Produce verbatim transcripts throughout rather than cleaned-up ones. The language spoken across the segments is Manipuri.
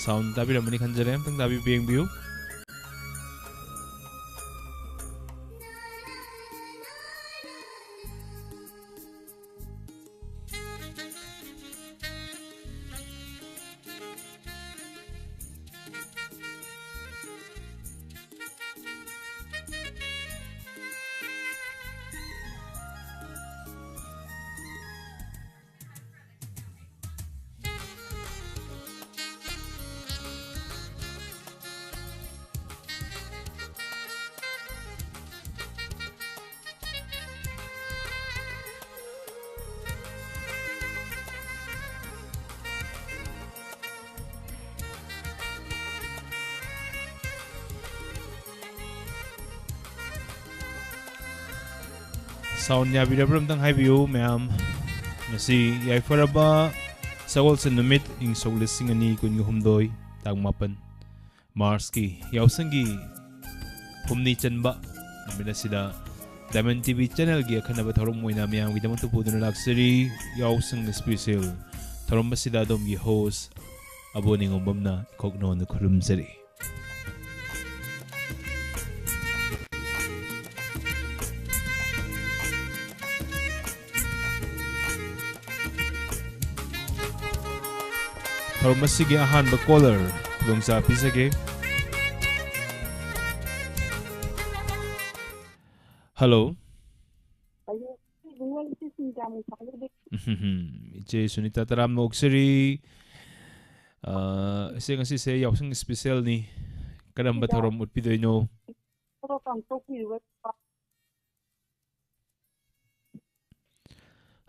Sound ꯇꯥꯕꯤꯔꯝꯃꯅꯤ ꯈꯟꯖꯔꯦ, ꯑꯝꯇꯪ ꯇꯥꯕꯤꯕ ꯌꯦꯡꯕꯤꯌꯨ꯫ Sound ꯌꯥꯕꯤꯔꯕ꯭ꯔꯥ ꯑꯝꯇꯪ ꯍꯥꯏꯕꯤꯌꯨ ꯃꯌꯥꯝ꯫ ꯉꯁꯤ ꯌꯥꯏꯐꯔꯕ ꯁꯒꯣꯜꯁꯦꯟ ꯅꯨꯃꯤꯠ, ꯏꯪ ꯁꯣꯛ ꯂꯤꯁꯤꯡ ꯑꯅꯤ ꯀꯨꯟꯒ ꯍꯨꯝꯗꯣꯏ, ꯇꯥꯡ ꯃꯥꯄꯟ ꯃꯥꯔꯁꯀꯤ ꯌꯥꯎꯁꯪꯒꯤ ꯍꯨꯝꯅꯤ ꯆꯟꯕ ꯅꯨꯃꯤꯠ ꯑꯁꯤꯗ Diamond ꯇꯤ ꯚꯤ ꯆꯦꯅꯦꯜꯒꯤ ꯑꯈꯟꯅꯕ ꯊꯧꯔꯝ ꯑꯣꯏꯅ ꯃꯌꯥꯝꯒꯤꯗꯃꯛꯇ ꯄꯨꯗꯨꯅ ꯂꯥꯛꯆꯔꯤ ꯌꯥꯎꯁꯪ ꯏꯁꯄꯤꯁꯦꯜ꯫ ꯊꯧꯔꯝ ꯑꯁꯤꯗ ꯑꯗꯣꯝꯒꯤ ꯍꯣꯁ ꯑꯕꯣ ꯅꯤꯉꯣꯝꯕꯝꯅ ꯏꯈꯧ ꯅꯧꯅ ꯈꯨꯔꯨꯝꯖꯔꯤ꯫ ꯊꯧꯔꯝ ꯑꯁꯤꯒꯤ ꯑꯍꯥꯟꯕ ꯀꯣꯂꯔ ꯈꯨꯗꯣꯡꯆꯥꯕ ꯄꯤꯖꯒꯦ꯫ ꯍꯜꯂꯣ꯫ ꯍꯜꯂꯣ, ꯏꯕꯨꯡꯉꯣ, ꯏꯆꯦ ꯁꯨꯅꯤꯇꯥ ꯃꯨꯈꯥꯒꯤꯗꯤ꯫ ꯎꯝ, ꯏꯆꯦ ꯁꯨꯅꯤꯇꯥ, ꯇꯔꯥꯝꯅ ꯑꯣꯛꯆꯔꯤ꯫ ꯑ, ꯏꯆꯦ, ꯉꯁꯤꯁꯦ ꯌꯥꯎꯁꯪ ꯏꯁꯄꯤꯁꯦꯜꯅꯤ꯫ ꯀꯔꯝꯕ ꯁꯤꯗ ꯊꯧꯔꯝ ꯎꯠꯄꯤꯗꯣꯏꯅꯣ? ꯊꯕꯛ ꯄꯥꯡꯊꯣꯛꯄꯤꯔꯤꯕ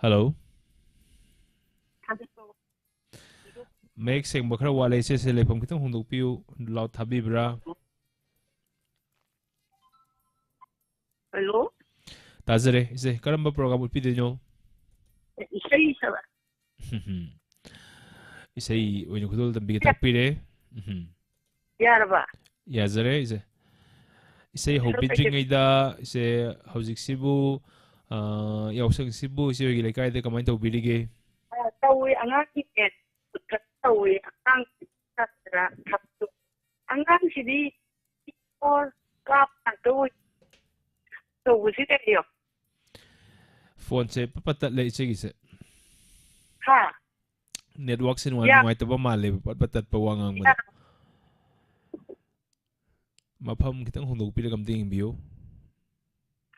ꯍꯜꯂꯣ꯫ ꯃꯌꯦꯛ ꯁꯦꯡꯕ ꯈꯔ ꯋꯥꯠꯂꯦ, ꯏꯆꯦꯁꯦ ꯂꯩꯐꯝ ꯈꯤꯇꯪ ꯍꯣꯡꯗꯣꯛꯄꯤꯌꯨ, ꯂꯥꯎꯠ ꯊꯥꯕꯤꯕ꯭ꯔꯥ? ꯍꯜꯂꯣ꯫ ꯇꯥꯖꯔꯦ, ꯏꯆꯦ, ꯀꯔꯝꯕ ꯄ꯭ꯔꯣꯒ꯭ꯔꯥꯝ ꯎꯠꯄꯤꯗꯣꯏꯅꯣ? ꯏꯁꯩ ꯁꯛ- ꯏꯁꯩ ꯑꯣꯏꯅ ꯈꯨꯗꯣꯜ ꯇꯝꯕꯤꯒꯦ, ꯇꯥꯛꯄꯤꯔꯦ꯫ ꯎꯝ꯫ ꯌꯥꯔꯕ? ꯌꯥꯖꯔꯦ, ꯏꯆꯦ꯫ ꯏꯁꯩ ꯍꯧꯕꯤꯗ꯭ꯔꯤꯉꯩꯗ, ꯏꯆꯦ, ꯍꯧꯖꯤꯛꯁꯤꯕꯨ, ꯑ, ꯌꯥꯎꯁꯪꯁꯤꯕꯨ ꯏꯆꯦ ꯍꯣꯏꯒꯤ ꯂꯩꯀꯥꯏꯗ ꯀꯃꯥꯏꯅ ꯇꯧꯕꯤꯔꯤꯒꯦ? ꯑ, ꯇꯧꯏ, ꯑꯉꯥꯡꯁꯤꯡꯅꯦ, ꯇꯧꯏ, ꯑꯉꯥꯡꯁꯤꯡ ꯈꯔ ꯈꯞꯇꯣ꯫ ꯑꯉꯥꯡꯁꯤꯗꯤ ꯐꯣꯔ ꯀꯥꯞ ꯉꯥꯛꯇ ꯑꯣꯏ꯫ ꯇꯧꯕꯁꯤ ꯀꯩꯅꯣ? ꯐꯣꯟꯁꯦ ꯄꯠ ꯄꯠ ꯇꯠꯂꯦ ꯏꯆꯦꯒꯤꯁꯦ꯫ ꯍꯥ? ꯅꯦꯠꯋꯥꯛꯁꯦ ꯅꯨꯡꯉꯥꯏ-, ꯌꯥ- ꯅꯨꯡꯉꯥꯏꯇꯕ ꯃꯥꯜꯂꯦꯕ, ꯄꯠ ꯄꯠ ꯇꯠꯄ ꯋꯥ ꯉꯥꯡꯕꯗ꯫ ꯌꯥ- ꯃꯐꯝ ꯈꯤꯇꯪ ꯍꯣꯡꯗꯣꯛꯄꯤꯔꯒ ꯑꯝꯇ ꯌꯦꯡꯕꯤꯌꯨ꯫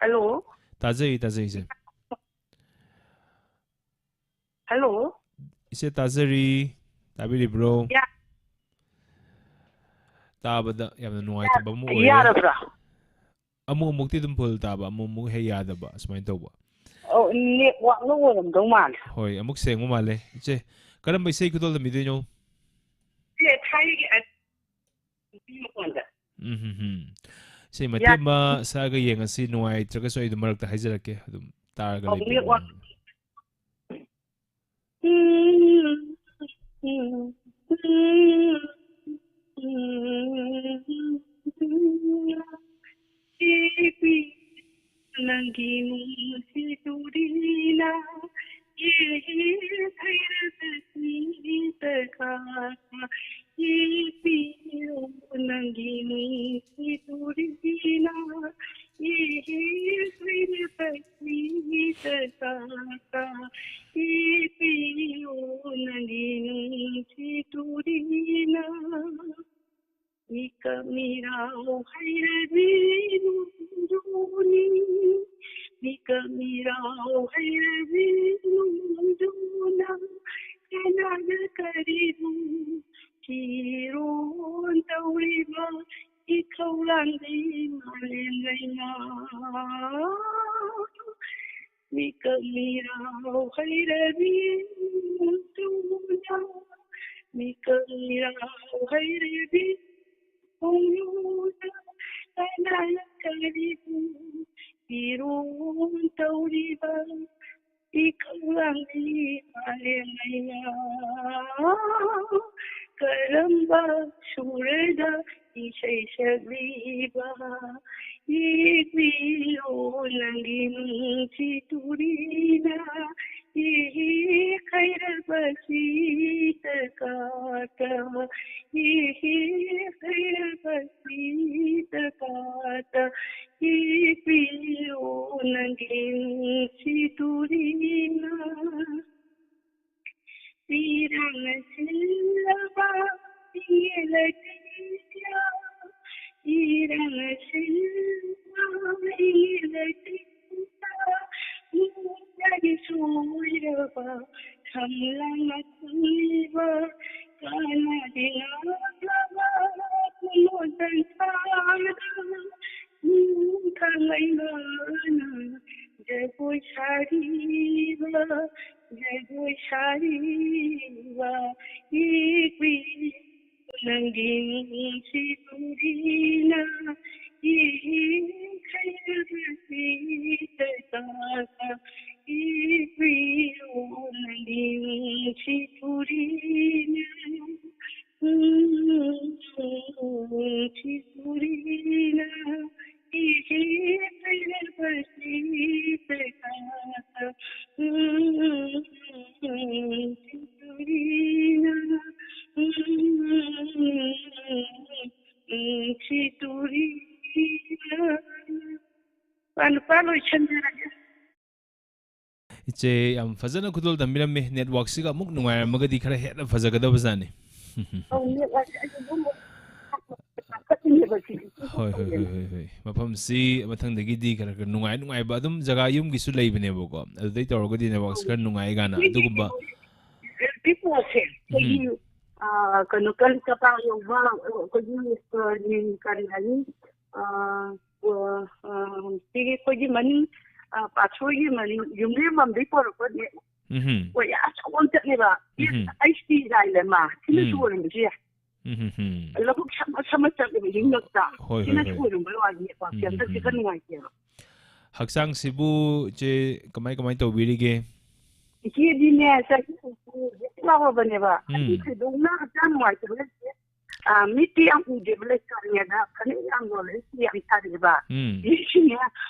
ꯍꯜꯂꯣ? ꯇꯥꯖꯩ, ꯇꯥꯖꯩ, ꯏꯆꯦ꯫ ꯍꯜꯂꯣ? ꯏꯆꯦ ꯇꯥꯖꯔꯤ, ꯇꯥꯕꯤꯔꯤꯕ꯭ꯔꯣ? ꯌꯥ- ꯇꯥꯕꯗ ꯌꯥꯝꯅ ꯅꯨꯡꯉꯥꯏꯇꯕ ꯑꯃ ꯑꯣꯏꯔꯦ꯫ ꯌꯥꯔꯕ꯭ꯔꯥ? ꯑꯃꯨꯛ ꯑꯃꯨꯛꯇꯤ ꯑꯗꯨꯝ ꯐꯨꯜ ꯇꯥꯕ, ꯑꯃꯨꯛ ꯑꯃꯨꯛ ꯍꯦꯛ ꯌꯥꯗꯕ, ꯁꯨꯃꯥꯏꯅ ꯇꯧꯕ꯫ ꯑꯧ, ꯅꯦꯠꯋꯥꯛꯅ ꯑꯣꯏꯔꯝꯗꯧ ꯃꯥꯜꯂꯦ꯫ ꯍꯣꯏ, ꯑꯃꯨꯛ ꯁꯦꯡꯕ ꯃꯥꯜꯂꯦ꯫ ꯏꯆꯦ, ꯀꯔꯝꯕ ꯏꯁꯩ ꯈꯨꯗꯣꯜ ꯇꯝꯕꯤꯗꯣꯏꯅꯣ? ꯏꯆꯦ, ꯊꯥꯏꯅꯒꯤ ꯑ-, ꯅꯨꯄꯤ ꯃꯈꯣꯟꯗ꯫ ꯎꯝ, ꯍꯝ, ꯍꯝ꯫ ꯏꯁꯩ ꯃꯇꯦꯛ ꯌꯥ- ꯑꯃ ꯁꯛꯑꯒ ꯌꯦꯡꯉꯁꯤ, ꯅꯨꯡꯉꯥꯏꯇ꯭ꯔꯒꯁꯨ ꯑꯩ ꯑꯗꯨꯝ ꯃꯔꯛꯇ ꯍꯥꯏꯖꯔꯛꯀꯦ, ꯑꯗꯨꯝ ꯇꯥꯔꯒ ꯑꯧ, ꯂꯩꯕꯤꯔꯣ꯫ ꯅꯦꯠꯋꯥꯛ꯫ ꯅꯪꯒꯤ ꯅꯨꯡꯁꯤ ꯇꯨꯔꯤꯅ ꯌꯦꯛꯂꯕ ꯁꯤꯗ ꯀꯥ ꯌꯦꯛꯄꯤꯌꯣ꯫ ꯅꯪꯒꯤ ꯅꯨꯡꯁꯤ ꯇꯨꯔꯤꯅ ꯌꯦꯛꯂꯕ ꯁꯤꯗ ꯀꯥ ꯌꯦꯛꯄꯤꯌꯣ꯫ ꯅꯪꯒꯤ ꯅꯨꯡꯁꯤ ꯇꯨꯔꯤꯅ ꯃꯤꯀꯞ ꯃꯤꯔꯥꯎ ꯍꯩꯔꯕꯤ ꯅꯣꯡꯖꯨꯅꯤ, ꯃꯤꯀꯞ ꯃꯤꯔꯥꯎ ꯍꯩꯔꯕꯤ ꯅꯣꯡꯖꯨꯅ ꯀꯅꯥꯅ ꯀꯔꯤꯕꯨ ꯐꯤꯔꯣꯟ ꯇꯧꯔꯤꯕ ꯏꯊꯧ ꯂꯥꯡꯕꯤ ꯃꯥꯂꯦꯝ ꯂꯩꯃ꯫ ꯃꯤꯀꯞ ꯃꯤꯔꯥꯎ ꯍꯩꯔꯕꯤ ꯅꯣꯡꯖꯨꯅ, ꯃꯤꯀꯞ ꯃꯤꯔꯥꯎ ꯍꯩꯔꯕꯤ ꯈꯣꯡꯌꯨꯗ ꯀꯅꯥꯅ ꯀꯔꯤꯕꯨ ꯏꯔꯣꯟ ꯇꯧꯔꯤꯕ ꯏꯈꯧꯂꯥꯡꯕꯤ ꯃꯥꯂꯦꯝ ꯂꯩꯃ꯫ ꯀꯔꯝꯕ ꯁꯨꯔꯗ ꯏꯁꯩ ꯁꯛꯂꯤꯕ ꯌꯦꯛꯄꯤꯌꯣ ꯅꯪꯒꯤ ꯅꯨꯡꯁꯤ ꯇꯨꯔꯤꯅ ꯏꯍꯤ ꯈꯩꯔꯕꯁꯤꯗ ꯀꯥꯇ, ꯏꯍꯤ ꯈꯩꯔꯕꯁꯤꯗ ꯀꯥꯇ, ꯏꯄꯤꯌꯣ ꯅꯪꯒꯤ ꯅꯨꯡꯁꯤ ꯇꯨꯔꯤꯅ꯫ ꯄꯤꯔꯥꯡꯅ ꯁꯤꯜꯂꯕ ꯏꯌꯦꯂꯇꯤꯌꯥ, ꯏꯔꯥꯡꯅ ꯁꯤꯜꯂꯕ ꯏꯌꯦꯂꯇꯤꯌꯥ, ꯏꯌꯦꯂꯤ ꯁꯣꯏꯔꯕ ꯁꯝꯂꯥꯡꯅ ꯁꯤꯕ, ꯀꯅꯥꯗꯤ ꯉꯥꯛꯂꯕ ꯀꯨꯃꯣꯟ ꯁꯪꯁꯥꯔꯗ, ꯈꯥꯡꯂꯩꯃꯥꯅ ꯖꯒꯣꯏ ꯁꯥꯔꯤꯕ, ꯖꯒꯣꯏ ꯁꯥꯔꯤꯕ ꯏꯄꯤ ꯅꯪꯒꯤ ꯅꯨꯡꯁꯤ ꯇꯨꯔꯤꯅ ꯏꯍꯤ ꯈꯩꯔꯕꯁꯤꯗ ꯀꯥꯇ ꯏꯄꯤꯌꯣ ꯅꯪꯒꯤ ꯅꯨꯡꯁꯤ ꯇꯨꯔꯤꯅ ꯅꯨꯡꯁꯤ ꯇꯨꯔꯤꯅ ꯏꯍꯤ ꯈꯩꯔꯕꯁꯤꯗ ꯀꯥꯇ ꯅꯨꯡꯁꯤ ꯇꯨꯔꯤꯅ ꯅꯨꯡꯁꯤ ꯇꯨꯔꯤꯅ꯫ ꯅꯨꯄꯥ, ꯅꯨꯄꯥ ꯂꯣꯏꯁꯟꯖꯔꯒꯦ꯫ ꯏꯆꯦ, ꯌꯥꯝ ꯐꯖꯅ ꯈꯨꯗꯣꯜ ꯇꯝꯕꯤꯔꯝꯃꯦ꯫ ꯅꯦꯠꯋꯥꯛꯁꯤꯒ ꯑꯃꯨꯛ ꯅꯨꯡꯉꯥꯏꯔꯝꯃꯒꯗꯤ ꯈꯔ ꯍꯦꯟꯅ ꯐꯖꯒꯗꯕꯖꯥꯠꯅꯤ꯫ ꯑꯧ, ꯅꯦꯠꯋꯥꯛꯁꯦ ꯑꯩꯁꯨ ꯑꯗꯨꯝ ꯈꯛꯇꯅꯦꯕ ꯁꯤꯒꯤ꯫ ꯍꯣꯏ, ꯍꯣꯏ, ꯍꯣꯏ, ꯍꯣꯏ, ꯍꯣꯏ꯫ ꯃꯐꯝꯁꯤ ꯃꯊꯪꯗꯒꯤꯗꯤ ꯈꯔ ꯈꯔ ꯅꯨꯡꯉꯥꯏ ꯅꯨꯡꯉꯥꯏꯕ ꯑꯗꯨꯝ ꯖꯒꯥ ꯌꯨꯝꯒꯤꯁꯨ ꯂꯩꯕꯅꯦꯕꯀꯣ, ꯑꯗꯨꯗꯩ ꯇꯧꯔꯒꯗꯤ ꯅꯦꯠꯋꯥꯛꯁꯤ ꯈꯔ ꯅꯨꯡꯉꯥꯏ ꯀꯥꯏꯅ ꯑꯗꯨꯒꯨꯝꯕ꯫ ꯍꯧꯖꯤꯛ ꯄꯣꯠꯁꯦ ꯑꯩꯈꯣꯏꯒꯤ, ꯎꯝ꯫ ꯑ, ꯀꯩꯅꯣ, ꯀꯔꯤ ꯀꯄꯥ ꯌꯧꯕ, ꯑꯩꯈꯣꯏꯒꯤ, ꯑ, ꯀꯔꯤ ꯍꯥꯏꯅꯤ? ꯑ, ꯑ, ꯑ, ꯁꯤꯒꯤ ꯑꯩꯈꯣꯏꯒꯤ ꯃꯅꯤꯡ, ꯑ, ꯄꯥꯠꯁꯣꯏꯒꯤ ꯃꯅꯤꯡ ꯌꯨꯝꯂꯦꯝꯕꯝꯗꯒꯤ ꯄꯣꯔꯛꯄꯅꯦ꯫ ꯎꯝꯍꯨꯝ꯫ ꯍꯣꯏ, ꯑꯆꯧꯕ ꯑꯃ ꯆꯠꯂꯦꯕ꯫ ꯎꯝꯍꯨꯝ꯫ ꯑꯩꯆ ꯗꯤ ꯂꯥꯏꯟ ꯑꯃ꯫ ꯁꯤꯅꯁꯨ ꯎꯝ꯫ ꯑꯣꯏꯔꯝꯕꯁꯨ ꯌꯥꯏ꯫ ꯎꯝꯍꯨꯝ꯫ ꯂꯧꯕꯨꯛ ꯁꯝꯃ ꯁꯝꯃ ꯆꯠꯂꯦꯕ ꯌꯨꯝꯂꯛꯇ꯫ ꯍꯣꯏ, ꯍꯣꯏ, ꯁꯤꯅꯁꯨ ꯍꯣꯏ꯫ ꯑꯣꯏꯔꯝꯕꯩ ꯋꯥꯅꯤ꯫ ꯅꯦꯠꯋꯥꯛꯁꯦ ꯎꯝꯍꯨꯝ, ꯍꯟꯗꯛꯇꯤ ꯈꯔ ꯎꯝꯍꯨꯝ꯫ ꯅꯨꯡꯉꯥꯏꯇꯦꯕ꯫ ꯍꯛꯆꯥꯡꯁꯤꯕꯨ ꯏꯆꯦ ꯀꯃꯥꯏ ꯀꯃꯥꯏ ꯇꯧꯕꯤꯔꯤꯒꯦ? ꯏꯆꯦꯗꯤꯅꯦ, ꯆꯍꯤ ꯍꯨꯝꯐꯨ ꯍꯦꯛ ꯌꯧꯔꯕꯅꯦꯕ꯫ ꯎꯝ꯫ ꯑꯩꯗꯤ ꯊꯣꯏꯗꯣꯛꯅ ꯍꯛꯆꯥꯡ ꯅꯨꯡꯉꯥꯏꯇꯕ ꯂꯩꯇꯦ꯫ ꯑ, ꯃꯤꯠꯇꯤ ꯌꯥꯝ ꯎꯗꯦꯕ, ꯂꯩꯁꯥꯔꯤꯉꯩꯗ ꯐꯅꯦꯛ ꯌꯥꯝ ꯌꯣꯜꯂꯦ, ꯐꯤ ꯌꯥꯝ ꯁꯥꯔꯛꯑꯦꯕ꯫ ꯎꯝ꯫ ꯃꯤꯠꯁꯤꯅꯦ,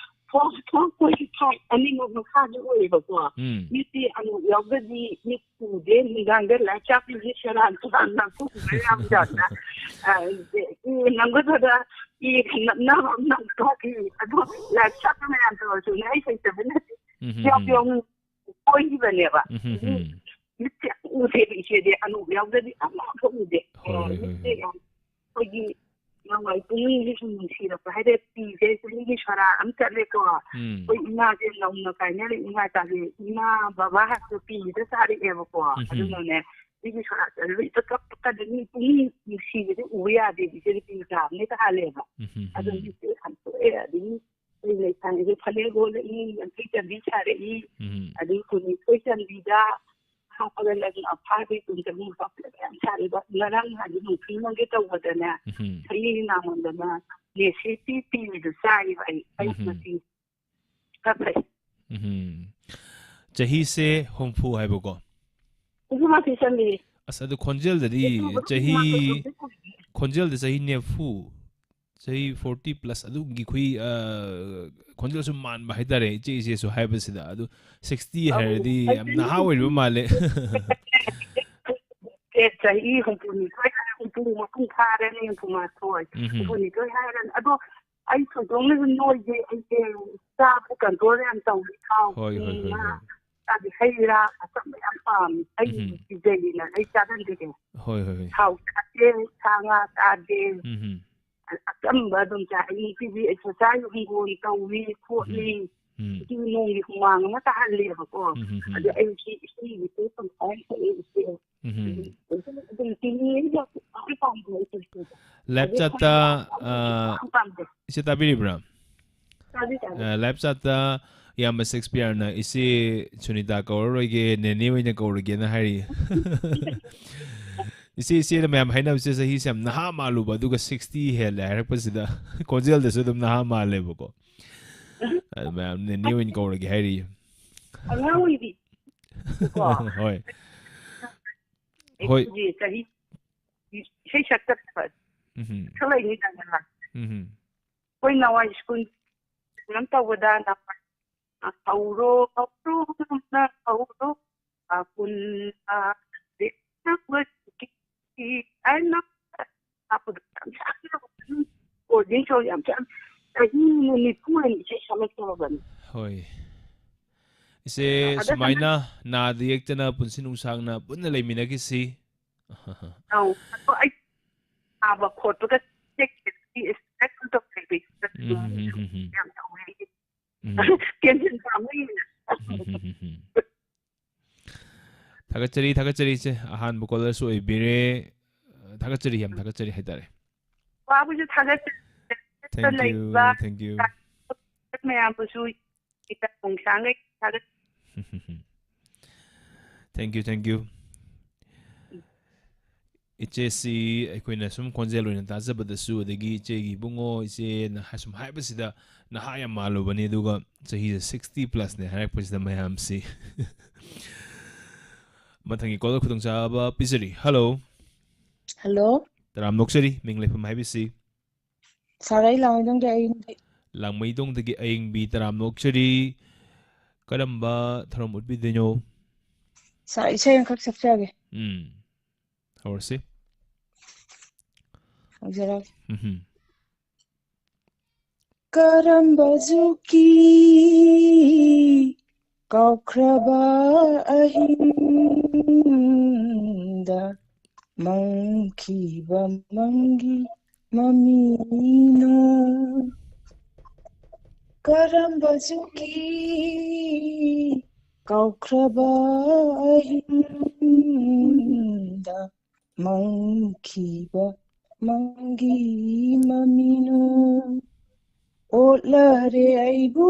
ꯐꯣꯔ ꯐꯣꯔ ꯄꯣꯏꯟ ꯐꯥꯏꯚ ꯑꯅꯤꯃꯛ ꯃꯈꯥꯗ ꯑꯣꯏꯌꯦꯕꯀꯣ꯫ ꯎꯝ꯫ ꯃꯤꯠꯇꯤ ꯑꯅꯣꯞ ꯌꯥꯎꯗ꯭ꯔꯗꯤ ꯃꯤꯠ ꯎꯗꯦ꯫ ꯅꯨꯡꯗꯥꯡꯗ ꯂꯥꯏꯠ ꯆꯥꯛꯄꯤꯁꯦ ꯁꯦꯔꯥꯟ ꯇꯨꯔꯥꯟ ꯉꯥꯡꯊꯣꯛꯄ ꯌꯥꯝ ꯌꯥꯎꯗ꯭ꯔꯥ? ꯑ, ꯎ ꯅꯝꯒꯗꯕ ꯏ ꯅꯞꯅꯕ ꯑꯃ ꯅꯝꯊꯣꯛꯈꯤ꯫ ꯑꯗꯣ ꯂꯥꯏꯠ ꯆꯥꯛꯄ ꯃꯌꯥꯝ ꯇꯧꯔꯁꯨ ꯅꯍꯩ ꯍꯩꯇꯕ ꯅꯠꯇꯦ꯫ ꯎꯝ, ꯌꯥꯎ ꯎꯝ꯫ ꯌꯥꯎ ꯀꯣꯏꯈꯤꯕꯅꯦꯕ꯫ ꯎꯝ, ꯎꯝ꯫ ꯃꯤꯠꯁꯦ ꯌꯥꯝ ꯎꯗꯦꯕ ꯏꯆꯦꯗꯤ, ꯑꯅꯣꯞ ꯌꯥꯎꯗ꯭ꯔꯗꯤ ꯑꯃꯐꯥꯎ ꯎꯗꯦ꯫ ꯍꯣꯏ, ꯍꯣꯏ, ꯍꯣꯏ, ꯃꯤꯠꯁꯦ ꯍꯣꯏ꯫ ꯌꯥꯝ ꯑꯩꯈꯣꯏꯒꯤ ꯅꯍꯥꯟꯋꯥꯏ ꯄꯨꯛꯅꯤꯡꯁꯦ ꯁꯨꯝ ꯅꯨꯡꯁꯤꯔꯛꯄ ꯍꯥꯏꯗꯤ ꯄꯤꯁꯦ ꯆꯍꯤꯒꯤ ꯁꯣꯔꯥ ꯑꯃ ꯆꯠꯂꯦꯀꯣ꯫ ꯎꯝ꯫ ꯑꯩꯈꯣꯏ ꯏꯃꯥꯁꯦ ꯅꯧꯅ ꯀꯥꯏꯅꯔꯛꯏ ꯏꯃꯥ ꯏꯄꯥꯁꯦ ꯏꯃꯥ ꯕꯕꯥ ꯍꯥꯏꯕꯗꯣ ꯄꯤꯗ ꯆꯥꯔꯛꯑꯦꯕꯀꯣ꯫ ꯎꯝ꯫ ꯑꯗꯨꯅꯅꯦ ꯁꯤꯒꯤ ꯁꯣꯔꯥ ꯆꯠꯂꯒ ꯏꯇ ꯀꯞꯄ ꯀꯥꯟꯗ ꯃꯤ ꯄꯨꯛꯅꯤꯡ ꯅꯨꯡꯁꯤꯕꯗꯤ ꯎꯕ ꯌꯥꯗꯦ ꯏꯆꯦꯗꯤ ꯄꯤ ꯇꯥꯕꯅꯦ ꯍꯥꯏ ꯂꯩꯕ꯫ ꯎꯝ, ꯎꯝ, ꯑꯗꯣ ꯎꯝ꯫ ꯃꯤꯠꯁꯦ ꯍꯥꯡꯇꯣꯛꯑꯦ ꯑꯗꯒꯤ ꯑꯩ ꯂꯩꯁꯥꯡꯁꯦ ꯐꯅꯦꯛ ꯂꯣꯜꯂꯛꯏ, ꯌꯥꯡꯈꯩ ꯆꯟꯕꯤ ꯁꯥꯔꯛꯏ꯫ ꯎꯝ꯫ ꯑꯗꯒꯤ ꯀꯨꯟꯅꯤꯊꯣꯏ ꯆꯟꯕꯤꯗ ꯍꯥꯞꯄꯒ ꯂꯪ ꯑꯐꯥꯕꯤ ꯀꯨꯟ ꯆꯅꯤ ꯂꯨꯄꯥ ꯄꯨꯂꯞ ꯃꯌꯥꯝ ꯁꯥꯔꯤꯕ꯫ ꯉꯔꯥꯡ ꯅꯍꯥꯟꯗꯤ ꯅꯣꯡꯊꯤꯡꯕꯝꯒꯤ ꯇꯧꯕꯗꯅꯦ, ꯎꯝ꯫ ꯁꯌꯦꯡ ꯅꯥꯉꯣꯟꯗꯅ ꯅꯦꯁꯦꯁꯤ ꯄꯤꯕꯗꯣ ꯆꯥꯔꯤꯕ ꯑꯩ, ꯑꯌꯨꯛ ꯎꯝ꯫ ꯉꯁꯤ ꯈꯔ ꯐꯩ꯫ ꯎꯝ꯫ ꯆꯍꯤꯁꯦ ꯍꯨꯝꯐꯨ ꯍꯥꯏꯕꯀꯣ? ꯍꯨꯝꯐꯨ ꯃꯥꯊꯣꯏ ꯆꯜꯂꯤ꯫ ꯑꯁ, ꯑꯗꯨ ꯈꯣꯟꯖꯦꯜꯗꯗꯤ ꯆꯍꯤ, ꯈꯣꯟꯖꯦꯜꯗ ꯆꯍꯤ ꯅꯤꯐꯨ, ꯆꯍꯤ ꯐꯣꯔꯇꯤ ꯄ꯭ꯂꯁ ꯑꯗꯨꯒꯤ ꯈꯨꯏ, ꯑ, ꯈꯣꯟꯖꯦꯜꯁꯨ ꯃꯥꯟꯕ ꯍꯥꯏꯇꯥꯔꯦ, ꯏꯆꯦ ꯏꯆꯦꯁꯨ ꯍꯥꯏꯕꯁꯤꯗ꯫ ꯑꯗꯨ ꯁꯤꯛꯁꯇꯤ ꯑꯧ, ꯍꯥꯏꯔꯗꯤ ꯌꯥꯝ ꯑꯩꯗꯤ ꯅꯍꯥ ꯑꯣꯏꯔꯤꯕ ꯃꯥꯜꯂꯦ꯫ ꯑꯦ, ꯆꯍꯤ ꯍꯨꯝꯐꯨꯅꯤꯊꯣꯏ, ꯍꯨꯝꯐꯨ ꯃꯄꯨꯡ ꯐꯥꯔꯅꯤ, ꯍꯨꯝꯐꯨꯃꯥꯊꯣꯏ, ꯎꯝꯍꯨꯝ꯫ ꯍꯨꯝꯐꯨꯅꯤꯊꯣꯏ ꯍꯥꯏꯔꯅꯤ꯫ ꯑꯗꯣ ꯑꯩ ꯊꯣꯏꯗꯣꯛꯅꯁꯨ ꯅꯣꯏꯗꯦ, ꯑꯩꯁꯦ ꯆꯥꯕ ꯀꯟꯇ꯭ꯔꯣꯜ ꯌꯥꯝ ꯇꯧꯏ, ꯊꯥꯎ, ꯍꯣꯏ, ꯍꯣꯏ, ꯊꯨꯝ, ꯍꯣꯏ, ꯉꯥ, ꯍꯣꯏ꯫ ꯆꯥꯗꯦ, ꯍꯩ ꯔꯥ ꯑꯆꯝꯕ ꯌꯥꯝ ꯄꯥꯝꯃꯤ꯫ ꯑꯩ ꯎꯝꯍꯨꯝ꯫ ꯄꯤꯖꯩꯅ ꯑꯩ ꯆꯥꯒꯟꯗꯦ꯫ ꯍꯣꯏ, ꯍꯣꯏ, ꯍꯣꯏ꯫ ꯊꯥꯎ ꯆꯥꯗꯦ, ꯁꯥ ꯉꯥ ꯆꯥꯗꯦ꯫ ꯎꯝꯍꯨꯝ꯫ ꯑꯆꯝꯕ ꯑꯗꯨꯝ ꯆꯥꯏ꯫ ꯑꯩ ꯅꯨꯡꯇꯤꯒꯤ ꯑꯦꯛꯁꯔꯁꯥꯏꯁ ꯍꯤꯡꯒꯣꯜ ꯇꯧꯏ ꯈꯣꯠꯂꯤ꯫ ꯎꯝ꯫ ꯎꯝ꯫ ꯑꯗꯨ ꯅꯣꯡꯒꯤ ꯍꯨꯃꯥꯡ ꯑꯃ ꯇꯥꯍꯜꯂꯦꯕꯀꯣ꯫ ꯎꯝ, ꯎꯝ, ꯎꯝ꯫ ꯑꯗꯨ ꯑꯩ ꯁꯤ ꯏꯁꯤꯡꯒꯤ ꯇꯦꯁ ꯑꯃ ꯇꯧꯔ ꯊꯛꯑꯦ ꯏꯆꯦ꯫ ꯎꯝ, ꯎꯝ꯫ ꯑꯗꯨꯝ ꯆꯤꯅꯤ ꯑꯩ ꯌꯥꯝ ꯄꯥꯝ ꯄꯥꯝꯗꯦ ꯑꯩ ꯇꯦꯁ ꯇꯧꯕ꯫ ꯂꯥꯏꯞ ꯑꯗꯩ ꯆꯥꯠꯇ, ꯈꯪꯗꯦ, ꯑ, ꯌꯥꯝ ꯄꯥꯝꯗꯦ꯫ ꯏꯆꯦ ꯇꯥꯕꯤꯔꯤꯕ꯭ꯔꯥ? ꯇꯥꯕꯤ, ꯇꯥꯕꯤ꯫ ꯑ, ꯂꯥꯏꯞ ꯆꯥꯠꯇ ꯏꯌꯥꯝꯕ ꯁꯦꯛꯁꯄꯤꯌꯔꯅ ꯏꯆꯦ ꯁꯨꯅꯤꯇꯥ ꯀꯧꯔꯔꯣꯏꯒꯦ, ꯅꯦꯅꯦ ꯑꯣꯏꯅ ꯀꯧꯔꯒꯦꯅ ꯍꯥꯏꯔꯤ꯫ ꯏꯆꯦ, ꯏꯆꯦꯅ ꯃꯌꯥꯝ ꯍꯥꯏꯅꯕꯁꯦ ꯆꯍꯤꯁꯦ ꯌꯥꯝ ꯅꯍꯥ ꯃꯥꯜꯂꯨꯕ, ꯑꯗꯨꯒ ꯁꯤꯛꯁꯇꯤ ꯍꯦꯜꯂꯦ ꯍꯥꯏꯔꯛꯄꯁꯤꯗ ꯈꯣꯟꯖꯦꯜꯗꯁꯨ ꯑꯗꯨꯝ ꯅꯍꯥ ꯃꯥꯜꯂꯦꯕꯀꯣ꯫ ꯑꯗꯨ ꯃꯌꯥꯝ ꯅꯦꯅꯦ ꯑꯣꯏꯅ ꯀꯧꯔꯒꯦ ꯍꯥꯏꯔꯤ꯫ ꯑꯉꯥꯡ ꯑꯣꯏꯔꯤ꯫ ꯀꯣ? ꯍꯣꯏ꯫ ꯍꯣꯏ꯫ ꯑꯩꯈꯣꯏꯒꯤ ꯆꯍꯤ ꯏꯁꯩ ꯁꯛꯇꯕ ꯎꯝꯍꯨꯝ꯫ ꯈꯔ ꯂꯩꯅꯤꯗꯅ꯫ ꯎꯝꯍꯨꯝ꯫ ꯑꯩꯈꯣꯏ ꯅꯍꯥꯟꯋꯥꯏ ꯁ꯭ꯀꯨꯜ ꯀꯩꯅꯣꯝ ꯇꯧꯕꯗ ꯅꯝꯕꯔ, ꯑ, ꯍꯧꯔꯣ, ꯍꯧꯔꯣ, ꯅꯪꯅ ꯍꯧꯔꯣ, ꯑ, ꯄꯨꯟꯅ ꯂꯦꯞꯅꯕꯒꯤ, ꯑꯩꯅ ꯍꯥꯞꯄꯗꯣ ꯌꯥꯝ ꯁꯥꯡꯅ, recording ꯁꯨ ꯌꯥꯝ ꯁꯥꯡ-, ꯆꯍꯤ ꯅꯤꯐꯨ ꯍꯦꯟꯅ ꯏꯁꯩ ꯁꯛꯂꯛꯇꯧꯔꯕꯅꯤ꯫ ꯍꯣꯏ꯫ ꯏꯆꯦ, ꯑꯗ ꯁꯨꯃꯥꯏꯅ ꯅꯥꯗ ꯌꯦꯛꯇꯅ ꯄꯨꯟꯁꯤ ꯅꯨꯡꯁꯥꯡꯅ ꯄꯨꯟꯅ ꯂꯩꯃꯤꯟꯅꯈꯤꯁꯤ꯫ ꯑꯧ, ꯑꯗꯣ ꯑꯩ ꯁꯥꯕ ꯈꯣꯠꯄꯒ ꯇꯦꯛ ꯇꯦꯛ ꯇꯧꯖꯩꯕ꯫ ꯎꯝ, ꯎꯝ, ꯎꯝ, ꯎꯝ꯫ ꯌꯥꯝ ꯇꯧꯋꯦ ꯑꯩꯒꯤ꯫ ꯎꯝ꯫ ꯀꯦꯟꯁꯟ ꯄꯥꯝꯕꯒꯤꯅ꯫ ꯎꯝ, ꯎꯝ, ꯎꯝ, ꯎꯝ꯫ ꯊꯥꯒꯠꯆꯔꯤ, ꯊꯥꯒꯠꯆꯔꯤ ꯏꯆꯦ꯫ ꯑꯍꯥꯟꯕ caller ꯁꯨ ꯑꯣꯏꯕꯤꯔꯦ꯫ ꯊꯥꯒꯠꯆꯔꯤ, ꯌꯥꯝ ꯊꯥꯒꯠꯆꯔꯤ ꯍꯥꯏꯇꯥꯔꯦ꯫ ꯋꯥꯕꯨꯁꯨ ꯊꯥꯒꯠꯆꯔꯤ꯫ Thank you, ꯂꯩꯕ thank you꯫ ꯃꯌꯥꯝꯕꯨꯁꯨ ꯏꯇꯥ ꯈꯣꯡꯁꯥꯡꯈꯩ ꯊꯥꯒꯠ- Thank you, thank you꯫ ꯏꯆꯦꯁꯤ ꯑꯩꯈꯣꯏꯅ ꯁꯨꯝ ꯈꯣꯟꯖꯦꯜ ꯑꯣꯏꯅ ꯇꯥꯖꯕꯗꯁꯨ, ꯑꯗꯒꯤ ꯏꯆꯦꯒꯤ ꯏꯕꯨꯡꯉꯣ, ꯏꯆꯦꯅ ꯍꯥꯏ-, ꯁꯨꯝ ꯍꯥꯏꯕꯁꯤꯗ ꯅꯍꯥ ꯌꯥꯝ ꯃꯥꯜꯂꯨꯕꯅꯤ, ꯑꯗꯨꯒ ꯆꯍꯤꯁꯦ sixty plus ꯅꯦ ꯍꯥꯏꯔꯛꯄꯁꯤꯗ ꯃꯌꯥꯝꯁꯤ꯫ ꯃꯊꯪꯒꯤ caller ꯈꯨꯗꯣꯡꯆꯥꯕ ꯄꯤꯖꯔꯤ꯫ Hello꯫ Hello꯫ ꯇꯔꯥꯝꯅ ꯑꯣꯛꯆꯔꯤ, ꯃꯤꯡ ꯂꯩꯐꯝ ꯍꯥꯏꯕꯤꯁꯤ꯫ Sir, ꯑꯩ ꯂꯥꯡꯃꯩꯗꯣꯡꯗꯒꯤ ꯑꯌꯤꯡꯕꯤ꯫ ꯂꯥꯡꯃꯩꯗꯣꯡꯗꯒꯤ ꯑꯌꯤꯡꯕꯤ, ꯇꯔꯥꯝꯅ ꯑꯣꯛꯆꯔꯤ꯫ ꯀꯔꯝꯕ ꯊꯧꯔꯝ ꯎꯠꯄꯤꯗꯣꯏꯅꯣ? Sir, ꯏꯁꯩ ꯑꯃꯈꯛ ꯁꯛꯆꯒꯦ꯫ ꯎꯝ꯫ ꯍꯧꯔꯁꯤ꯫ ꯍꯧꯖꯔꯒꯦ꯫ ꯎꯝꯍꯨꯝ꯫ ꯀꯔꯝꯕ ꯖꯨꯒꯤ ꯀꯥꯎꯈ꯭ꯔꯕ ꯑꯍꯤꯡꯗ ꯃꯪꯈꯤꯕ ꯃꯪꯒꯤ ꯃꯃꯤꯅꯣ? ꯀꯔꯝꯕ ꯖꯨꯒꯤ ꯀꯥꯎꯈ꯭ꯔꯕ ꯑꯍꯤꯡꯗ ꯃꯪꯈꯤꯕ ꯃꯪꯒꯤ ꯃꯃꯤꯅꯣ? ꯑꯣꯠꯂꯔꯦ ꯑꯩꯕꯨ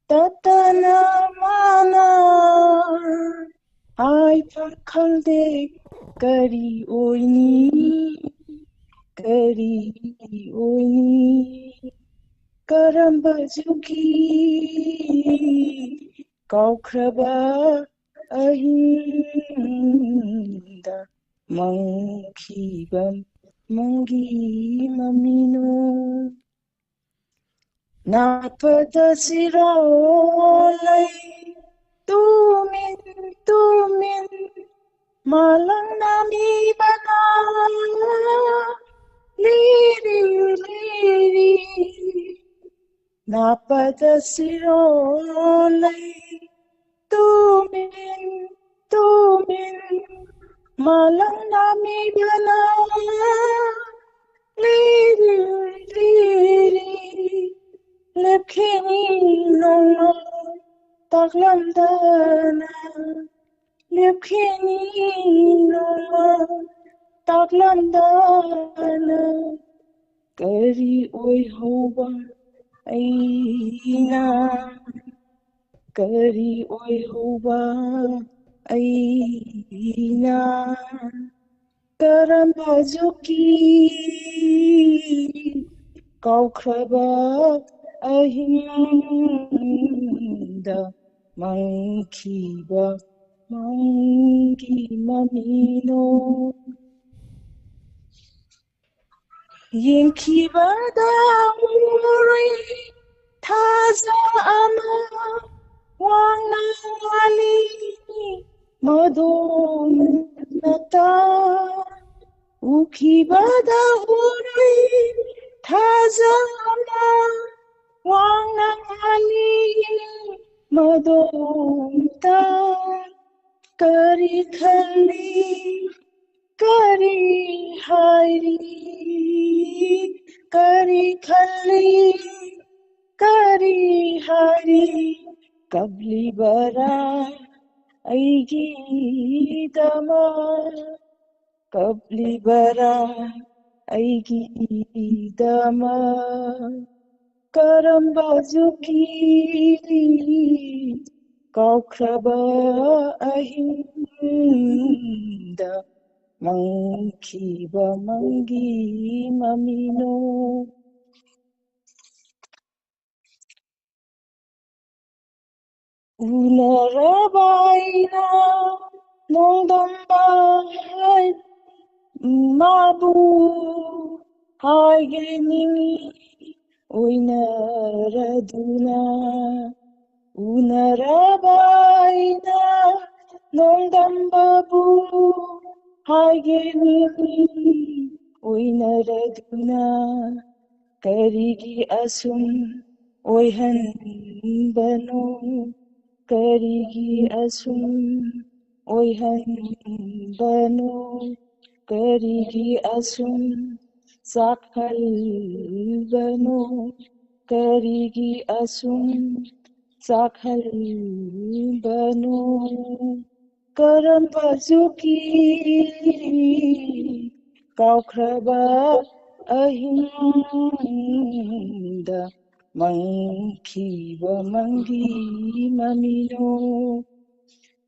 ꯇꯠꯇꯅ ꯃꯥꯅ, ꯍꯥꯏꯐꯝ ꯈꯪꯗꯦ ꯀꯔꯤ ꯑꯣꯏꯅꯤ, ꯀꯔꯤ ꯑꯣꯏꯅꯤ? ꯀꯔꯝꯕ ꯖꯨꯒꯤ ꯀꯥꯎꯈ꯭ꯔꯕ ꯑꯍꯤꯡꯗ ꯃꯪꯈꯤꯕ ꯃꯪꯒꯤ ꯃꯃꯤꯅꯣ? ꯅꯥꯄꯗ ꯁꯤꯔꯣ ꯂꯩ ꯇꯨꯃꯤꯟ ꯇꯨꯃꯤꯟ ꯃꯥꯂꯪꯅ ꯃꯤꯕꯅ ꯂꯤꯔꯤ ꯂꯤꯔꯤ ꯅꯥꯄꯗ ꯁꯤꯔꯣ ꯂꯩ ꯇꯨꯃꯤꯟ ꯇꯨꯃꯤꯟ ꯃꯥꯂꯪꯅ ꯃꯤꯕꯅ ꯂꯤꯔꯤ ꯂꯤꯔꯤ ꯂꯦꯞꯈꯤꯅꯤ ꯅꯣꯡꯃ ꯇꯥꯛꯂꯝꯗꯅ ꯂꯦꯞꯈꯤꯅꯤ ꯅꯣꯡꯃ ꯇꯥꯛꯂꯝꯗꯅ ꯀꯔꯤ ꯑꯣꯏꯍꯧꯕ ꯑꯩꯅ ꯀꯔꯤ ꯑꯣꯏꯍꯧꯕ ꯑꯩꯅ ꯀꯔꯝꯕ ꯖꯨꯒꯤ ꯀꯥꯎꯈ꯭ꯔꯕ ꯑꯍꯤꯡꯗ ꯃꯪꯈꯤꯕ ꯃꯪꯒꯤ ꯃꯃꯤꯅꯣ ꯌꯦꯡꯈꯤꯕꯗ ꯎꯔꯨꯏ ꯊꯥꯖ ꯑꯃ ꯋꯥꯡꯅ ꯉꯥꯜꯂꯤ ꯃꯗꯣꯝꯅꯇ ꯎꯈꯤꯕꯗ ꯎꯔꯨꯏ ꯊꯥꯖ ꯑꯃ ꯋꯥꯡꯅ ꯉꯥꯜꯂꯤ ꯃꯗꯣꯝꯇ ꯀꯔꯤ ꯈꯜꯂꯤ ꯀꯔꯤ ꯍꯥꯏꯔꯤ ꯀꯔꯤ ꯈꯜꯂꯤ ꯀꯔꯤ ꯍꯥꯏꯔꯤ ꯀꯞꯂꯤꯕꯔꯥ ꯑꯩꯒꯤꯗꯃꯛ ꯀꯞꯂꯤꯕꯔꯥ ꯑꯩꯒꯤꯗꯃꯛ ꯀꯔꯝꯕ ꯖꯨꯒꯤ ꯀꯥꯎꯈ꯭ꯔꯕ ꯑꯍꯤꯡꯗ ꯃꯪꯈꯤꯕ ꯃꯪꯒꯤ ꯃꯃꯤꯅꯣ ꯎꯅꯔꯕ ꯑꯩꯅ ꯅꯣꯡꯗꯝꯕ ꯍꯥꯏ ꯃꯥꯕꯨ ꯍꯥꯏꯒꯦ ꯅꯤꯡꯏ ꯑꯣꯏꯅꯔꯗꯨꯅ ꯎꯅꯔꯕ ꯑꯩꯅ ꯅꯣꯡꯗꯝꯕꯕꯨ ꯍꯥꯏꯒꯦꯅꯤ꯫ ꯑꯣꯏꯅꯔꯗꯨꯅ ꯀꯔꯤꯒꯤ ꯑꯁꯨꯝ ꯑꯣꯏꯍꯟꯕꯅꯣ? ꯀꯔꯤꯒꯤ ꯑꯁꯨꯝ ꯑꯣꯏꯍꯟꯕꯅꯣ? ꯀꯔꯤꯒꯤ ꯑꯁꯨꯝ ꯆꯥꯛꯍꯜꯕꯅꯣ? ꯀꯔꯤꯒꯤ ꯑꯁꯨꯝ ꯆꯥꯛꯍꯜꯕꯅꯣ? ꯀꯔꯝꯕ ꯖꯨꯒꯤ ꯀꯥꯎꯈ꯭ꯔꯕ ꯑꯍꯤꯡꯗ ꯃꯪꯈꯤꯕ ꯃꯪꯒꯤ ꯃꯃꯤꯅꯣ?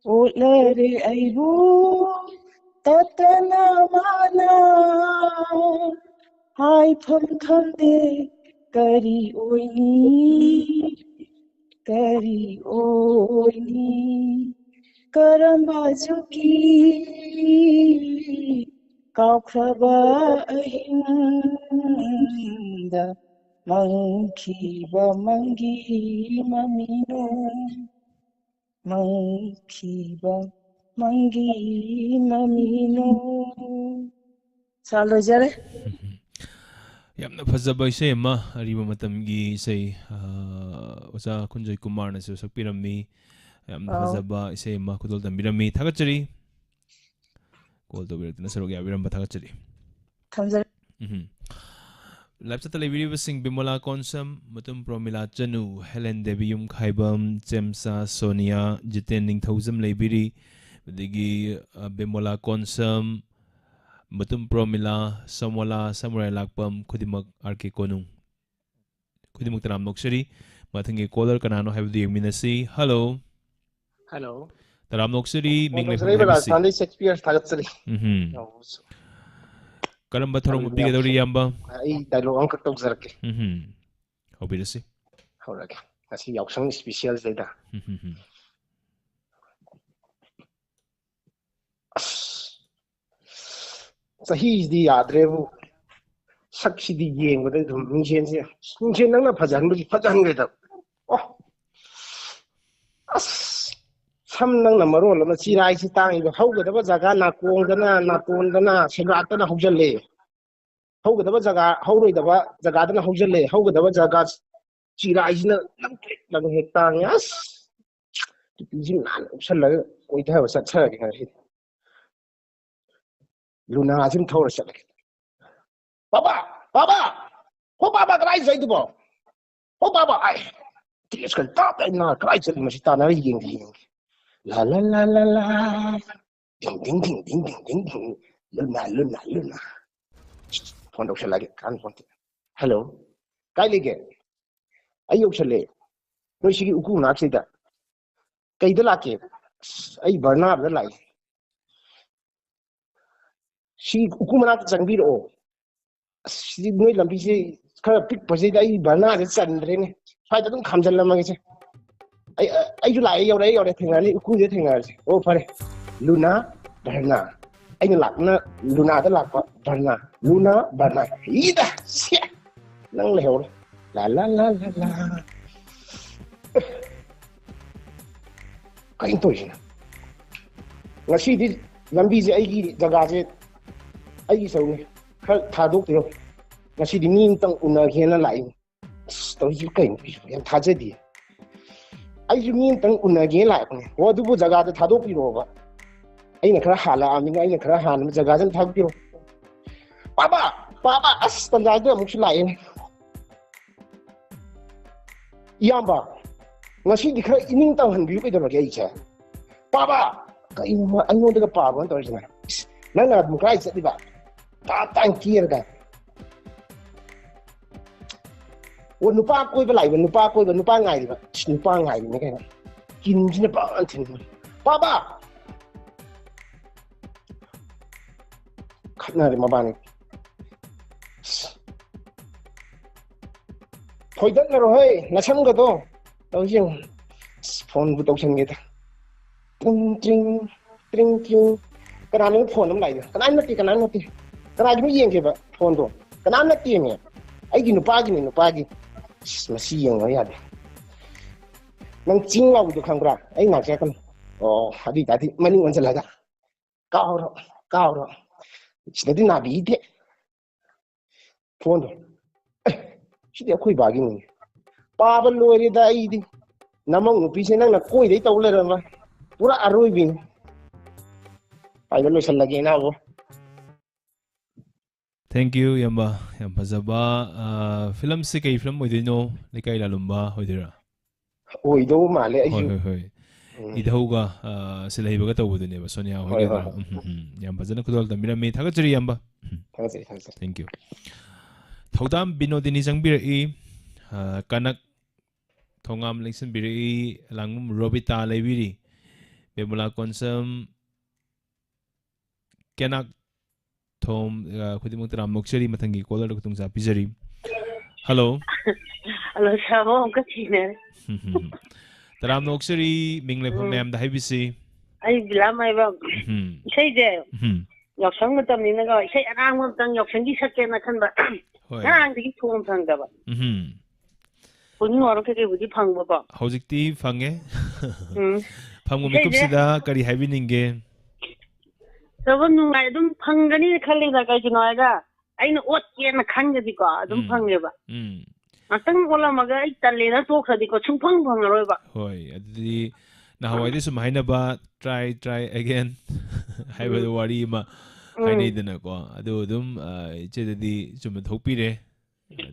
ꯑꯣꯠꯂꯔꯦ ꯑꯩꯕꯨ ꯇꯠꯇꯅ ꯃꯥꯅ, ꯍꯥꯏꯐꯝ ꯈꯪꯗꯦ ꯀꯔꯤ ꯑꯣꯏꯅꯤ, ꯀꯔꯤ ꯑꯣꯏꯅꯤ? ꯀꯔꯝꯕ ꯖꯨꯒꯤ ꯀꯥꯎꯈ꯭ꯔꯕ ꯑꯍꯤꯡꯗ ꯃꯪꯈꯤꯕ ꯃꯪꯒꯤ ꯃꯃꯤꯅꯣ? ꯃꯪꯈꯤꯕ ꯃꯪꯒꯤ ꯃꯃꯤꯅꯣ? ꯁꯥ ꯂꯣꯏꯖꯔꯦ꯫ ꯌꯥꯝꯅ ꯐꯖꯕ ꯏꯁꯩ ꯑꯃ, ꯑꯔꯤꯕ ꯃꯇꯝꯒꯤ ꯏꯁꯩ, ꯑ, ꯑꯣꯖꯥ ꯈꯨꯟꯖꯣꯏ ꯀꯨꯃꯥꯔꯅꯁꯨ ꯁꯛꯄꯤꯔꯝꯃꯤ꯫ ꯌꯥꯝꯅ ꯑꯥꯎ꯫ ꯐꯖꯕ ꯏꯁꯩ ꯑꯃ ꯈꯨꯗꯣꯜ ꯇꯝꯕꯤꯔꯝꯃꯤ꯫ ꯊꯥꯒꯠꯆꯔꯤ꯫ ꯀꯣꯜ ꯇꯧꯕꯤꯔꯛꯇꯨꯅ ꯁꯔꯨꯛ ꯌꯥꯕꯤꯔꯝꯕ ꯊꯥꯒꯠꯆꯔꯤ꯫ ꯊꯝꯖꯔꯦ꯫ ꯎꯝ꯫ ꯂꯥꯏꯞ ꯆꯠꯇ ꯂꯩꯕꯤꯔꯤꯕꯁꯤꯡ ꯕꯤꯃꯣꯂꯥ ꯀꯣꯟꯁꯝ, ꯃꯇꯨꯝ ꯄ꯭ꯔꯣꯃꯤꯂꯥ ꯆꯅꯨ, ꯍꯦꯂꯦꯟ ꯗꯦꯕꯤꯌꯨꯝ ꯈꯥꯏꯕꯝ, ꯆꯦꯝꯆꯥ ꯁꯣꯅꯤꯌꯥ, ꯖꯤꯇꯦꯟ ꯅꯤꯡꯊꯧꯖꯝ ꯂꯩꯕꯤꯔꯤ꯫ ꯑꯗꯒꯤ, ꯑ, ꯕꯤꯃꯣꯂꯥ ꯀꯣꯟꯁꯝ, ꯃꯇꯨꯝ ꯄ꯭ꯔꯣꯃꯤꯂꯥ, ꯁꯃꯣꯂꯥ, ꯁꯃꯨꯔꯥꯏ ꯂꯥꯛꯄꯝ, ꯈꯨꯗꯤꯡꯃꯛ ꯑꯥꯔ ꯀꯦ ꯀꯣꯅꯨꯡ꯫ ꯈꯨꯗꯤꯡꯃꯛ ꯇꯔꯥꯝꯅ ꯑꯣꯛꯆꯔꯤ꯫ ꯃꯊꯪꯒꯤ ꯀꯣꯂꯔ ꯀꯅꯥꯅꯣ ꯍꯥꯏꯕꯗꯨ ꯌꯦꯡꯃꯤꯟꯅꯁꯤ꯫ ꯍꯜꯂꯣ꯫ ꯍꯜꯂꯣ꯫ ꯇꯔꯥꯝꯅ ꯑꯣꯛꯆꯔꯤ꯫ ꯃꯤꯡ ꯂꯩꯐꯝ ꯇꯧꯖꯔꯛꯏꯕ ꯍꯥꯏꯕꯤꯁꯤ꯫ ꯔꯥꯖꯁꯊꯥꯟꯗꯩ ꯁꯦꯛꯁꯄꯤꯌꯔ ꯊꯥꯒꯠꯆꯔꯤ꯫ ꯎꯝꯍꯨꯝ꯫ ꯌꯥꯎꯕꯁꯨ꯫ ꯀꯔꯝꯕ ꯊꯧꯔꯝ ꯑꯗꯨ ꯎꯠꯄꯤꯒꯗꯧꯔꯤ, ꯌꯥꯎꯁꯤ꯫ ꯏꯌꯥꯝꯕ? ꯑꯩ ꯗꯥꯏꯂꯣꯛ ꯑꯃꯈꯛ ꯇꯧꯖꯔꯛꯀꯦ꯫ ꯎꯝꯍꯨꯝ꯫ ꯍꯧꯕꯤꯔꯁꯤ꯫ ꯍꯧꯔꯒꯦ꯫ ꯉꯁꯤ ꯌꯥꯎꯁꯪ ꯏꯁꯄꯤꯁꯤꯌꯦꯜꯁꯤꯗꯩꯗ꯫ ꯎꯝꯍꯨꯝ꯫ ꯑꯁ, ꯆꯍꯤꯁꯤꯗꯤ ꯌꯥꯗ꯭ꯔꯦꯕꯨ꯫ ꯁꯛꯁꯤꯗꯤ ꯌꯦꯡꯕꯗ ꯑꯗꯨꯝ ꯃꯤꯡꯁꯦꯟꯁꯦ, ꯃꯤꯡꯁꯦꯟ ꯅꯪꯅ ꯐꯖꯍꯟꯕꯁꯤ ꯐꯖꯍꯟꯈ꯭ꯔꯦꯗ꯫ ꯑꯣ, ꯑꯁ, ꯁꯝ ꯅꯪꯅ ꯃꯔꯣꯜ ꯑꯃ ꯆꯤꯔꯥꯏꯁꯤ ꯇꯥꯡꯉꯤꯕ, ꯍꯧꯒꯗꯕ ꯖꯒꯥ ꯅꯥꯀꯣꯡꯗꯅ, ꯅꯥꯇꯣꯟꯗꯅ, ꯁꯦꯒꯥꯛꯇꯅ ꯍꯧꯖꯜꯂꯦ꯫ ꯍꯧꯒꯗꯕ ꯖꯒꯥ ꯍꯧꯔꯣꯏꯗꯕ ꯖꯒꯥꯗꯅ ꯍꯧꯖꯜꯂꯦ꯫ ꯍꯧꯒꯗꯕ ꯖꯒꯥ ꯆꯤꯔꯥꯏꯁꯤꯅ ꯂꯪꯇ꯭ꯔꯤꯛ ꯂꯪꯉꯦ ꯍꯦꯛ ꯇꯥꯡꯉꯦ꯫ ꯑꯁ, ꯇꯨꯄꯤꯁꯤ ꯅꯥꯟꯅ ꯎꯞꯁꯜꯂꯒ ꯀꯣꯏꯊꯕ ꯆꯠꯊꯔꯒꯦ ꯉꯁꯤꯗꯤ꯫ ꯂꯨꯅꯥꯁꯤꯃ ꯊꯧꯔ ꯆꯠꯂꯒꯦ꯫ "ꯕꯥꯕꯥ! ꯕꯥꯕꯥ! ꯍꯣ ꯕꯥꯕꯥ, ꯀꯗꯥꯏ ꯆꯠꯂꯤꯗꯨꯕꯣ? ꯍꯣ ꯕꯥꯕꯥ! ꯑꯥꯏ, ꯇꯦꯁꯀ ꯇꯥꯞ ꯑꯩ ꯅꯥ ꯀꯗꯥꯏ ꯆꯠꯂꯤ? ꯃꯁꯤ ꯇꯥꯟꯅꯔ ꯌꯦꯡꯒꯦ, ꯌꯦꯡꯒꯦ꯫ ꯂꯥ, ꯂꯥ, ꯂꯥ, ꯂꯥ, ꯂꯥ꯫ ꯗꯤꯡ, ꯗꯤꯡ, ꯗꯤꯡ, ꯗꯤꯡ, ꯗꯤꯡ, ꯗꯤꯡ, ꯗꯤꯡ꯫ ꯂꯨꯅꯥ, ꯂꯨꯅꯥ, ꯂꯨꯅꯥ꯫ ꯐꯣꯟ ꯇꯧꯁꯜꯂꯛꯑꯒꯦ, ꯀꯥꯟ ꯐꯣꯟ꯫ ꯍꯜꯂꯣ꯫ ꯀꯥꯏ ꯂꯩꯒꯦ? ꯑꯩ ꯌꯧꯁꯜꯂꯦ꯫ ꯅꯣꯏ ꯁꯤꯒꯤ ꯎꯀꯨ ꯃꯅꯥꯛꯁꯤꯗ꯫ ꯀꯩꯗ ꯂꯥꯛꯀꯦ? ꯑꯁ, ꯑꯩ ꯕꯔꯅꯥꯗ ꯂꯥꯛꯏ꯫ ꯁꯤ ꯎꯀꯨ ꯃꯅꯥꯛꯇ ꯆꯪꯕꯤꯔꯛꯑꯣ꯫ ꯑꯁ, ꯁꯤꯗꯤ ꯅꯣꯏ ꯂꯝꯕꯤꯁꯦ ꯈꯔ ꯄꯤꯛꯄꯁꯤꯗ ꯑꯩ ꯕꯔꯅꯥꯁꯦ ꯆꯟꯗ꯭ꯔꯦꯅꯦ꯫ ꯁ꯭ꯋꯥꯏꯗ ꯑꯗꯨꯝ ꯈꯥꯝꯖꯜꯂꯝꯃꯒꯦꯁꯦ꯫ ꯑꯩ, ꯑ, ꯑꯩꯁꯨ ꯂꯥꯛꯑꯦ, ꯌꯧꯔꯛꯑꯦ, ꯌꯧꯔꯛꯑꯦ, ꯊꯦꯡꯅꯔꯅꯤ, ꯎꯈ꯭ꯔꯨꯜꯗ ꯊꯦꯡꯅꯔꯁꯤ꯫ ꯑꯣ, ꯐꯔꯦ꯫ Luna, Verna. ꯑꯩꯅ ꯂꯥꯛꯄꯅ ꯂꯨꯅꯥꯗ ꯂꯥꯛꯄ, ꯕꯔꯅꯥ꯫ Luna, Verna. ꯏꯗ! ꯁꯦ! ꯅꯪ ꯂꯩꯍꯧꯔꯦ꯫ ꯂꯥ, ꯂꯥ, ꯂꯥ, ꯂꯥ, ꯂꯥ꯫ ꯀꯩꯅꯣ ꯇꯧꯔꯤꯁꯤꯅ? ꯉꯁꯤꯗꯤ ꯂꯝꯕꯤꯁꯦ, ꯑꯩꯒꯤ ꯖꯒꯥꯁꯦ, ꯑꯩꯒꯤ ꯁꯔꯨꯛꯅꯤ꯫ ꯈꯔ ꯊꯥꯗꯣꯛꯄꯤꯔꯣ꯫ ꯉꯁꯤꯗꯤ ꯃꯤ ꯑꯝꯇꯪ ꯎꯅꯒꯦꯅ ꯂꯥꯛꯏꯅꯤ꯫ ꯑꯁ, ꯇꯧꯔꯤꯁꯤꯕꯨ ꯀꯩꯅꯣ? ꯌꯥꯝ ꯊꯥꯖꯗꯦ꯫ ꯑꯩꯁꯨ ꯃꯤ ꯑꯝꯇꯪ ꯎꯅꯒꯦꯅ ꯂꯥꯛꯄꯅꯦ꯫ ꯑꯣ, ꯑꯗꯨꯕꯨ ꯖꯒꯥꯗ ꯊꯥꯗꯣꯛꯄꯤꯔꯛꯑꯣꯕ꯫ ꯑꯩꯅ ꯈꯔ ꯍꯥꯜꯂꯛꯑꯕꯅꯤꯅ, ꯑꯩꯅ ꯈꯔ ꯍꯥꯟꯅꯕ ꯖꯒꯥꯁꯤ ꯑꯝꯇ ꯊꯥꯗꯣꯛꯄꯤꯔꯛꯑꯣ꯫ ꯄꯥꯕ! ꯄꯥꯕ! ꯑꯁ, ꯇꯟꯖꯥꯁꯤꯗ ꯑꯃꯨꯛꯁꯨ ꯂꯥꯛꯑꯦꯅꯦ꯫ ꯏꯌꯥꯝꯕ, ꯉꯁꯤꯗꯤ ꯈꯔ ꯏꯅꯤꯡ ꯇꯝꯍꯟꯕꯤꯌꯨ ꯀꯩꯗꯧꯔꯒꯦ ꯑꯩꯁꯦ? ꯄꯥꯕ! ꯀꯩꯅꯣ ꯃꯥ ꯑꯩꯉꯣꯟꯗꯒ ꯄꯥꯕꯅ ꯇꯧꯔꯤꯁꯤꯅ? ꯏꯁ, ꯅꯪꯅ ꯑꯗꯨꯝ ꯀꯗꯥꯏ ꯆꯠꯂꯤꯕ? ꯇꯥꯞ ꯇꯥꯏꯅ ꯀꯦꯔꯒ꯫ ꯑꯣ, ꯅꯨꯄꯥ ꯀꯣꯏꯕ ꯂꯥꯛꯏꯕ, ꯅꯨꯄꯥ ꯀꯣꯏꯕ, ꯅꯨꯄꯥ ꯉꯥꯏꯔꯤꯕ꯫ ꯏꯁ, ꯅꯨꯄꯥ ꯉꯥꯏꯔꯤꯅꯦ ꯀꯩꯅꯣ꯫ ꯀꯤꯟꯁꯤꯅ ꯄꯥꯕ ꯊꯤꯟꯕ꯫ ꯄꯥꯕ! ꯈꯠꯅꯔꯦ ꯃꯕꯥꯅꯤ꯫ ꯑꯁ꯫ ꯐꯣꯏꯗꯠꯅꯔꯣ ꯍꯣꯏ, ꯅꯁꯝꯒꯗꯣ꯫ ꯇꯧꯔꯤꯁꯤ ꯌꯦꯡꯉꯨ꯫ ꯑꯁ, ꯐꯣꯟꯕꯨ ꯇꯧꯁꯟꯒꯦꯗ꯫ ꯇ꯭ꯔꯤꯡ, ꯇ꯭ꯔꯤꯡ, ꯇ꯭ꯔꯤꯡ, ꯇ꯭ꯔꯤꯡ꯫ ꯀꯅꯥꯅꯣ ꯐꯣꯟ ꯑꯃ ꯂꯥꯛꯏꯗꯣ? ꯀꯅꯥꯅꯣ ꯅꯠꯇꯦ, ꯀꯅꯥꯅꯣ ꯅꯠꯇꯦ꯫ ꯀꯅꯥꯒꯤꯅꯣ ꯌꯦꯡꯒꯦꯕ ꯐꯣꯟꯗꯣ? ꯀꯅꯥꯝ ꯅꯠꯇꯦꯃꯦ꯫ ꯑꯩꯒꯤ ꯅꯨꯄꯥꯒꯤꯅꯦ, ꯅꯨꯄꯥꯒꯤ꯫ ꯑꯁ, ꯃꯁꯤ ꯌꯦꯡꯉꯣ ꯌꯥꯗꯦ꯫ ꯅꯪ ꯆꯤꯡ ꯂꯥꯎꯕꯤꯗꯣ ꯈꯪꯕ꯭ꯔꯥ? ꯑꯩ ꯅꯥꯛꯁꯦ ꯍꯥꯏꯔꯛꯀꯅꯨ꯫ ꯑꯣ, ꯑꯗꯨ ꯑꯣꯏꯇꯥꯔꯗꯤ ꯃꯅꯤꯡ ꯑꯣꯟꯁꯤꯜꯂꯒ꯫ ꯀꯥꯎꯔꯣ, ꯀꯥꯎꯔꯣ꯫ ꯁꯤꯗꯗꯤ ꯅꯥꯕꯤꯗꯦ꯫ ꯐꯣꯟꯗꯣ꯫ ꯑꯦ, ꯁꯤꯗꯤ ꯑꯩꯈꯣꯏ ꯕꯥꯒꯤꯅꯤꯅꯦ꯫ ꯄꯥꯕ ꯂꯣꯏꯔꯦꯗ ꯑꯩꯗꯤ꯫ ꯅꯃꯧ ꯅꯨꯄꯤꯁꯦ ꯅꯪꯅ ꯀꯣꯏꯗꯩ ꯇꯧ ꯂꯩꯔꯝꯃꯦ꯫ ꯄꯨꯔꯥ ꯑꯔꯣꯏꯕꯤꯅꯤ꯫ ꯄꯥꯏꯕ ꯂꯣꯏꯁꯜꯂꯒꯦ, ꯏꯅꯥꯎꯕꯣ꯫ Thank you, ꯏꯌꯥꯝꯕ꯫ ꯌꯥꯝ ꯐꯖꯕ, ꯑ, ꯐꯤꯂꯝꯁꯦ ꯀꯩ ꯐꯤꯂꯝ ꯑꯣꯏꯗꯣꯏꯅꯣ? ꯂꯩꯀꯥꯏ ꯂꯥꯂꯨꯝꯕ ꯑꯣꯏꯗꯣꯏꯔꯥ? ꯑꯣꯏꯗꯧꯕ ꯃꯥꯜꯂꯦ, ꯍꯣꯏ, ꯑꯩꯁꯨ꯫ ꯍꯣꯏ, ꯍꯣꯏ꯫ ꯎꯝ꯫ ꯏꯙꯧꯒ, ꯑ, ꯁꯤꯜꯍꯩꯕꯒ ꯇꯧꯕꯗꯨꯅꯦꯕ, ꯁꯣꯅꯤꯌꯥ ꯍꯣꯏ, ꯍꯣꯏꯒꯗ꯭ꯔꯥ? ꯍꯣꯏ꯫ ꯎꯝ, ꯎꯝ, ꯎꯝ꯫ ꯌꯥꯝ ꯐꯖꯅ ꯈꯨꯗꯣꯜ ꯇꯝꯕꯤꯔꯝꯃꯤ꯫ ꯊꯥꯒꯠꯆꯔꯤ, ꯏꯌꯥꯝꯕ꯫ ꯎꯝ꯫ ꯊꯥꯒꯠꯆꯔꯤ, ꯊꯥꯒꯠꯆꯔꯤ꯫ Thank you꯫ ꯊꯧꯗꯥꯝ ꯕꯤꯅꯣꯗꯤꯅꯤ ꯆꯪꯕꯤꯔꯛꯏ꯫ ꯑ, ꯀꯅꯛ ꯊꯣꯉꯥꯝ ꯂꯦꯡꯁꯤꯟꯕꯤꯔꯛꯏ꯫ ꯂꯥꯡꯕꯝ ꯔꯣꯕꯤꯇꯥ ꯂꯩꯕꯤꯔꯤ꯫ ꯕꯦꯃꯨꯂꯥ ꯀꯣꯟꯁꯝ ꯀꯦꯅꯥꯛ ꯊꯣꯝ, ꯑ, ꯈꯨꯗꯤꯡꯃꯛꯇ ꯇꯔꯥꯝꯅ ꯑꯣꯛꯆꯔꯤ꯫ ꯃꯊꯪꯒꯤ caller ꯗ ꯈꯨꯗꯣꯡꯆꯥꯕ ꯄꯤꯖꯔꯤ꯫ Hello꯫ Hello, ꯁꯥꯃꯣ ꯑꯃꯨꯛꯀ ꯊꯦꯡꯅꯔꯦ꯫ ꯇꯔꯥꯝꯅ ꯑꯣꯛꯆꯔꯤ, ꯃꯤꯡ ꯂꯩꯐꯝ ꯎꯝ꯫ ꯃꯌꯥꯝꯗ ꯍꯥꯏꯕꯤꯁꯤ꯫ ꯑꯩ ꯕꯤꯂꯥ ꯃꯥꯏꯕꯝ꯫ ꯎꯝ꯫ ꯏꯁꯩꯁꯦ ꯎꯝ꯫ ꯌꯥꯎꯁꯪ ꯃꯇꯝꯅꯤꯅꯀꯣ, ꯏꯁꯩ ꯑꯔꯥꯡꯕ ꯑꯝꯇꯪ ꯌꯥꯎꯁꯪꯒꯤ ꯁꯛꯀꯦꯅ ꯈꯟꯕ꯫ ꯍꯣꯏ꯫ ꯉꯔꯥꯡꯗꯒꯤ ꯊꯣꯡ ꯐꯪꯗꯕ꯫ ꯎꯝ꯫ ꯄꯨꯡ ꯋꯥꯔꯣ ꯀꯩꯀꯩꯕꯨꯗꯤ ꯐꯪꯕꯀꯣ꯫ ꯍꯧꯖꯤꯛꯇꯤ ꯐꯪꯉꯦ꯫ ꯎꯝ꯫ ꯐꯪꯕ ꯏꯁꯩꯁꯦ ꯃꯤꯀꯨꯞꯁꯤꯗ ꯀꯔꯤ ꯍꯥꯏꯕꯤꯅꯤꯡꯒꯦ? ꯆꯥꯕ ꯅꯨꯡꯉꯥꯏ, ꯑꯗꯨꯝ ꯐꯪꯒꯅꯤꯅ ꯈꯜꯂꯤꯗ, ꯀꯩꯒꯤꯅꯣ ꯍꯥꯏꯔꯒ ꯑꯩꯅ ꯑꯣꯠꯀꯦꯅ ꯈꯟꯒꯗꯤꯀꯣ, ꯑꯗꯨꯝ ꯎꯝ꯫ ꯐꯪꯉꯦꯕ꯫ ꯎꯝ꯫ ꯉꯥꯛꯇꯪ ꯑꯣꯠꯂꯝꯃꯒ ꯑꯩ ꯇꯜꯂꯦꯅ ꯇꯣꯛꯈ꯭ꯔꯗꯤꯀꯣ, ꯁꯨꯡꯐꯪ ꯐꯪꯉꯔꯣꯏꯕ꯫ ꯍꯣꯏ, ꯑꯗꯨꯗꯤ ꯅꯍꯥꯟꯋꯥꯏꯗꯤ ꯁꯨꯝ ꯍꯥꯏꯅꯕ, "Try, try again" ꯍꯥꯏꯕꯗꯣ, ꯎꯝ꯫ ꯋꯥꯔꯤ ꯑꯃ ꯎꯝ꯫ ꯍꯥꯏꯅꯩꯗꯅꯀꯣ꯫ ꯑꯗꯨ ꯑꯗꯨꯝ, ꯑ, ꯏꯆꯦꯗꯗꯤ ꯆꯨꯝꯅ ꯊꯣꯛꯄꯤꯔꯦ꯫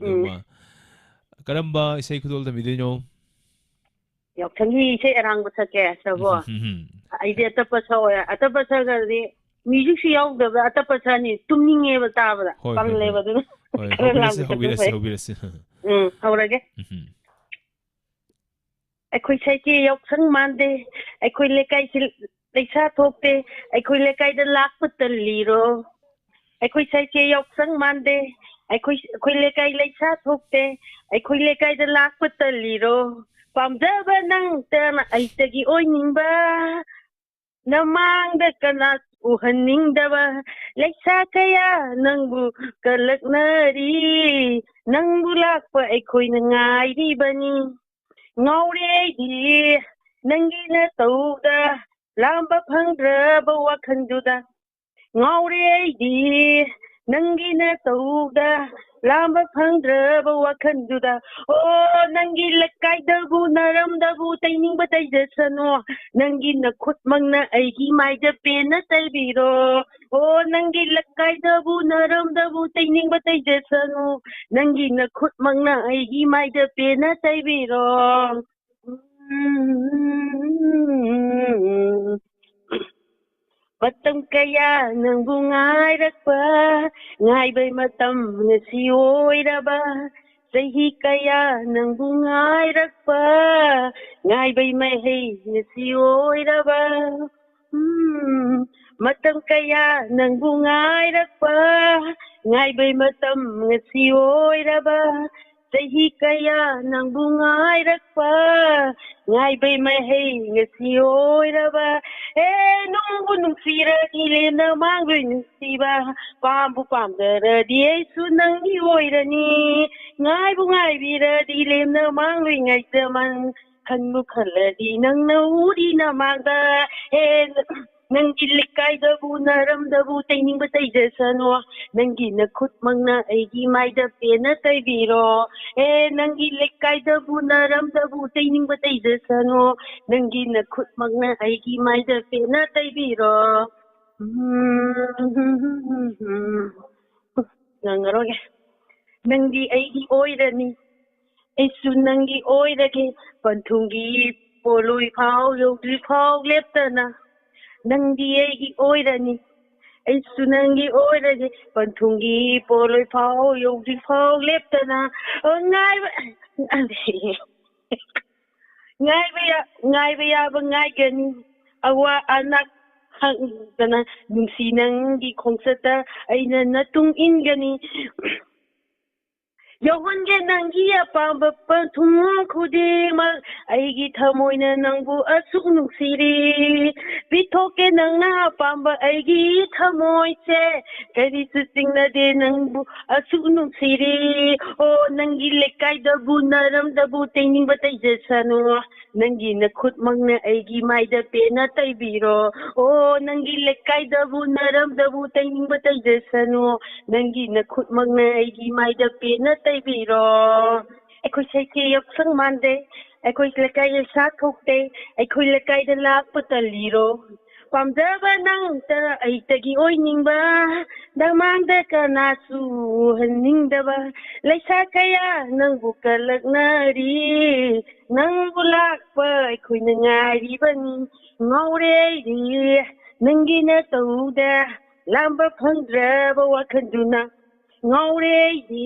ꯎꯝ꯫ ꯑꯗꯨꯃ ꯀꯔꯝꯕ ꯏꯁꯩ ꯈꯨꯗꯣꯜ ꯇꯝꯕꯤꯗꯣꯏꯅꯣ? ꯌꯥꯎꯁꯪꯒꯤ ꯏꯁꯩ ꯑꯔꯥꯡꯕ ꯁꯛꯀꯦ, ꯁꯕꯣ꯫ ꯎꯝ, ꯎꯝ, ꯎꯝ꯫ ꯑꯩꯗꯤ ꯑꯇꯞꯄ ꯁꯛꯑꯣꯏ꯫ ꯑꯇꯞꯄ ꯁꯛꯑꯒꯗꯤ music ꯁꯨ ꯌꯥꯎꯗꯕ, ꯑꯇꯞꯄ ꯁꯛꯑꯅꯤ, ꯇꯨꯝꯅꯤꯡꯉꯦꯕ ꯇꯥꯕꯗ꯫ ꯍꯣꯏ, ꯍꯣꯏ, ꯇꯜꯂꯦꯕ, ꯍꯣꯏ꯫ ꯑꯗꯨꯅ ꯍꯣꯏ, ꯈꯔ ꯍꯧꯕꯤꯔꯁꯤ, ꯂꯥꯡꯕ ꯁꯛꯄ ꯍꯧꯕꯤꯔꯁꯤ, ꯐꯩ꯫ ꯍꯧꯕꯤꯔꯁꯤ꯫ ꯎꯝ, ꯍꯧꯔꯒꯦ꯫ ꯎꯝ꯫ ꯑꯩꯈꯣꯏ ꯁꯥꯏꯀꯦ ꯌꯥꯎꯁꯪ ꯃꯥꯟꯗꯦ, ꯑꯩꯈꯣꯏ ꯂꯩꯀꯥꯏꯁꯤ ꯂꯩꯁꯥ ꯊꯣꯛꯇꯦ, ꯑꯩꯈꯣꯏ ꯂꯩꯀꯥꯏꯗ ꯂꯥꯛꯄ ꯇꯜꯂꯤꯔꯣ? ꯑꯩꯈꯣꯏ ꯁꯥꯏꯀꯦ ꯌꯥꯎꯁꯪ ꯃꯥꯟꯗꯦ, ꯑꯩꯈꯣꯏ, ꯑꯩꯈꯣꯏ ꯂꯩꯀꯥꯏ ꯂꯩꯁꯥ ꯊꯣꯛꯇꯦ, ꯑꯩꯈꯣꯏ ꯂꯩꯀꯥꯏꯗ ꯂꯥꯛꯄ ꯇꯜꯂꯤꯔꯣ? ꯄꯥꯝꯖꯕ ꯅꯪꯇꯅ ꯑꯩꯇꯒꯤ ꯑꯣꯏꯅꯤꯡꯕ, ꯅꯃꯥꯡꯗ ꯀꯅꯥ ꯎꯍꯟꯅꯤꯡꯗꯕ ꯂꯩꯁꯥ ꯀꯌꯥ ꯅꯪꯕꯨ ꯀꯜꯂꯛꯅꯔꯤ꯫ ꯅꯪꯕꯨ ꯂꯥꯛꯄ ꯑꯩꯈꯣꯏꯅ ꯉꯥꯏꯔꯤꯕꯅꯤ꯫ ꯉꯥꯎꯔꯦ ꯑꯩꯗꯤ ꯅꯪꯒꯤ ꯅꯇꯧꯗ, ꯂꯥꯝꯕ ꯐꯪꯗ꯭ꯔꯕ ꯋꯥꯈꯜꯗꯨꯗ꯫ ꯉꯥꯎꯔꯦ ꯑꯩꯗꯤ ꯅꯪꯒꯤ ꯅꯇꯧꯗ, ꯂꯥꯝꯕ ꯐꯪꯗ꯭ꯔꯕ ꯋꯥꯈꯜꯗꯨꯗ꯫ ꯑꯣ, ꯅꯪꯒꯤ ꯂꯩꯀꯥꯏꯗꯕꯨ ꯅꯔꯝꯗꯕꯨ ꯇꯩꯅꯤꯡꯕ ꯇꯩꯖꯁꯅꯨ, ꯅꯪꯒꯤ ꯅꯈꯨꯠꯃꯛꯅ ꯑꯩꯒꯤ ꯃꯥꯏꯗ ꯄꯦꯟꯅ ꯇꯩꯕꯤꯔꯣ꯫ ꯑꯣ, ꯅꯪꯒꯤ ꯂꯩꯀꯥꯏꯗꯕꯨ ꯅꯔꯝꯗꯕꯨ ꯇꯩꯅꯤꯡꯕ ꯇꯩꯖꯁꯅꯨ, ꯅꯪꯒꯤ ꯅꯈꯨꯠꯃꯛꯅ ꯑꯩꯒꯤ ꯃꯥꯏꯗ ꯄꯦꯟꯅ ꯇꯩꯕꯤꯔꯣ꯫ ꯎꯝ꯫ ꯃꯇꯝ ꯀꯌꯥ ꯅꯪꯕꯨ ꯉꯥꯏꯔꯛꯄ, ꯉꯥꯏꯕꯩ ꯃꯇꯝ ꯉꯁꯤ ꯑꯣꯏꯔꯕ꯫ ꯆꯍꯤ ꯀꯌꯥ ꯅꯪꯕꯨ ꯉꯥꯏꯔꯛꯄ, ꯉꯥꯏꯕꯩ ꯃꯍꯩ ꯉꯁꯤ ꯑꯣꯏꯔꯕ꯫ ꯎꯝ, ꯃꯇꯝ ꯀꯌꯥ ꯅꯪꯕꯨ ꯉꯥꯏꯔꯛꯄ, ꯉꯥꯏꯕꯩ ꯃꯇꯝ ꯉꯁꯤ ꯑꯣꯏꯔꯕ꯫ ꯆꯍꯤ ꯀꯌꯥ ꯅꯪꯕꯨ ꯉꯥꯏꯔꯛꯄ, ꯉꯥꯏꯕꯩ ꯃꯍꯩ ꯉꯁꯤ ꯑꯣꯏꯔꯕ꯫ ꯑꯦ, ꯅꯨꯡꯕꯨ ꯅꯨꯡꯁꯤꯔꯗꯤ ꯂꯦꯝꯅ ꯃꯥꯡꯂꯣꯏ ꯅꯨꯡꯁꯤꯕ, ꯄꯥꯝꯕꯨ ꯄꯥꯝꯖꯔꯗꯤ ꯑꯩꯁꯨ ꯅꯪꯒꯤ ꯑꯣꯏꯔꯅꯤ꯫ ꯉꯥꯏꯕꯨ ꯉꯥꯏꯕꯤꯔꯗꯤ ꯂꯦꯝꯅ ꯃꯥꯡꯂꯣꯏ ꯉꯥꯏꯖꯃꯟ, ꯈꯟꯕꯨ ꯈꯜꯂꯗꯤ ꯅꯪꯅ ꯎꯔꯤ ꯅꯃꯥꯡꯗ꯫ ꯑꯦ, ꯅꯪꯒꯤ ꯂꯩꯀꯥꯏꯗꯕꯨ ꯅꯔꯝꯗꯕꯨ ꯇꯩꯅꯤꯡꯕ ꯇꯩꯖꯁꯅꯨ, ꯅꯪꯒꯤ ꯅꯈꯨꯠꯃꯛꯅ ꯑꯩꯒꯤ ꯃꯥꯏꯗ ꯄꯦꯟꯅ ꯇꯩꯕꯤꯔꯣ꯫ ꯑꯦ, ꯅꯪꯒꯤ ꯂꯩꯀꯥꯏꯗꯕꯨ ꯅꯔꯝꯗꯕꯨ ꯇꯩꯅꯤꯡꯕ ꯇꯩꯖꯁꯅꯨ, ꯅꯪꯒꯤ ꯅꯈꯨꯠꯃꯛꯅ ꯑꯩꯒꯤ ꯃꯥꯏꯗ ꯄꯦꯟꯅ ꯇꯩꯕꯤꯔꯣ꯫ ꯎꯝ, ꯉꯥꯡꯉꯔꯣꯏꯒꯦ꯫ ꯅꯪꯗꯤ ꯑꯩꯒꯤ ꯑꯣꯏꯔꯅꯤ, ꯑꯩꯁꯨ ꯅꯪꯒꯤ ꯑꯣꯏꯔꯒꯦ, ꯄꯟꯊꯨꯡꯒꯤ ꯄꯣꯂꯣꯏ ꯐꯥꯎ ꯌꯧꯗ꯭ꯔꯤ ꯐꯥꯎ ꯂꯦꯞꯇꯅ꯫ ꯅꯪꯗꯤ ꯑꯩꯒꯤ ꯑꯣꯏꯔꯅꯤ, ꯑꯩꯁꯨ ꯅꯪꯒꯤ ꯑꯣꯏꯔꯒꯦ, ꯄꯟꯊꯨꯡꯒꯤ ꯄꯣꯂꯣꯏ ꯐꯥꯎ ꯌꯧꯗ꯭ꯔꯤ ꯐꯥꯎ ꯂꯦꯞꯇꯅ꯫ ꯑꯣ, ꯉꯥꯏꯕ, ꯉꯥꯏꯕ ꯌꯥ-, ꯉꯥꯏꯕ ꯌꯥꯕ ꯉꯥꯏꯒꯅꯤ, ꯑꯋꯥ ꯑꯅꯥ ꯈꯪꯗꯅ ꯅꯨꯡꯁꯤ ꯅꯪꯒꯤ ꯈꯣꯡꯆꯠꯇ ꯑꯩꯅ ꯅꯇꯨꯡ ꯏꯟꯒꯅꯤ꯫ ꯌꯧꯍꯟꯒꯦ ꯅꯪꯒꯤ ꯑꯄꯥꯝꯕ ꯄꯟꯊꯨꯡ ꯈꯨꯗꯤꯡꯃꯛ, ꯑꯩꯒꯤ ꯊꯃꯣꯏꯅ ꯅꯪꯕꯨ ꯑꯁꯨꯛ ꯅꯨꯡꯁꯤꯔꯤ꯫ ꯄꯤꯊꯣꯛꯀꯦ ꯅꯪꯅ ꯑꯄꯥꯝꯕ ꯑꯩꯒꯤ ꯊꯃꯣꯏꯁꯦ, ꯀꯔꯤꯁꯨ ꯆꯤꯡꯅꯗꯦ ꯅꯪꯕꯨ ꯑꯁꯨꯛ ꯅꯨꯡꯁꯤꯔꯤ꯫ ꯑꯣ, ꯅꯪꯒꯤ ꯂꯩꯀꯥꯏꯗꯕꯨ ꯅꯔꯝꯗꯕꯨ ꯇꯩꯅꯤꯡꯕ ꯇꯩꯖꯁꯅꯨ, ꯅꯪꯒꯤ ꯅꯈꯨꯠꯃꯛꯅ ꯑꯩꯒꯤ ꯃꯥꯏꯗ ꯄꯦꯟꯅ ꯇꯩꯕꯤꯔꯣ꯫ ꯑꯣ, ꯅꯪꯒꯤ ꯂꯩꯀꯥꯏꯗꯕꯨ ꯅꯔꯝꯗꯕꯨ ꯇꯩꯅꯤꯡꯕ ꯇꯩꯖꯁꯅꯨ, ꯅꯪꯒꯤ ꯅꯈꯨꯠꯃꯛꯅ ꯑꯩꯒꯤ ꯃꯥꯏꯗ ꯄꯦꯟꯅ ꯇꯩꯕꯤꯔꯣ꯫ ꯑꯩꯈꯣꯏ ꯁꯩꯇꯦ ꯌꯥꯎꯁꯪ ꯃꯥꯟꯗꯦ, ꯑꯩꯈꯣꯏ ꯂꯩꯀꯥꯏ ꯏꯁꯥ ꯊꯣꯛꯇꯦ, ꯑꯩꯈꯣꯏ ꯂꯩꯀꯥꯏꯗ ꯂꯥꯛꯄ ꯇꯜꯂꯤꯔꯣ? ꯄꯥꯝꯖꯕ ꯅꯪꯇ ꯑꯩꯇꯒꯤ ꯑꯣꯏꯅꯤꯡꯕ, ꯅꯃꯥꯡꯗ ꯀꯅꯥꯁꯨ ꯎꯍꯟꯅꯤꯡꯗꯕ, ꯂꯩꯁꯥ ꯀꯌꯥ ꯅꯪꯕꯨ ꯀꯜꯂꯛꯅꯔꯤ, ꯅꯪꯕꯨ ꯂꯥꯛꯄ ꯑꯩꯈꯣꯏꯅ ꯉꯥꯏꯔꯤꯕꯅꯤ꯫ ꯉꯥꯎꯔꯦ ꯑꯩꯗꯤ ꯅꯪꯒꯤ ꯅꯇꯧꯗ, ꯂꯥꯝꯕ ꯐꯪꯗ꯭ꯔꯕ ꯋꯥꯈꯜꯗꯨꯅ꯫ ꯉꯥꯎꯔꯦ ꯑꯩꯗꯤ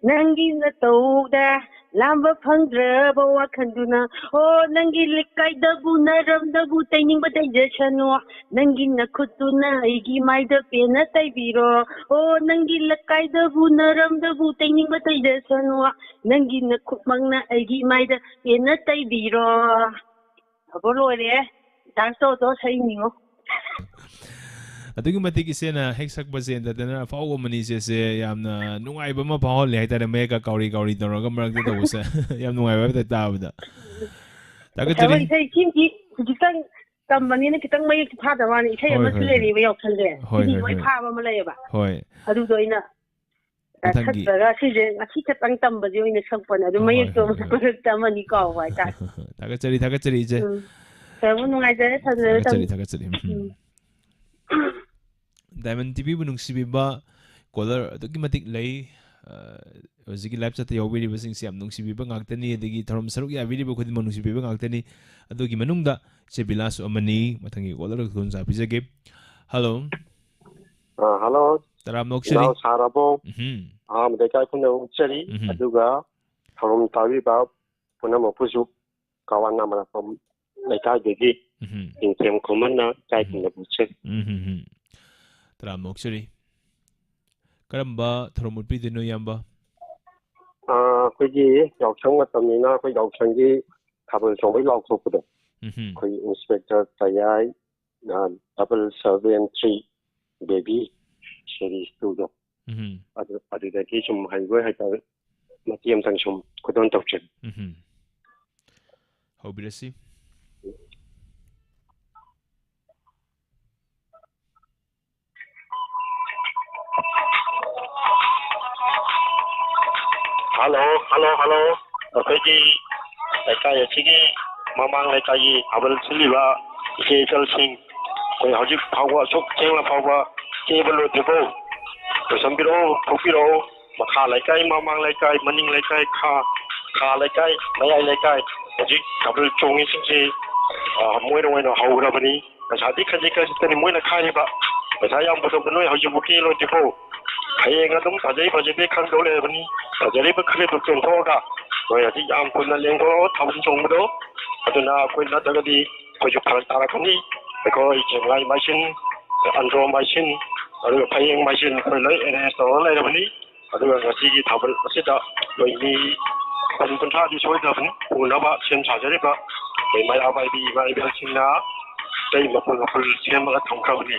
ꯅꯪꯒꯤ ꯅꯇꯧꯗ, ꯂꯥꯝꯕ ꯐꯪꯗ꯭ꯔꯕ ꯋꯥꯈꯜꯗꯨꯅ꯫ ꯑꯣ, ꯅꯪꯒꯤ ꯂꯩꯀꯥꯏꯗꯕꯨ ꯅꯔꯝꯗꯕꯨ ꯇꯩꯅꯤꯡꯕ ꯇꯩꯖꯁꯅꯨ, ꯅꯪꯒꯤ ꯅꯈꯨꯠꯇꯨꯅ ꯑꯩꯒꯤ ꯃꯥꯏꯗ ꯄꯦꯟꯅ ꯇꯩꯕꯤꯔꯣ꯫ ꯑꯣ, ꯅꯪꯒꯤ ꯂꯩꯀꯥꯏꯗꯕꯨ ꯅꯔꯝꯗꯕꯨ ꯇꯩꯅꯤꯡꯕ ꯇꯩꯖꯁꯅꯨ, ꯅꯪꯒꯤ ꯅꯈꯨꯠꯃꯛꯅ ꯑꯩꯒꯤ ꯃꯥꯏꯗ ꯄꯦꯟꯅ ꯇꯩꯕꯤꯔꯣ꯫ ꯑꯕꯣ, ꯂꯣꯏꯔꯦ꯫ ꯗꯥꯟꯁ ꯇꯧꯗꯣ ꯁꯛꯏꯅꯤꯉꯣ꯫ ꯑꯗꯨꯛꯀꯤ ꯃꯇꯤꯛ ꯏꯆꯦꯅ ꯍꯦꯛ ꯁꯛꯄꯁꯦ ꯏꯟꯇꯔꯇꯦꯅꯔ ꯑꯐꯥꯎꯕ ꯑꯃꯅꯤ ꯏꯆꯦꯁꯦ꯫ ꯌꯥꯝꯅ ꯅꯨꯡꯉꯥꯏꯕ ꯑꯃ ꯐꯥꯎꯍꯜꯂꯦ ꯍꯥꯏꯇꯥꯔꯦ, ꯃꯌꯦꯛꯀ ꯀꯥꯎꯔꯤ ꯀꯥꯎꯔꯤ ꯇꯧꯔꯒ ꯃꯔꯛꯇ ꯇꯧꯕꯁꯦ꯫ ꯌꯥꯝ ꯅꯨꯡꯉꯥꯏꯕ ꯍꯥꯏꯕ ꯇꯥꯏ ꯇꯥꯕꯗ꯫ ꯊꯕꯛ ꯊꯥꯒꯠꯆꯔꯤ꯫ ꯏꯁꯩ ꯁꯤꯝꯗꯤ ꯍꯧꯖꯤꯛꯇꯪ ꯇꯝꯕꯅꯤꯅ ꯈꯤꯇꯪ ꯃꯌꯦꯛꯁꯨ ꯐꯥꯗꯕ ꯋꯥꯅꯤ꯫ ꯏꯁꯩ ꯍꯣꯏ, ꯑꯃꯁꯨ ꯍꯣꯏ, ꯂꯩꯔꯤꯕ ꯌꯥꯎꯁꯪꯁꯦ꯫ ꯍꯣꯏ, ꯁꯤꯗꯤ ꯍꯣꯏ, ꯂꯣꯏ ꯍꯣꯏ꯫ ꯐꯥꯕ ꯑꯃ ꯂꯩꯌꯦꯕ꯫ ꯍꯣꯏ꯫ ꯑꯗꯨꯗꯣ ꯑꯩꯅ ꯃꯊꯪꯒꯤ ꯁꯛꯇ꯭ꯔꯒ ꯁꯤꯁꯦ ꯉꯁꯤ ꯈꯛꯇꯪ ꯇꯝꯕꯁꯦ ꯑꯣꯏꯅ ꯁꯛꯄꯅꯦ꯫ ꯑꯗꯨ ꯍꯣꯏ, ꯃꯌꯦꯛꯇꯣ ꯍꯣꯏ, ꯍꯣꯏ꯫ ꯃꯔꯛꯇ ꯑꯃꯅꯤ ꯀꯥꯎꯕ ꯍꯥꯏꯇꯥꯔꯦ꯫ ꯊꯥꯒꯠꯆꯔꯤ, ꯊꯥꯒꯠꯆꯔꯤ ꯏꯆꯦ꯫ ꯎꯝ꯫ ꯌꯥꯝ ꯅꯨꯡꯉꯥꯏꯖꯔꯦ, ꯊꯝꯖꯔꯦ, ꯊꯥꯒꯠꯆꯔꯤ, ꯊꯝꯖꯔꯦ꯫ ꯊꯥꯒꯠꯆꯔꯤ꯫ ꯎꯝ꯫ ꯎꯝ꯫ ꯗꯥꯏꯃꯟ ꯇꯤꯚꯤꯕꯨ ꯅꯨꯡꯁꯤꯕꯤꯕ ꯀꯣꯂꯔ ꯑꯗꯨꯛꯀꯤ ꯃꯇꯤꯛ ꯂꯩ꯫ ꯑ, ꯍꯧꯖꯤꯛꯀꯤ ꯂꯥꯏꯞ ꯆꯠꯇ ꯌꯥꯎꯕꯤꯔꯤꯕꯁꯤꯡꯁꯦ ꯌꯥꯝ ꯅꯨꯡꯁꯤꯕꯤꯕ ꯉꯥꯛꯇꯅꯤ, ꯑꯗꯒꯤ ꯊꯧꯔꯝ ꯁꯔꯨꯛ ꯌꯥꯕꯤꯔꯤꯕ ꯈꯨꯗꯤꯡꯃꯛ ꯅꯨꯡꯁꯤꯕꯤꯕ ꯉꯥꯛꯇꯅꯤ꯫ ꯑꯗꯨꯒꯤ ꯃꯅꯨꯡꯗ ꯏꯆꯦ ꯕꯤꯂꯥꯁꯨ ꯑꯃꯅꯤ꯫ ꯃꯊꯪꯒꯤ ꯀꯣꯂꯔ ꯈꯨꯗꯣꯡꯆꯥꯕ ꯄꯤꯖꯒꯦ꯫ ꯍꯜꯂꯣ꯫ ꯑ, ꯍꯜꯂꯣ꯫ ꯇꯔꯥꯝꯅ ꯑꯣꯛꯆꯔꯤ꯫ ꯏꯅꯥꯎ ꯁꯥꯔꯕꯣ? ꯎꯝ꯫ ꯑꯍꯥꯟꯕꯗ ꯏꯀꯥꯏ ꯈꯨꯝꯅꯕ ꯎꯠꯆꯔꯤ꯫ ꯎꯝ꯫ ꯑꯗꯨꯒ ꯊꯧꯔꯝ ꯇꯥꯕꯤꯕ ꯄꯨꯝꯅꯃꯛꯄꯨꯁꯨ ꯀꯋꯥ ꯅꯥꯃꯔꯥꯄꯝ ꯂꯩꯀꯥꯏꯗꯒꯤ ꯎꯝ꯫ ꯏꯟꯊꯦꯝ ꯈꯨꯃꯟꯅ ꯏꯀꯥꯏ ꯎꯝ꯫ ꯈꯨꯝꯅꯕ ꯎꯠꯆꯔꯤ꯫ ꯎꯝ, ꯎꯝ, ꯎꯝ꯫ ꯇꯔꯥꯝꯅ ꯑꯣꯛꯆꯔꯤ꯫ ꯀꯔꯝꯕ ꯊꯧꯔꯝ ꯎꯠꯄꯤꯗꯣꯏꯅꯣ, ꯏꯌꯥꯝꯕ? ꯑꯩꯈꯣꯏꯒꯤ ꯌꯥꯎꯁꯪ ꯃꯇꯝꯅꯤꯅ ꯑꯩꯈꯣꯏ ꯌꯥꯎꯁꯪꯒꯤ ꯊꯥꯕꯜ ꯆꯣꯡꯕꯩ ꯂꯥꯎꯊꯣꯛꯄꯗꯣ, ꯎꯝ ꯑꯩꯈꯣꯏ ꯏꯟꯁꯄꯦꯛꯇꯔ ꯇꯌꯥꯏ, double seven three baby series ꯇꯨꯗꯣ, ꯎꯝ ꯑꯗꯨ ꯑꯗꯨꯗꯒꯤ ꯁꯨꯝ ꯍꯩꯕꯣꯏ ꯍꯩꯇꯕꯣꯏ ꯃꯇꯦꯛ ꯑꯃꯇꯪ ꯁꯨꯝ ꯈꯨꯗꯣꯜ ꯇꯧꯁꯦ꯫ ꯎꯝ ꯍꯧꯕꯤꯔꯁꯤ꯫ Hello, hello, hello. ꯑꯩꯈꯣꯏꯒꯤ ꯂꯩꯀꯥꯏ ꯑꯁꯤꯒꯤ ꯃꯃꯥꯡ ꯂꯩꯀꯥꯏꯒꯤ ꯊꯥꯕꯜ ꯁꯤꯜꯂꯤꯕ ꯏꯆꯦ ꯏꯆꯜꯁꯤꯡ, ꯑꯩꯈꯣꯏ ꯍꯧꯖꯤꯛ ꯐꯥꯎꯕ ꯑꯁꯨꯛ ꯊꯦꯡꯂ ꯐꯥꯎꯕ ꯀꯦꯕ ꯂꯣꯏꯗ꯭ꯔꯤꯕꯣ? ꯂꯣꯏꯁꯟꯕꯤꯔꯛꯑꯣ, ꯊꯣꯛꯄꯤꯔꯛꯑꯣ꯫ ꯃꯈꯥ ꯂꯩꯀꯥꯏ, ꯃꯃꯥꯡ ꯂꯩꯀꯥꯏ, ꯃꯅꯤꯡ ꯂꯩꯀꯥꯏ, ꯈꯥ, ꯈꯥ ꯂꯩꯀꯥꯏ, ꯃꯌꯥꯏ ꯂꯩꯀꯥꯏ, ꯍꯧꯖꯤꯛ ꯊꯥꯕꯜ ꯆꯣꯡꯉꯤꯁꯤꯡꯁꯤ, ꯑ, ꯃꯣꯏꯅ ꯑꯣꯏꯅ ꯍꯧꯈ꯭ꯔꯕꯅꯤ꯫ ꯄꯩꯁꯥꯗꯤ ꯈꯖꯤꯛ ꯈꯖꯤꯛꯇꯅꯤ ꯃꯣꯏꯅ ꯈꯥꯏꯔꯤꯕ꯫ ꯄꯩꯁꯥ ꯌꯥꯝ ꯄꯨꯊꯣꯛꯄ ꯅꯣꯏ ꯍꯧꯖꯤꯛꯐꯥꯎ ꯀꯦ ꯂꯣꯏꯗ꯭ꯔꯤꯕꯣ? ꯍꯌꯦꯡ ꯑꯗꯨꯝ ꯐꯖꯩ ꯐꯖꯗꯦ ꯈꯪꯗꯧ ꯂꯩꯔꯕꯅꯤ꯫ ꯐꯖꯔꯤꯕ ꯈꯔꯗꯨ ꯆꯣꯡꯊꯣꯛꯑꯒ ꯅꯣꯏ ꯍꯧꯖꯤꯛ ꯌꯥꯝ ꯀꯨꯏꯅ ꯂꯦꯡꯊꯣꯛꯑꯣ ꯊꯥꯕꯜ ꯆꯣꯡꯕꯗꯣ꯫ ꯑꯗꯨꯅ ꯑꯩꯈꯣꯏ ꯅꯠꯇ꯭ꯔꯒꯗꯤ ꯑꯩꯈꯣꯏꯁꯨ ꯐꯔꯛ ꯇꯥꯔꯛꯀꯅꯤ꯫ ꯑꯩꯈꯣꯏ ꯆꯦꯡꯂꯥꯏ ꯃꯥꯏꯁꯤꯟ, ꯑꯟꯗ꯭ꯔꯣ ꯃꯥꯏꯁꯤꯟ, ꯑꯗꯨꯒ ꯐꯌꯦꯡ ꯃꯥꯏꯁꯤꯟ ꯑꯩꯈꯣꯏ ꯂꯣꯏ ꯑꯦꯔꯦꯟꯖ ꯇꯧꯔꯒ ꯂꯩꯔꯕꯅꯤ꯫ ꯑꯗꯨꯒ ꯉꯁꯤꯒꯤ ꯊꯥꯕꯜ ꯑꯁꯤꯗ ꯑꯩꯈꯣꯏ ꯃꯤ ꯀꯨꯟ ꯀꯨꯟꯊ꯭ꯔꯥꯗꯤ ꯁꯣꯏꯗ꯭ꯔꯕꯅꯤ ꯄꯨꯅꯕ ꯁꯦꯝ ꯁꯥꯖꯔꯤꯕ ꯑꯩꯈꯣꯏ ꯃꯩꯔꯥ ꯄꯥꯏꯕꯤ ꯏꯃꯥ ꯏꯕꯦꯜꯁꯤꯡꯅ ꯆꯩ ꯃꯄꯨꯜ ꯃꯄꯨꯜ ꯁꯦꯝꯃꯒ ꯊꯝꯈ꯭ꯔꯕꯅꯤ꯫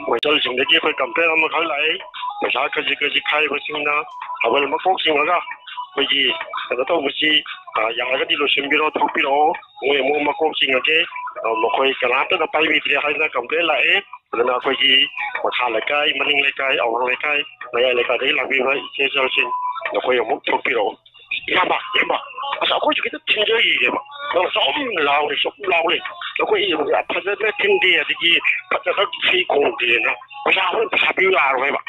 ꯍꯣꯇꯦꯜꯁꯤꯡꯗꯒꯤ ꯑꯩꯈꯣꯏ ꯀꯝꯄ꯭ꯂꯦꯟ ꯑꯃꯈꯛ ꯂꯥꯛꯑꯦ, ꯄꯩꯁꯥ ꯈꯖꯤꯛ ꯈꯖꯤꯛ ꯈꯥꯏꯕꯁꯤꯡꯅ ꯊꯥꯕꯜ ꯃꯀꯣꯛ ꯆꯤꯡꯉꯒ ꯑꯩꯈꯣꯏꯒꯤ ꯀꯩꯅꯣ ꯇꯧꯕꯁꯤ, ꯑ, ꯌꯥꯔꯒꯗꯤ ꯂꯣꯏꯁꯤꯟꯕꯤꯔꯣ, ꯊꯣꯛꯄꯤꯔꯛꯑꯣ, ꯃꯣꯏ ꯑꯃꯨꯛ ꯃꯀꯣꯛ ꯆꯤꯡꯉꯒꯦ, ꯑ, ꯃꯈꯣꯏ ꯀꯅꯥꯝꯇꯅ ꯄꯥꯏꯕꯤꯗ꯭ꯔꯦ ꯍꯥꯏꯅ ꯀꯝꯄ꯭ꯂꯦꯟ ꯂꯥꯛꯑꯦ꯫ ꯑꯗꯨꯅ ꯑꯩꯈꯣꯏꯒꯤ ꯃꯈꯥ ꯂꯩꯀꯥꯏ, ꯃꯅꯤꯡ ꯂꯩꯀꯥꯏ, ꯑꯋꯥꯡ ꯂꯩꯀꯥꯏ, ꯃꯌꯥꯏ ꯂꯩꯀꯥꯏꯗꯒꯤ ꯂꯥꯛꯄꯤꯕ ꯏꯆꯦ ꯏꯆꯜꯁꯤꯡ, ꯅꯈꯣꯏ ꯑꯃꯨꯛ ꯊꯣꯛꯄꯤꯔꯛꯑꯣ꯫ ꯏꯌꯥꯝꯕ, ꯏꯌꯥꯝꯕ, ꯑꯁ, ꯑꯩꯈꯣꯏꯁꯨ ꯈꯤꯇꯪ ꯊꯤꯟꯖꯈꯤꯒꯦꯕ꯫ ꯅꯪ ꯁꯨꯝ ꯂꯥꯎꯔꯦ, ꯁꯨꯝ ꯂꯥꯎꯔꯦ꯫ ꯑꯩꯈꯣꯏ ꯐꯖꯅ ꯊꯤꯟꯗꯦ, ꯑꯗꯒꯤ ꯐꯖꯅ ꯏꯁꯩ ꯈꯣꯡꯗꯦꯅ ꯄꯩꯁꯥ ꯑꯃ ꯁꯥꯕꯤꯌꯨ ꯌꯥꯔꯣꯏꯕ꯫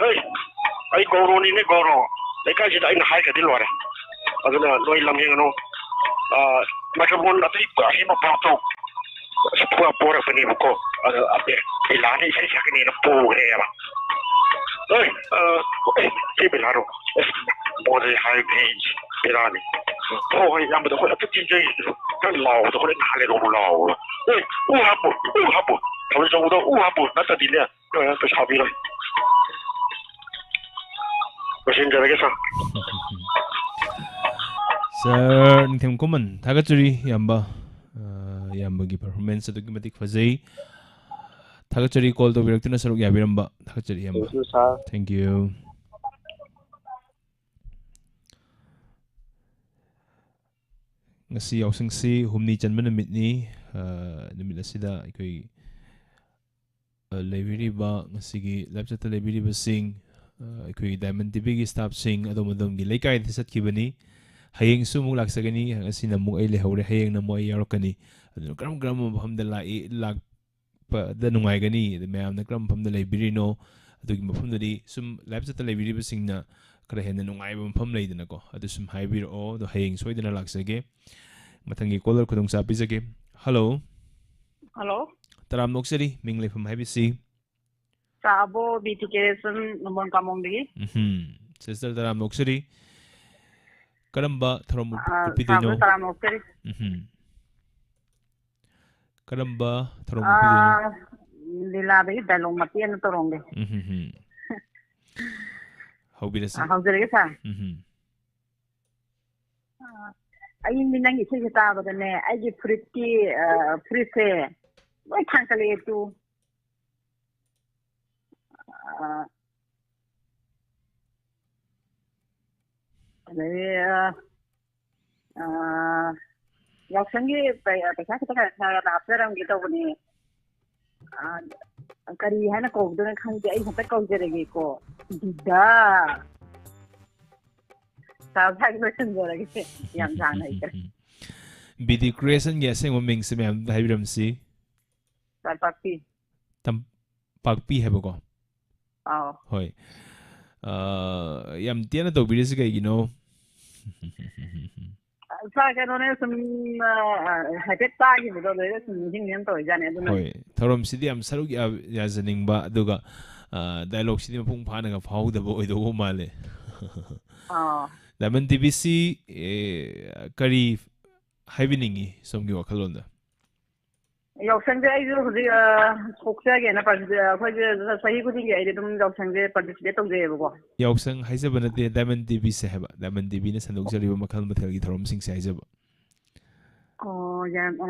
ꯍꯩ, ꯑꯩ ꯒꯧꯔꯣꯅꯤꯅꯦ, ꯒꯧꯔꯣ꯫ ꯂꯩꯀꯥꯏꯁꯤꯗ ꯑꯩꯅ ꯍꯥꯏꯈ꯭ꯔꯗꯤ ꯂꯣꯏꯔꯦ꯫ ꯑꯗꯨꯅ ꯅꯣꯏ ꯂꯝ ꯍꯦꯟꯒꯅꯨ꯫ ꯑ, ꯃꯥꯏꯀ꯭ꯔꯣꯐꯣꯟ ꯑꯇꯩ ꯑꯍꯦꯟꯕ ꯄꯣꯔꯛꯇꯧ꯫ ꯑꯁ, ꯄꯨꯔ ꯄꯣꯔꯛꯄꯅꯦꯕꯀꯣ꯫ ꯑꯗꯣ ꯑꯇꯩ ꯂꯤꯂꯥꯅ ꯏꯁꯩ ꯁꯛꯀꯅꯦꯅ ꯄꯨꯈ꯭ꯔꯦꯕ꯫ ꯑꯦ, ꯑ, ꯑꯦ, ꯁꯤ ꯕꯦꯂꯥꯔꯣ? ꯑꯦ, ꯃꯣꯏꯗꯗꯤ ꯍꯥꯏꯕꯅꯦ ꯑꯩꯁꯦ꯫ ꯕꯦꯔꯥꯅꯤ꯫ ꯍꯣꯏ, ꯍꯣꯏ, ꯏꯌꯥꯝꯕꯗꯣ ꯑꯩꯈꯣꯏ ꯑꯝꯇ ꯆꯦꯟꯖꯒꯦ꯫ ꯈꯔ ꯂꯥꯎꯕꯗꯣ ꯍꯣꯔꯦꯟ ꯅꯥꯍꯜꯂꯦ ꯂꯥꯎꯕ꯫ ꯑꯦ, ꯎ ꯍꯥꯞꯄꯨ, ꯎ ꯍꯥꯞꯄꯨ꯫ ꯊꯥꯕꯜ ꯆꯣꯡꯕꯗꯣ ꯎ ꯍꯥꯞꯄꯨ꯫ ꯅꯠꯇ꯭ꯔꯗꯤꯅꯦ, ꯅꯣꯏ ꯄꯩꯁꯥ ꯄꯤꯔꯣꯏ꯫ ꯂꯣꯏꯁꯤꯟꯖꯔꯒꯦ, ꯁꯥꯔ꯫ ꯁꯥꯔ ꯅꯤꯡꯊꯦꯝ ꯈꯨꯃꯟ, ꯊꯥꯒꯠꯆꯔꯤ ꯏꯌꯥꯝꯕ꯫ ꯑ, ꯏꯌꯥꯝꯕꯒꯤ performance ꯑꯗꯨꯛꯀꯤ ꯃꯇꯤꯛ ꯐꯖꯩ꯫ ꯊꯥꯒꯠꯆꯔꯤ call ꯇꯧꯕꯤꯔꯛꯇꯨꯅ ꯁꯔꯨꯛ ꯌꯥꯕꯤꯔꯝꯕ꯫ ꯊꯥꯒꯠꯆꯔꯤ ꯏꯌꯥꯝꯕ꯫ Thank you, sir. Thank you꯫ ꯉꯁꯤ ꯌꯥꯎꯁꯪꯁꯤ ꯍꯨꯝꯅꯤ ꯆꯟꯕ ꯅꯨꯃꯤꯠꯅꯤ꯫ ꯑ, ꯅꯨꯃꯤꯠ ꯑꯁꯤꯗ ꯑꯩꯈꯣꯏ ꯑ, ꯂꯩꯕꯤꯔꯤꯕ ꯉꯁꯤꯒꯤ live chat ꯇ ꯂꯩꯕꯤꯔꯤꯕꯁꯤꯡ, ꯑ, ꯑꯩꯈꯣꯏꯒꯤ Diamond ꯇꯤ ꯚꯤꯒꯤ staff ꯁꯤꯡ ꯑꯗꯣꯝ ꯑꯗꯣꯝꯒꯤ ꯂꯩꯀꯥꯏꯗ ꯆꯠꯈꯤꯕꯅꯤ꯫ ꯍꯌꯦꯡꯁꯨ ꯑꯃꯨꯛ ꯂꯥꯛꯆꯒꯅꯤ꯫ ꯉꯁꯤꯅ ꯑꯃꯨꯛ ꯑꯩ ꯂꯩꯍꯧꯔꯦ, ꯍꯌꯦꯡꯅ ꯑꯃꯨꯛ ꯑꯩ ꯌꯥꯎꯔꯛꯀꯅꯤ꯫ ꯑꯗꯨꯅ ꯀꯔꯝ ꯀꯔꯝꯕ ꯃꯐꯝꯗ ꯂꯥꯛꯏ, ꯂꯥꯛꯄꯗ ꯅꯨꯡꯉꯥꯏꯒꯅꯤ, ꯑꯗ ꯃꯌꯥꯝꯅ ꯀꯔꯝꯕ ꯃꯐꯝꯗ ꯂꯩꯕꯤꯔꯤꯅꯣ, ꯑꯗꯨꯒꯤ ꯃꯐꯝꯗꯨꯗꯤ ꯁꯨꯝ live chat ꯇ ꯂꯩꯕꯤꯔꯤꯕꯁꯤꯡꯅ ꯈꯔ ꯍꯦꯟꯅ ꯅꯨꯡꯉꯥꯏꯕ ꯃꯐꯝ ꯂꯩꯗꯅꯀꯣ, ꯑꯗꯨ ꯁꯨꯝ ꯍꯥꯏꯕꯤꯔꯛꯑꯣ꯫ ꯑꯗꯣ ꯍꯌꯦꯡ ꯁꯣꯏꯗꯅ ꯂꯥꯛꯆꯒꯦ꯫ ꯃꯊꯪꯒꯤ caller ꯈꯨꯗꯣꯡꯆꯥꯕ ꯄꯤꯖꯒꯦ꯫ Hello꯫ Hello꯫ ꯇꯔꯥꯝꯅ ꯑꯣꯛꯆꯔꯤ, ꯃꯤꯡ ꯂꯩꯐꯝ ꯍꯥꯏꯕꯤꯁꯤ꯫ ꯆꯥꯕꯣ ꯕꯤ ꯇꯤ ꯀꯦ ꯔꯦꯁꯟ ꯅꯝꯕꯣꯜ ꯀꯥꯃꯣꯡꯗꯒꯤ꯫ ꯎꯝꯍꯨꯝ꯫ Sister ꯇꯔꯥꯝꯅ ꯑꯣꯛꯆꯔꯤ꯫ ꯀꯔꯝꯕ ꯊꯧꯔꯝ ꯑꯥ, ꯎꯠꯄꯤꯗꯣꯏꯅꯣ? ꯁꯥꯕꯣ ꯇꯔꯥꯝꯅ ꯑꯣꯛꯆꯔꯤ꯫ ꯎꯝꯍꯨꯝ꯫ ꯀꯔꯝꯕ ꯊꯧꯔꯝ ꯎꯠꯄꯤꯗꯣꯏꯅꯣ? ꯑꯥ, ꯂꯤꯂꯥꯗꯒꯤ dialogue ꯃꯇꯦꯛ ꯑꯃ ꯇꯧꯔꯝꯒꯦ꯫ ꯎꯝꯍꯨꯝꯍꯨꯝ꯫ ꯍꯧꯕꯤꯔꯁꯤ꯫ ꯑꯥ, ꯍꯧꯖꯔꯒꯦ, ꯁꯥꯔ꯫ ꯎꯝꯍꯨꯝ꯫ ꯑꯥ, ꯑꯩ ꯅꯪ ꯏꯁꯩꯁꯦ ꯇꯥꯕꯗꯅꯦ, ꯑꯩꯒꯤ ꯐꯨꯔꯤꯠꯀꯤ, ꯑꯥ, ꯐꯨꯔꯤꯠꯁꯦ ꯂꯣꯏ ꯊꯥꯡꯀꯠꯂꯛꯑꯦ ꯇꯨ꯫ ꯑꯥ, ꯑꯗꯩ, ꯑꯥ, ꯑꯥ, ꯌꯥꯎꯁꯪꯒꯤ ꯄꯩ-, ꯄꯩꯁꯥ ꯈꯤꯇ ꯈꯔ ꯈꯔ ꯍꯥꯞꯆꯔꯝꯒꯦ ꯇꯧꯕꯅꯦ꯫ ꯑꯥ, ꯀꯔꯤ ꯍꯥꯏꯅ ꯀꯧꯗꯣꯏꯅꯣ ꯈꯪꯗꯦ, ꯑꯩ ꯍꯦꯛꯇ ꯀꯧꯖꯔꯒꯦꯀꯣ꯫ ꯗꯤꯗꯥ꯫ ꯁꯥꯔ ꯁꯥꯔꯒꯤ ꯂꯣꯏꯁꯤꯟꯖꯔꯒꯦ꯫ ꯌꯥꯝ ꯁꯥꯡꯅ ꯍꯩꯇ꯭ꯔꯦ꯫ ꯕꯤ ꯗꯤ ꯀ꯭ꯔꯤꯌꯦꯁꯟꯒꯤ ꯑꯁꯦꯡꯕ ꯃꯤꯡꯁꯦ ꯃꯌꯥꯝꯗ ꯍꯥꯏꯕꯤꯔꯝꯁꯤ꯫ ꯇꯝꯄꯥꯛꯄꯤ꯫ ꯇꯝꯄꯥꯛꯄꯤ ꯍꯥꯏꯕꯀꯣ? ꯑꯥꯎ꯫ ꯍꯣꯏ꯫ ꯑꯥ, ꯌꯥꯝ ꯇꯦꯟꯅ ꯇꯧꯕꯤꯔꯤꯁꯤ ꯀꯩꯒꯤꯅꯣ? ꯁꯥꯔ, ꯀꯩꯅꯣꯅꯦ, ꯁꯨꯝ, ꯑꯥ, ꯍꯥꯏꯐꯦꯠ ꯇꯥꯈꯤꯕꯗꯣ, ꯑꯗꯨꯗꯩꯗ ꯁꯨꯝ ꯅꯤꯡꯁꯤꯡ ꯅꯤꯡꯁꯤꯡ ꯇꯧꯔꯤꯖꯥꯠꯅꯦ, ꯑꯗꯨꯅ꯫ ꯍꯣꯏ, ꯊꯧꯔꯝꯁꯤꯗꯤ ꯌꯥꯝ ꯁꯔꯨꯛ ꯌꯥ-, ꯌꯥꯖꯅꯤꯡꯕ, ꯑꯗꯨꯒ, ꯑꯥ, dialogue ꯁꯤꯗꯤ ꯃꯄꯨꯡ ꯐꯥꯅꯒ ꯐꯥꯍꯧꯗꯕ ꯑꯣꯏꯗꯧꯕ ꯃꯥꯜꯂꯦ꯫ ꯑꯥ꯫ Diamond ꯇꯤ ꯚꯤ ꯁꯤ, ꯑꯦ, ꯀꯔꯤ ꯍꯥꯏꯕꯤꯅꯤꯡꯉꯤ ꯁꯣꯝꯒꯤ ꯋꯥꯈꯜꯂꯣꯟꯗ? ꯌꯥꯎꯁꯪꯁꯦ ꯑꯩꯁꯨ ꯍꯧꯖꯤꯛ, ꯑ, ꯊꯣꯛꯆꯒꯦꯅ participate, ꯑꯩꯈꯣꯏꯁꯦ ꯆꯍꯤ ꯈꯨꯗꯤꯡꯒꯤ ꯑꯩꯗꯤ ꯑꯗꯨꯝ ꯌꯥꯎꯁꯪꯁꯦ participate ꯇꯧꯖꯩꯌꯦꯕꯀꯣ꯫ ꯌꯥꯎꯁꯪ ꯍꯥꯏꯖꯕ ꯅꯠꯇꯦ, Diamond ꯇꯤꯚꯤꯁꯦ ꯍꯥꯏꯕ꯫ Diamond ꯇꯤꯚꯤꯅ ꯁꯟꯗꯣꯛꯆꯔꯤꯕ ꯃꯈꯜ ꯃꯊꯦꯜꯒꯤ ꯊꯧꯔꯝꯁꯤꯡꯁꯦ ꯍꯥꯏꯖꯕ꯫ ꯑꯣ, ꯌꯥꯝ, ꯑ,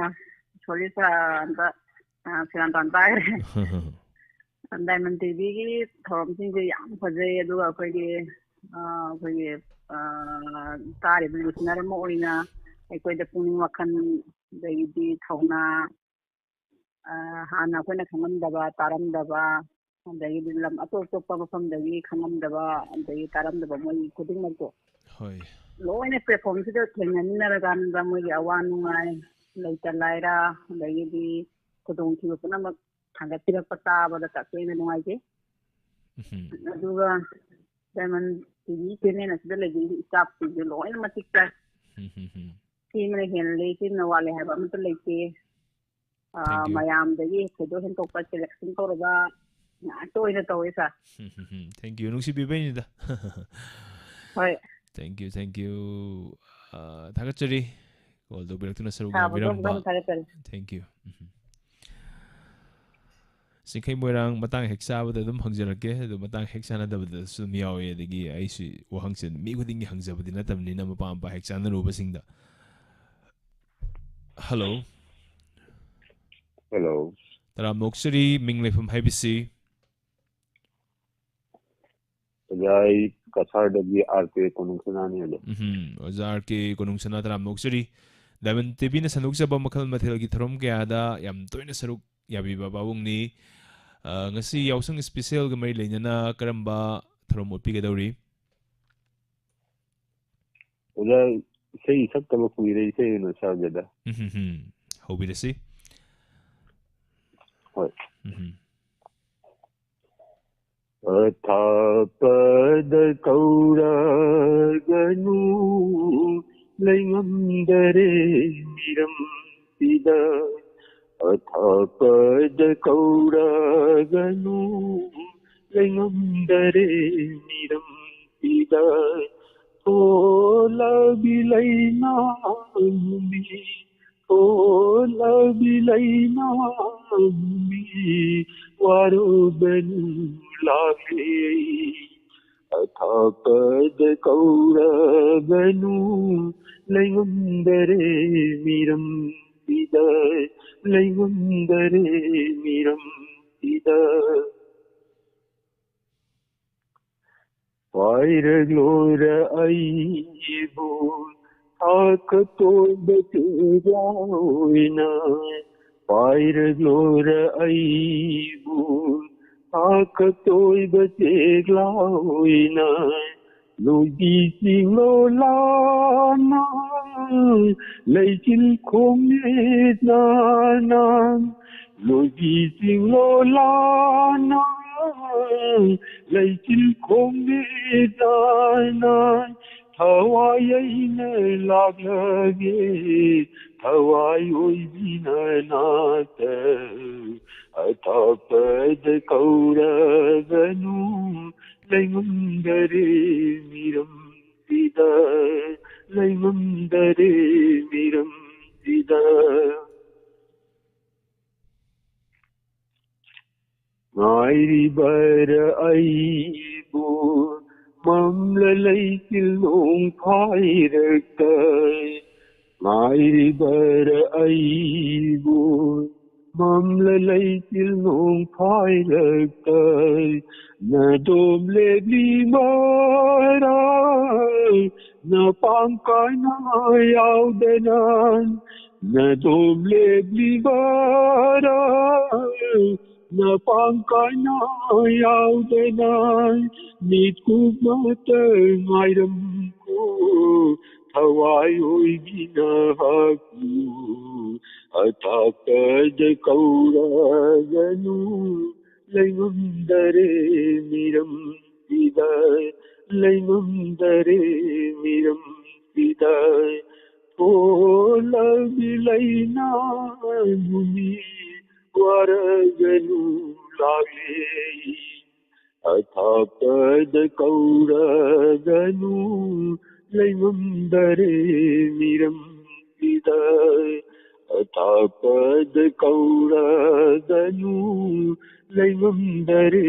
sorry sir, ꯑꯝꯇ, ꯑ, ꯁꯦꯔꯥꯟ ꯇꯨꯔꯥꯟ ꯇꯥꯈ꯭ꯔꯦ꯫ Diamond ꯇꯤꯚꯤꯒꯤ ꯊꯧꯔꯝꯁꯤꯡꯁꯦ ꯌꯥꯝ ꯐꯖꯩ, ꯑꯗꯨꯒ ꯑꯩꯈꯣꯏꯒꯤ, ꯑ, ꯑꯩꯈꯣꯏꯒꯤ, ꯑ, ꯇꯥꯔꯤꯕ listener ꯑꯃ ꯑꯣꯏꯅ ꯑꯩꯈꯣꯏꯗ ꯄꯨꯛꯅꯤꯡ ꯋꯥꯈꯜ, ꯑꯗꯒꯤꯗꯤ ꯊꯧꯅꯥ, ꯑ, ꯍꯥꯟꯅ ꯑꯩꯈꯣꯏꯅ ꯈꯪꯉꯝꯗꯕ, ꯇꯥꯔꯝꯗꯕ, ꯑꯗꯒꯤꯗꯤ ꯂꯝ ꯑꯇꯣꯞ ꯑꯇꯣꯞꯄ ꯃꯐꯝꯗꯒꯤ ꯈꯪꯉꯝꯗꯕ, ꯑꯗꯒꯤ ꯇꯥꯔꯝꯗꯕ ꯃꯣꯏ ꯈꯨꯗꯤꯡꯃꯛꯇꯣ ꯍꯣꯏ꯫ ꯂꯣꯏꯅ platformꯁꯤꯗ ꯊꯦꯡꯅꯃꯤꯟꯅꯔꯀꯥꯟꯗ ꯃꯣꯏꯒꯤ ꯑꯋꯥ ꯅꯨꯡꯉꯥꯏ, ꯂꯩꯇ ꯂꯥꯏꯔ, ꯑꯗꯒꯤꯗꯤ ꯈꯨꯗꯣꯡꯊꯤꯕ ꯄꯨꯝꯅꯃꯛ ꯊꯥꯡꯒꯠꯄꯤꯔꯛꯄ ꯇꯥꯕꯗ ꯇꯁꯦꯡꯅ ꯅꯨꯡꯉꯥꯏꯖꯩ꯫ ꯎꯝ꯫ ꯑꯗꯨꯒ Diamond ꯇꯤꯚꯤ channel ꯑꯁꯤꯗ ꯂꯩꯕꯤꯔꯤꯕ staffꯁꯤꯡꯁꯨ ꯂꯣꯏꯅ ꯃꯇꯤꯛ ꯆꯥꯏ꯫ ꯎꯝ, ꯎꯝ, ꯎꯝ꯫ ꯁꯤꯃꯅ ꯍꯦꯜꯂꯦ, ꯁꯤꯃꯅ ꯋꯥꯠꯂꯦ ꯍꯥꯏꯕ ꯑꯃꯠꯇ ꯂꯩꯇꯦ꯫ ꯑ, Thank you. ꯃꯌꯥꯝꯗꯒꯤ ꯊꯣꯏꯗꯣꯛ ꯍꯦꯟꯗꯣꯛꯄ selection ꯇꯧꯔꯒ ꯉꯥꯛꯇ ꯑꯣꯏꯅ ꯇꯧꯋꯦ sir꯫ Um, um, um. Thank you, ꯅꯨꯡꯁꯤꯕꯤꯕꯩꯅꯤꯗ꯫ ꯍꯣꯏ꯫ Thank you, thank you꯫ ꯑ, ꯊꯥꯒꯠꯆꯔꯤ꯫ Call ꯇꯧꯕꯤꯔꯛꯇꯨꯅ ꯁꯔꯨꯛ ꯁꯥꯕꯗꯣ ꯌꯥꯕꯤꯔꯝꯕ꯫ ꯑꯃꯨꯛ ꯊꯥꯒꯠꯆꯔꯤ꯫ Thank you꯫ ꯎꯝ꯫ ꯆꯤꯡꯈꯩ ꯃꯣꯏꯔꯥꯡ ꯃꯇꯥꯡ ꯍꯦꯛ ꯆꯥꯕꯗ ꯑꯗꯨꯝ ꯍꯪꯖꯔꯛꯀꯦ, ꯑꯗꯨ ꯃꯇꯥꯡ ꯍꯦꯛ ꯆꯥꯟꯅꯗꯕꯗꯁꯨ ꯑꯗꯨꯝ ꯌꯥꯎꯋꯦ, ꯑꯗꯒꯤ ꯑꯩꯁꯨ ꯋꯥꯍꯪꯁꯦ ꯃꯤ ꯈꯨꯗꯤꯡꯒꯤ ꯍꯪꯖꯕꯗꯤ ꯅꯠꯇꯕꯅꯤꯅ ꯃꯄꯥ ꯃꯄꯥ ꯍꯦꯛ ꯆꯥꯟꯅꯔꯨꯕꯁꯤꯡꯗ꯫ Hello꯫ Hello꯫ ꯇꯔꯥꯝꯅ ꯑꯣꯛꯆꯔꯤ, ꯃꯤꯡ ꯂꯩꯐꯝ ꯍꯥꯏꯕꯤꯁꯤ꯫ ꯑꯣꯖꯥ, ꯑꯩ ꯀꯁꯥꯔꯗꯒꯤ R K ꯀꯣꯅꯨꯡꯁꯅꯥꯅꯤ ꯑꯗꯣ꯫ ꯎꯝ, ꯑꯣꯖꯥ R K ꯀꯣꯅꯨꯡꯁꯅꯥ, ꯇꯔꯥꯝꯅ ꯑꯣꯛꯆꯔꯤ꯫ Diamond ꯇꯤꯚꯤꯅ ꯁꯟꯗꯣꯛꯆꯕ ꯃꯈꯜ ꯃꯊꯦꯜꯒꯤ ꯊꯧꯔꯝ ꯀꯌꯥꯗ ꯌꯥꯝ ꯇꯣꯏꯅ ꯁꯔꯨꯛ ꯌꯥꯕꯤꯕ ꯄꯥꯕꯨꯡꯅꯤ꯫ ꯑ, ꯉꯁꯤ ꯌꯥꯎꯁꯪ specialꯒ ꯃꯔꯤ ꯂꯩꯅꯅ ꯀꯔꯝꯕ ꯊꯧꯔꯝ ꯎꯠꯄꯤꯒꯗꯧꯔꯤ? ꯑꯣꯖꯥ, ꯏꯁꯩ ꯁꯛꯇꯕ ꯀꯨꯏꯔꯦ, ꯏꯁꯩ ꯑꯣꯏꯅ ꯁꯛꯑꯒꯦꯗ꯫ ꯎꯝ, ꯎꯝ, ꯎꯝ꯫ ꯍꯧꯕꯤꯔꯁꯤ꯫ ꯍꯣꯏ꯫ ꯎꯝ, ꯎꯝ꯫ ꯑꯊꯥꯞꯄꯗ ꯀꯧꯔꯒꯅꯨ, ꯂꯩꯉꯝꯗꯔꯦ ꯃꯤꯔꯝꯁꯤꯗ꯫ ꯑꯊꯥꯞꯄꯗ ꯀꯧꯔꯒꯅꯨ, ꯂꯩꯉꯝꯗꯔꯦ ꯃꯤꯔꯝꯁꯤꯗ꯫ ꯊꯣꯂꯕꯤ ꯂꯩꯃꯥ ꯅꯨꯃꯤ, ꯊꯣꯂꯕꯤ ꯅꯥꯃꯤ ꯋꯥꯔꯨꯕꯅꯨ ꯂꯥꯛꯂꯦ꯫ ꯑꯊꯥꯞꯄꯗ ꯀꯧꯔꯕꯅꯨ ꯂꯩꯉꯝꯗꯔꯦ ꯃꯤꯔꯝꯁꯤꯗ, ꯂꯩꯉꯝꯗꯔꯦ ꯃꯤꯔꯝꯁꯤꯗ꯫ ꯄꯥꯏꯔꯛꯂꯣꯔ ꯑꯩꯕꯨ ꯊꯥꯛꯀ ꯇꯣꯏꯕ ꯆꯦꯛꯂꯥ ꯑꯣꯏꯅ, ꯄꯥꯏꯔꯛꯂꯣꯔ ꯑꯩꯕꯨ ꯊꯥꯛꯀ ꯇꯣꯏꯕ ꯆꯦꯛꯂꯥ ꯑꯣꯏꯅ꯫ ꯂꯣꯏꯕꯤ ꯆꯤꯡꯂꯣ ꯂꯥꯟꯅ ꯂꯩꯆꯤꯜ ꯈꯣꯡꯅꯦ ꯅꯥꯅ, ꯂꯣꯏꯕꯤ ꯆꯤꯡꯂꯣ ꯂꯥꯟꯅ ꯂꯩꯆꯤꯜ ꯈꯣꯡꯅꯦ ꯅꯥꯅ꯫ ꯊꯋꯥꯏ ꯑꯩꯅ ꯂꯥꯛꯂꯒꯦ, ꯊꯋꯥꯏ ꯑꯣꯏꯕꯤꯅ ꯅꯥꯠꯇ꯫ ꯑꯊꯥꯞꯄꯗ ꯀꯧꯔꯒꯅꯨ ꯂꯩꯉꯝꯗꯔꯦ ꯃꯤꯔꯝꯁꯤꯗ, ꯂꯩꯉꯝꯗꯔꯦ ꯃꯤꯔꯝꯁꯤꯗ꯫ ꯉꯥꯏꯔꯤꯕꯔ ꯑꯩꯕꯨ ꯃꯝꯂ ꯂꯩꯆꯤꯜ ꯅꯣꯡ ꯐꯥꯏꯔꯛꯇ, ꯉꯥꯏꯔꯤꯕꯔ ꯑꯩꯕꯨ ꯃꯝꯂ ꯂꯩꯆꯤꯜ ꯅꯣꯡ ꯐꯥꯏꯔꯛꯇ꯫ ꯅꯗꯣꯝ ꯂꯦꯞꯂꯤꯕꯔꯥ ꯅꯄꯥꯡ ꯀꯥꯏꯅ ꯌꯥꯎꯗꯅ, ꯅꯗꯣꯝ ꯂꯦꯞꯂꯤꯕꯔꯥ ꯅꯄꯥꯡ ꯀꯥꯏꯅ ꯌꯥꯎꯗꯅ꯫ ꯃꯤꯠꯀꯨꯞ ꯃꯇ ꯉꯥꯏꯔꯝꯀꯣ ꯊꯋꯥꯏ ꯑꯣꯏꯕꯤꯅ ꯍꯥꯞꯄꯨ꯫ ꯑꯊꯥꯞꯄꯗ ꯀꯧꯔꯒꯅꯨ ꯂꯩꯉꯝꯗꯔꯦ ꯃꯤꯔꯝꯁꯤꯗ, ꯂꯩꯉꯝꯗꯔꯦ ꯃꯤꯔꯝꯁꯤꯗ꯫ ꯊꯣꯂꯕꯤ ꯂꯩꯅꯥ ꯅꯨꯃꯤ ꯋꯥꯔꯒꯅꯨ ꯂꯥꯛꯂꯦ꯫ ꯑꯊꯥꯞꯄꯗ ꯀꯧꯔꯒꯅꯨ ꯂꯩꯉꯝꯗꯔꯦ ꯃꯤꯔꯝꯁꯤꯗ꯫ ꯑꯊꯥꯞꯄꯗ ꯀꯧꯔꯒꯅꯨ, ꯂꯩꯉꯝꯗꯔꯦ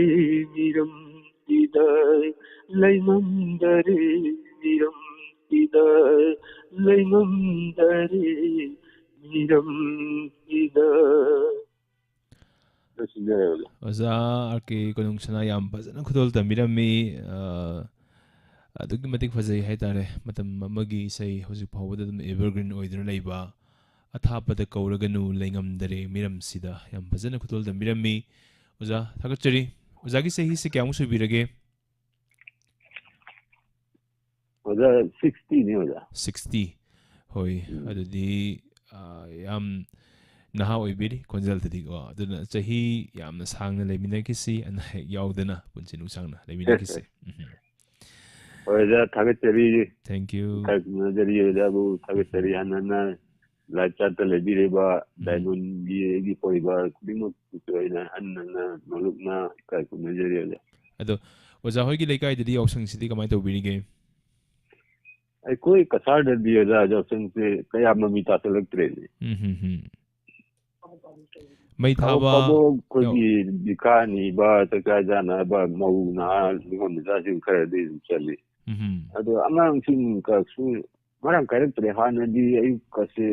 ꯃꯤꯔꯝꯁꯤꯗ, ꯂꯩꯉꯝꯗꯔꯦ ꯃꯤꯔꯝꯁꯤꯗ, ꯂꯩꯉꯝꯗꯔꯦ ꯃꯤꯔꯝꯁꯤꯗ꯫ ꯂꯣꯏꯁꯤꯟꯖꯔꯦ ꯑꯣꯖꯥ꯫ ꯑꯣꯖꯥ ꯑꯥꯔ ꯀꯦ ꯀꯣꯅꯨꯡ ꯁꯅꯥ ꯌꯥꯝ ꯐꯖꯅ ꯈꯨꯗꯣꯜ ꯇꯝꯕꯤꯔꯝꯃꯤ꯫ ꯑ, ꯑꯗꯨꯛꯀꯤ ꯃꯇꯤꯛ ꯐꯖꯩ ꯍꯥꯏꯇꯥꯔꯦ꯫ ꯃꯇꯝ ꯑꯃꯒꯤ ꯏꯁꯩ ꯍꯧꯖꯤꯛ ꯐꯥꯎꯕꯗ ꯑꯗꯨꯝ evergreen ꯑꯣꯏꯗꯨꯅ ꯂꯩꯕ, "ꯑꯊꯥꯞꯄꯗ ꯀꯧꯔꯒꯅꯨ ꯂꯩꯉꯝꯗꯔꯦ ꯃꯤꯔꯝꯁꯤꯗ", ꯌꯥꯝ ꯐꯖꯅ ꯈꯨꯗꯣꯜ ꯇꯝꯕꯤꯔꯝꯃꯤ꯫ ꯑꯣꯖꯥ, ꯊꯥꯒꯠꯆꯔꯤ꯫ ꯑꯣꯖꯥꯒꯤ ꯆꯍꯤꯁꯦ ꯀꯌꯥꯃꯨꯛ ꯁꯨꯕꯤꯔꯒꯦ? ꯑꯣꯖꯥ, sixty ꯅꯤ ꯑꯣꯖꯥ꯫ Sixty꯫ ꯍꯣꯏ, ꯎꯝ꯫ ꯑꯗꯨꯗꯤ, ꯑ, ꯌꯥꯝ ꯅꯍꯥ ꯑꯣꯏꯕꯤꯔꯤ ꯈꯣꯟꯖꯦꯜꯗꯗꯤꯀꯣ꯫ ꯑꯗꯨꯅ ꯆꯍꯤ ꯌꯥꯝꯅ ꯁꯥꯡꯅ ꯂꯩꯃꯤꯟꯅꯈꯤꯁꯤ, ꯑꯅꯥ ꯑꯌꯦꯛ ꯌꯥꯎꯗꯅ ꯄꯨꯟꯁꯤ ꯅꯨꯡꯁꯥꯡꯅ ꯂꯩꯃꯤꯟꯅꯈꯤꯁꯤ꯫ ꯎꯝ꯫ ꯍꯣꯏ ꯑꯣꯖꯥ, ꯊꯥꯒꯠꯆꯔꯤ꯫ Thank you꯫ ꯏꯀꯥꯏ ꯈꯨꯝꯅꯖꯔꯤ ꯑꯣꯖꯥꯕꯨ, ꯊꯥꯒꯠꯆꯔꯤ꯫ ꯎꯝ꯫ ꯍꯟꯅ ꯍꯟꯅ live chat ꯇ ꯂꯩꯕꯤꯔꯤꯕ ꯎꯝ꯫ Diamond ꯒꯤ ꯑꯩꯒꯤ ꯄꯔꯤꯕꯥꯔ ꯈꯨꯗꯤꯡꯃꯛꯄꯨꯁꯨ ꯑꯩꯅ ꯍꯟꯅ ꯍꯟꯅ ꯅꯣꯂꯨꯛꯅ ꯏꯀꯥꯏ ꯈꯨꯝꯅꯖꯔꯤ ꯑꯣꯖꯥ꯫ ꯑꯗꯣ ꯑꯣꯖꯥ ꯍꯣꯏꯒꯤ ꯂꯩꯀꯥꯏꯗꯗꯤ ꯌꯥꯎꯁꯪꯁꯤꯗꯤ ꯀꯃꯥꯏꯅ ꯇꯧꯕꯤꯔꯤꯒꯦ? ꯑꯩꯈꯣꯏ ꯀꯁꯥꯔꯗꯗꯤ ꯑꯣꯖꯥ ꯌꯥꯎꯁꯪꯁꯦ ꯀꯌꯥ ꯃꯃꯤ ꯇꯥꯁꯤꯜꯂꯛꯇ꯭ꯔꯦꯅꯦ꯫ ꯎꯝ, ꯍꯝ, ꯍꯝ꯫ ꯃꯩ ꯀꯕꯣꯛ ꯊꯥꯕ ꯀꯕꯣꯛ ꯑꯩꯈꯣꯏꯒꯤ ꯌꯥꯎ- ꯕꯤꯈꯥ ꯅꯤꯕ, ꯆꯥꯛꯆꯥ ꯆꯥꯅꯕ, ꯃꯧ ꯅꯍꯥ ꯅꯤꯉꯣꯜ ꯃꯆꯥꯁꯤꯡ ꯈꯔꯗꯤ ꯑꯗꯨꯝ ꯆꯠꯂꯤ꯫ ꯎꯝ꯫ ꯑꯗꯣ ꯑꯉꯥꯡꯁꯤꯡ ꯈꯔꯁꯨ ꯃꯔꯥꯡ ꯀꯥꯏꯔꯛꯇ꯭ꯔꯦ꯫ ꯍꯥꯟꯅꯗꯤ ꯑꯌꯨꯛꯀꯁꯦ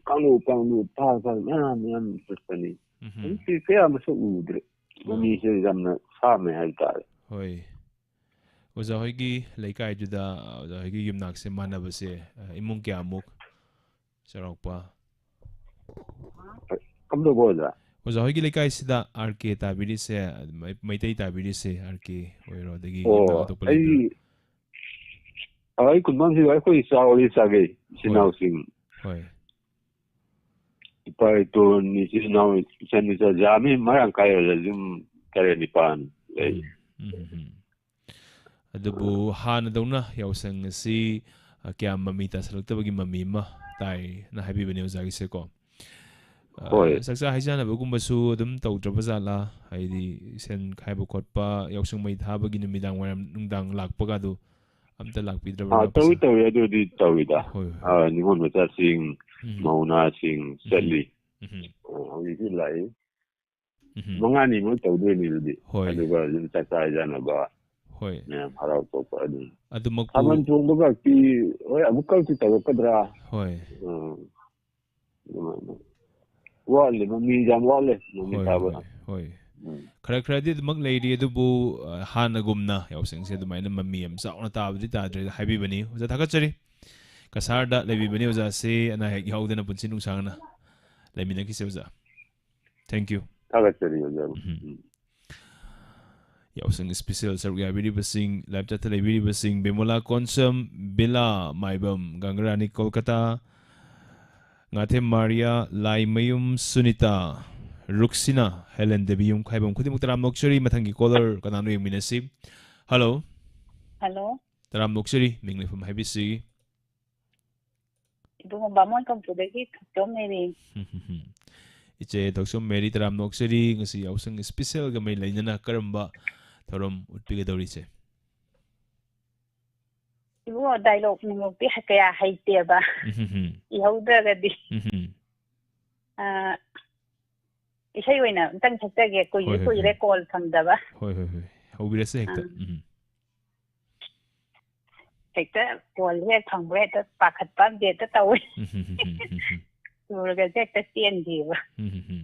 ꯀꯥꯡꯂꯨꯞ ꯀꯥꯡꯂꯨꯞ ꯐꯥ ꯐꯥ ꯃꯌꯥꯝ ꯃꯌꯥꯝ ꯆꯠꯄꯅꯤ꯫ ꯎꯝ꯫ ꯍꯧꯖꯤꯛꯇꯤ ꯀꯌꯥ ꯃꯁꯛ ꯎꯗ꯭ꯔꯦ꯫ ꯑꯣ꯫ ꯃꯃꯤꯁꯦ ꯌꯥꯝꯅ ꯁꯥꯝꯃꯦ ꯍꯥꯏꯇꯥꯔꯦ꯫ ꯍꯣꯏ꯫ ꯑꯣꯖꯥ ꯍꯣꯏꯒꯤ ꯂꯩꯀꯥꯏꯗꯨꯗ, ꯑꯣꯖꯥ ꯍꯣꯏꯒꯤ ꯌꯨꯝꯅꯥꯛꯁꯦ ꯃꯥꯟꯅꯕꯁꯦ, ꯑ, ꯏꯃꯨꯡ ꯀꯌꯥꯃꯨꯛ ꯆꯥꯎꯔꯥꯛꯄ? ꯀꯝꯗꯧꯕ ꯑꯣꯖꯥ? ꯑꯣꯖꯥ ꯍꯣꯏꯒꯤ ꯂꯩꯀꯥꯏꯁꯤꯗ ꯑꯥꯔ ꯀꯦ ꯇꯥꯕꯤꯔꯤꯁꯦ, ꯃꯩ-, ꯃꯩꯇꯩ ꯇꯥꯕꯤꯔꯤꯁꯦ, ꯑꯥꯔ ꯀꯦ ꯑꯣꯏꯔꯣ, ꯑꯗꯒꯤ ꯑꯣ, ꯌꯨꯝꯅꯥꯛ ꯑꯇꯣꯞꯄ ꯑꯩ, ꯂꯩꯕ꯭ꯔꯣ? ꯑꯩ ꯈꯨꯟꯐꯝꯁꯤꯗ ꯑꯩꯈꯣꯏ ꯆꯥꯎꯔꯤ ꯆꯥꯒꯩ ꯏꯆꯤꯟ ꯍꯣꯏ꯫ ꯏꯅꯥꯎꯁꯤꯡ꯫ ꯍꯣꯏ꯫ ꯏꯄꯥ ꯏꯄꯨ, ꯏꯆꯤꯟ ꯏꯅꯥꯎ, ꯏꯆꯟ ꯏꯆꯥ ꯌꯥꯝꯃꯤ, ꯃꯔꯥꯡ ꯀꯥꯏ ꯑꯣꯖꯥ, ꯌꯨꯝ ꯇꯔꯦꯠ ꯅꯤꯄꯥꯟ ꯂꯩ꯫ ꯎꯝ, ꯎꯝ, ꯎꯝ, ꯎꯝ꯫ ꯑꯗꯨꯕꯨ ꯍꯥꯟꯅꯗꯧꯅ ꯌꯥꯎꯁꯪ ꯑꯁꯤ, ꯑ, ꯀꯌꯥꯝ ꯃꯃꯤ ꯇꯥꯁꯜꯂꯛꯇꯕꯒꯤ ꯃꯃꯤ ꯑꯃ ꯇꯥꯏꯅ ꯍꯥꯏꯕꯤꯕꯅꯦ ꯑꯣꯖꯥꯒꯤꯁꯦꯀꯣ꯫ ꯑ, ꯍꯣꯏ꯫ ꯆꯥꯛꯆꯥ ꯍꯩꯖꯥꯟꯅꯕꯒꯨꯝꯕꯁꯨ ꯑꯗꯨꯝ ꯇꯧꯗ꯭ꯔꯕ ꯖꯥꯠꯂꯥ? ꯍꯥꯏꯗꯤ ꯁꯦꯟ ꯈꯥꯏꯕ ꯈꯣꯠꯄ, ꯌꯥꯎꯁꯪ ꯃꯩ ꯊꯥꯕꯒꯤ ꯅꯨꯃꯤꯗꯥꯡ ꯋꯥꯏꯔꯝ, ꯅꯨꯡꯗꯥꯡ ꯂꯥꯛꯄꯒ ꯑꯗꯨ ꯑꯝꯇ ꯂꯥꯛꯄꯤꯗ꯭ꯔꯕ꯭ꯔꯥ ꯑꯥ, ꯇꯧꯏ, ꯄꯩꯁꯥ? ꯇꯧꯏ, ꯑꯗꯨꯗꯤ ꯇꯧꯏꯗ꯫ ꯍꯣꯏ, ꯍꯣꯏ꯫ ꯑꯥ, ꯅꯤꯉꯣꯜ ꯃꯆꯥꯁꯤꯡ ꯎꯝ꯫ ꯃꯧ ꯅꯍꯥꯁꯤꯡ ꯎꯝ꯫ ꯆꯠꯂꯤ꯫ ꯎꯝ꯫ ꯑ, ꯍꯧꯖꯤꯛꯁꯨ ꯂꯥꯛꯏ꯫ ꯎꯝ꯫ ꯃꯉꯥꯅꯤꯃꯛ ꯇꯧꯗꯣꯏꯅꯤ ꯑꯗꯨꯗꯤ꯫ ꯍꯣꯏ꯫ ꯑꯗꯨꯒ ꯑꯗꯨꯝ ꯆꯥꯛ ꯆꯥ ꯍꯩꯖꯥꯟꯅꯕ, ꯍꯣꯏ꯫ ꯃꯌꯥꯝ ꯍꯔꯥꯎ ꯊꯣꯛꯄ ꯑꯗꯨꯝ꯫ ꯑꯗꯨꯃꯛꯄꯨ ꯊꯥꯕꯜ ꯆꯣꯡꯕ ꯈꯛꯇꯤ, ꯍꯣꯏ, ꯑꯃꯨꯛꯀꯁꯨ ꯇꯧꯔꯛꯀꯗ꯭ꯔꯥ? ꯍꯣꯏ꯫ ꯑ, ꯑꯗꯨꯃꯥꯏꯅ꯫ ꯋꯥꯠꯂꯤ, ꯃꯃꯤ ꯌꯥꯝ ꯋꯥꯠꯂꯤ, ꯃꯃꯤ ꯍꯣꯏ, ꯇꯥꯕ꯫ ꯍꯣꯏ, ꯍꯣꯏ꯫ ꯎꯝ꯫ ꯈꯔ ꯈꯔꯗꯤ ꯑꯗꯨꯃꯛ ꯂꯩꯔꯤ, ꯑꯗꯨꯕꯨ, ꯑ, ꯍꯥꯟꯅꯒꯨꯝꯅ ꯌꯥꯎꯁꯪꯁꯦ ꯑꯗꯨꯃꯥꯏꯅ ꯃꯃꯤ ꯌꯥꯝ ꯆꯥꯎꯅ ꯇꯥꯕꯗꯤ ꯇꯥꯗ꯭ꯔꯦ ꯍꯥꯏꯕꯤꯕꯅꯤ꯫ ꯑꯣꯖꯥ ꯊꯥꯒꯠꯆꯔꯤ꯫ ꯀꯁꯥꯔꯗ ꯂꯩꯕꯤꯕꯅꯤ ꯑꯣꯖꯥꯁꯤ, ꯑꯅꯥ ꯑꯌꯦꯛ ꯌꯥꯎꯗꯅ ꯄꯨꯟꯁꯤ ꯅꯨꯡꯁꯥꯡꯅ ꯂꯩꯃꯤꯟꯅꯈꯤꯁꯦ ꯑꯣꯖꯥ꯫ Thank you꯫ ꯊꯥꯒꯠꯆꯔꯤ ꯑꯣꯖꯥ꯫ ꯎꯝ꯫ ꯎꯝ꯫ ꯌꯥꯎꯁꯪ special ꯁꯔꯨꯛ ꯌꯥꯕꯤꯔꯤꯕꯁꯤꯡ, live chatꯇ ꯂꯩꯕꯤꯔꯤꯕꯁꯤꯡ, ꯕꯤꯃꯣꯂꯥ ꯀꯣꯟꯁꯝ, ꯕꯤꯂꯥ ꯃꯥꯏꯕꯝ, ꯒꯪꯒꯔꯥꯅꯤ ꯀꯣꯜꯀꯇꯥ, ꯉꯥꯊꯦꯝ ꯃꯥꯔꯤꯌꯥ, ꯂꯥꯏꯃꯌꯨꯝ ꯁꯨꯅꯤꯇꯥ, ꯔꯨꯛꯁꯤꯅꯥ, ꯍꯦꯂꯦꯟ ꯗꯦꯕꯤ ꯌꯨꯝꯈꯥꯏꯕꯝ ꯈꯨꯗꯤꯡꯃꯛ ꯇꯔꯥꯝꯅ ꯑꯣꯛꯆꯔꯤ꯫ ꯃꯊꯪꯒꯤ caller ꯀꯅꯥꯅꯣ ꯌꯦꯡꯃꯤꯟꯅꯁꯤ꯫ Hello꯫ Hello꯫ ꯇꯔꯥꯝꯅ ꯑꯣꯛꯆꯔꯤ, ꯃꯤꯡ ꯂꯩꯐꯝ ꯍꯥꯏꯕꯤꯁꯤ꯫ ꯏꯕꯨꯡꯉꯣ ꯕꯥꯃꯣꯟ ꯀꯝꯄꯨꯗꯒꯤ ꯊꯣꯛꯆꯣꯝ ꯃꯦꯔꯤ꯫ ꯏꯆꯦ ꯊꯣꯛꯆꯣꯝ ꯃꯦꯔꯤ, ꯇꯔꯥꯝꯅ ꯑꯣꯛꯆꯔꯤ꯫ ꯉꯁꯤ ꯌꯥꯎꯁꯪ specialꯒ ꯃꯔꯤ ꯂꯩꯅꯅ ꯀꯔꯝꯕ ꯊꯧꯔꯝ ꯎꯠꯄꯤꯒꯗꯧꯔꯤ ꯏꯆꯦ? ꯏꯕꯨꯡꯉꯣ dialogue ꯅꯨꯡꯂꯣꯛꯇꯤ ꯀꯌꯥ ꯍꯩꯇꯦꯕ꯫ ꯎꯝ꯫ ꯏꯍꯧꯗ꯭ꯔꯒꯗꯤ꯫ ꯎꯝ꯫ ꯑ, ꯏꯁꯩ ꯑꯣꯏꯅ ꯑꯝꯇꯪ ꯁꯛꯆꯒꯦ, ꯀꯨꯏꯁꯨ ꯍꯣꯏ, ꯍꯣꯏ, ꯀꯨꯏꯔꯦ ꯍꯣꯏ꯫ Call ꯐꯪꯗꯕ꯫ ꯍꯣꯏ, ꯍꯣꯏ, ꯍꯣꯏ꯫ ꯍꯧꯕꯤꯔꯁꯦ ꯍꯦꯛꯇ꯫ ꯑꯥ꯫ ꯎꯝ꯫ ꯍꯦꯛꯇ call ꯍꯦꯛ ꯐꯪꯕ ꯍꯦꯛꯇ ꯄꯥꯈꯠꯄ ꯑꯃꯗꯤ ꯍꯦꯛꯇ ꯇꯧꯋꯤ꯫ ꯎꯝ, ꯎꯝ, ꯎꯝ, ꯎꯝ, ꯎꯝ, ꯎꯝ꯫ ꯁꯨꯔꯒꯁꯦ ꯍꯦꯛꯇ ꯆꯦꯟꯈꯤꯕ꯫ ꯎꯝ, ꯎꯝ, ꯎꯝ꯫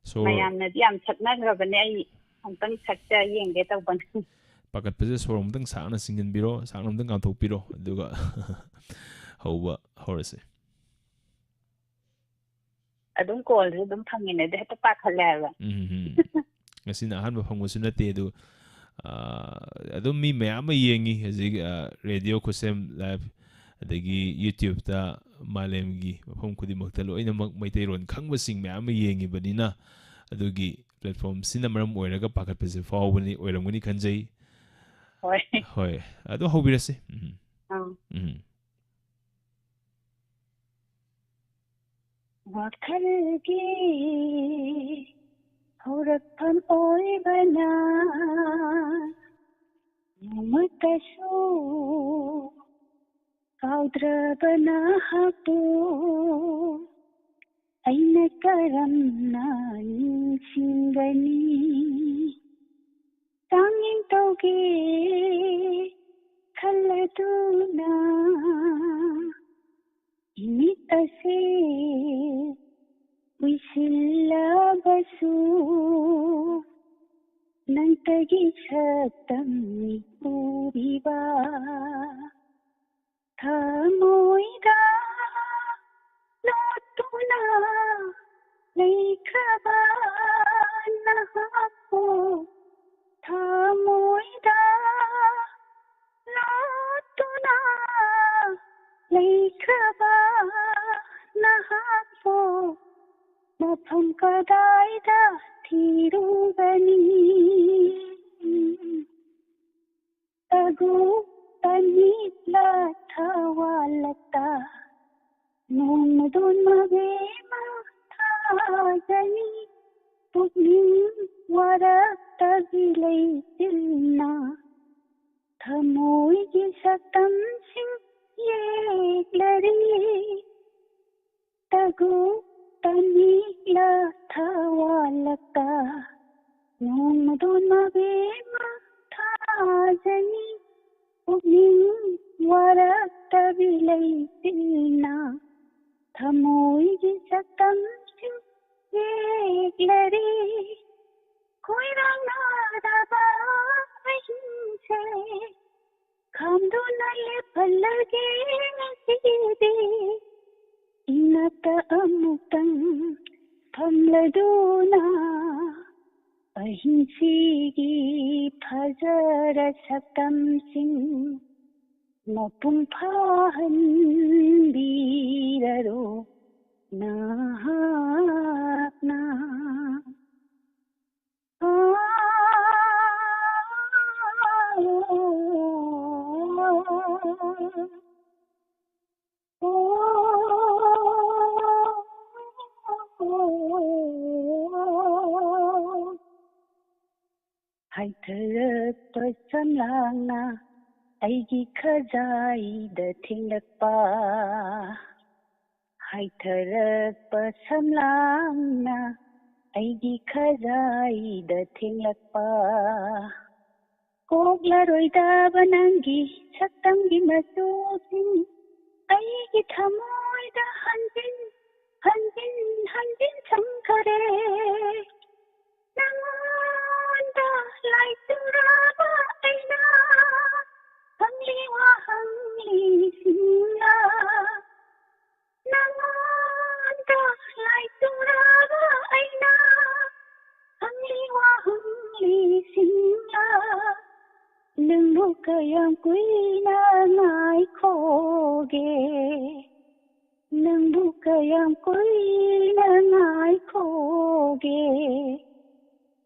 ꯁꯣꯔ ꯃꯌꯥꯝꯅꯗꯤ ꯌꯥꯝ ꯁꯛꯅꯈ꯭ꯔꯕꯅꯦ, ꯑꯩ ꯑꯝꯇꯪ ꯁꯛꯆ ꯌꯦꯡꯒꯦ ꯇꯧꯕꯅꯤ꯫ ꯄꯥꯈꯠꯄꯁꯦ ꯁꯣꯔ ꯑꯃꯨꯛꯇꯪ ꯁꯥꯡꯅ ꯆꯤꯡꯁꯤꯟꯕꯤꯔꯣ, ꯁꯥꯡꯅ ꯑꯃꯨꯛꯇꯪ ꯉꯥꯡꯊꯣꯛꯄꯤꯔꯣ, ꯑꯗꯨꯒ ꯍꯧꯕ ꯍꯧꯔꯁꯦ꯫ ꯑꯗꯨꯝ callꯁꯦ ꯑꯗꯨꯝ ꯐꯪꯉꯤꯅꯦ, ꯑꯗꯨ ꯍꯦꯛꯇ ꯄꯥꯈꯠꯂꯦ ꯍꯥꯏꯕ꯫ ꯎꯝ, ꯎꯝ, ꯎꯝ꯫ ꯉꯁꯤꯅ ꯑꯍꯥꯟꯕ ꯐꯪꯕꯁꯨ ꯅꯠꯇꯦ, ꯑꯗꯨ, ꯑ, ꯑꯗꯨꯝ ꯃꯤ ꯃꯌꯥꯝ ꯑꯃ ꯌꯦꯡꯉꯤ ꯍꯧꯖꯤꯛ, ꯑ, Radio ꯈꯨꯠꯁꯦꯝ live, ꯑꯗꯒꯤ YouTubeꯇ ꯃꯥꯂꯦꯝꯒꯤ ꯃꯐꯝ ꯈꯨꯗꯤꯡꯃꯛꯇ ꯂꯣꯏꯅꯃꯛ ꯃꯩꯇꯩꯂꯣꯟ ꯈꯪꯕꯁꯤꯡ ꯃꯌꯥꯝ ꯑꯃ ꯌꯦꯡꯉꯤꯕꯅꯤꯅ, ꯑꯗꯨꯒꯤ platformꯁꯤꯅ ꯃꯔꯝ ꯑꯣꯏꯔꯒ ꯄꯥꯈꯠꯄꯁꯦ ꯐꯥꯎꯕꯅꯤ, ꯑꯣꯏꯔꯝꯒꯅꯤ ꯈꯟꯖꯩ꯫ ꯍꯣꯏ꯫ ꯍꯣꯏ, ꯑꯗꯨ ꯍꯧꯕꯤꯔꯁꯤ꯫ ꯎꯝ꯫ ꯑꯥ꯫ ꯎꯝ꯫ ꯋꯥꯈꯜꯒꯤ ꯍꯧꯔꯛꯐꯝ ꯑꯣꯏꯕꯅ ꯅꯣꯡꯃꯇꯁꯨ ꯀꯥꯎꯗ꯭ꯔꯕ ꯅꯍꯥꯛꯄꯨ ꯑꯩꯅ ꯀꯔꯝꯅ ꯅꯤꯡꯁꯤꯡꯒꯅꯤ? ꯆꯥꯡꯌꯦꯡ ꯇꯧꯒꯦ ꯈꯜꯂꯗꯨꯅ ꯏꯃꯤꯠ ꯑꯁꯤ ꯎꯏꯁꯤꯜꯂꯕꯁꯨ ꯅꯪꯇꯒꯤ ꯁꯛꯇꯝꯅꯤ ꯎꯔꯤꯕ꯫ ꯊꯃꯣꯏꯗ ꯂꯣꯠꯇꯨꯅ ꯂꯩꯈ꯭ꯔꯕ ꯅꯍꯥꯛꯄꯨ ꯊꯃꯣꯏꯗ ꯂꯣꯠꯇꯨꯅ ꯂꯩꯈ꯭ꯔꯕ ꯅꯍꯥꯛꯄꯨ ꯃꯐꯝ ꯀꯗꯥꯏꯗ ꯊꯤꯔꯨꯒꯅꯤ? ꯇꯒꯨ ꯇꯅꯤꯛꯂ ꯊꯋꯥꯜꯂꯛꯇ ꯅꯣꯡꯃꯗꯣꯟ ꯃꯕꯦꯝꯃ ꯊꯥꯖꯅꯤ꯫ ꯄꯨꯛꯅꯤꯡ ꯋꯥꯔꯛꯇꯕꯤ ꯂꯩꯆꯤꯜꯅ ꯊꯃꯣꯏꯒꯤ ꯁꯛꯇꯝꯁꯤꯡ ꯌꯦꯛꯂꯔꯤ꯫ ꯇꯒꯨ ꯇꯅꯤꯛꯂ ꯊꯋꯥꯜꯂꯛꯇ ꯅꯣꯡꯃꯗꯣꯟ ꯃꯕꯦꯝꯃ ꯊꯥꯖꯅꯤ꯫ ꯄꯨꯛꯅꯤꯡ ꯋꯥꯔꯛꯇꯕꯤ ꯂꯩꯆꯤꯜꯅ ꯊꯃꯣꯏꯒꯤ ꯁꯛꯇꯝꯁꯤꯡ ꯌꯦꯛꯂꯔꯤ꯫ ꯈꯣꯏꯔꯥꯡꯅꯔꯕ ꯑꯍꯤꯡꯁꯦ ꯈꯥꯝꯗꯨꯅ ꯂꯦꯞꯍꯜꯂꯒꯦ ꯉꯁꯤꯗꯤ꯫ ꯏꯅꯥꯛꯇ ꯑꯃꯨꯛꯇꯪ ꯐꯝꯂꯗꯨꯅ ꯑꯍꯤꯡꯁꯤꯒꯤ ꯐꯖꯔ ꯁꯛꯇꯝꯁꯤꯡ ꯃꯄꯨꯡ ꯐꯥꯍꯟꯕꯤꯔꯔꯣ ꯅꯍꯥꯛꯅ꯫ ꯍꯥꯏꯊꯔꯛꯄ ꯁꯝꯂꯥꯡꯅ ꯑꯩꯒꯤ ꯈꯖꯥꯏꯗ ꯊꯦꯡꯂꯛꯄ, ꯍꯥꯏꯊꯔꯛꯄ ꯁꯝꯂꯥꯡꯅ ꯑꯩꯒꯤ ꯈꯖꯥꯏꯗ ꯊꯦꯡꯂꯛꯄ꯫ ꯀꯣꯛꯂꯔꯣꯏꯗꯕ ꯅꯪꯒꯤ ꯁꯛꯇꯝꯒꯤ ꯃꯆꯨꯁꯤꯡ ꯑꯩꯒꯤ ꯊꯃꯣꯏꯗ ꯍꯟꯖꯤꯟ ꯍꯟꯖꯤꯟ ꯍꯟꯖꯤꯟ ꯆꯪꯈꯔꯦ꯫ ꯅꯪꯉꯣꯟꯗ ꯂꯥꯏꯆꯨꯔꯕ ꯑꯩꯅ ꯍꯪꯂꯤ ꯋꯥꯍꯪꯂꯤꯁꯤꯡꯅ, ꯅꯪꯉꯣꯟꯗ ꯂꯥꯏꯆꯨꯔꯕ ꯑꯩꯅ ꯍꯪꯂꯤ ꯋꯥꯍꯪꯂꯤꯁꯤꯡꯅ, ꯅꯪꯕꯨ ꯀꯌꯥꯝ ꯀꯨꯏꯅ ꯉꯥꯏꯈꯣꯒꯦ? ꯅꯪꯕꯨ ꯀꯌꯥꯝ ꯀꯨꯏꯅ ꯉꯥꯏꯈꯣꯒꯦ?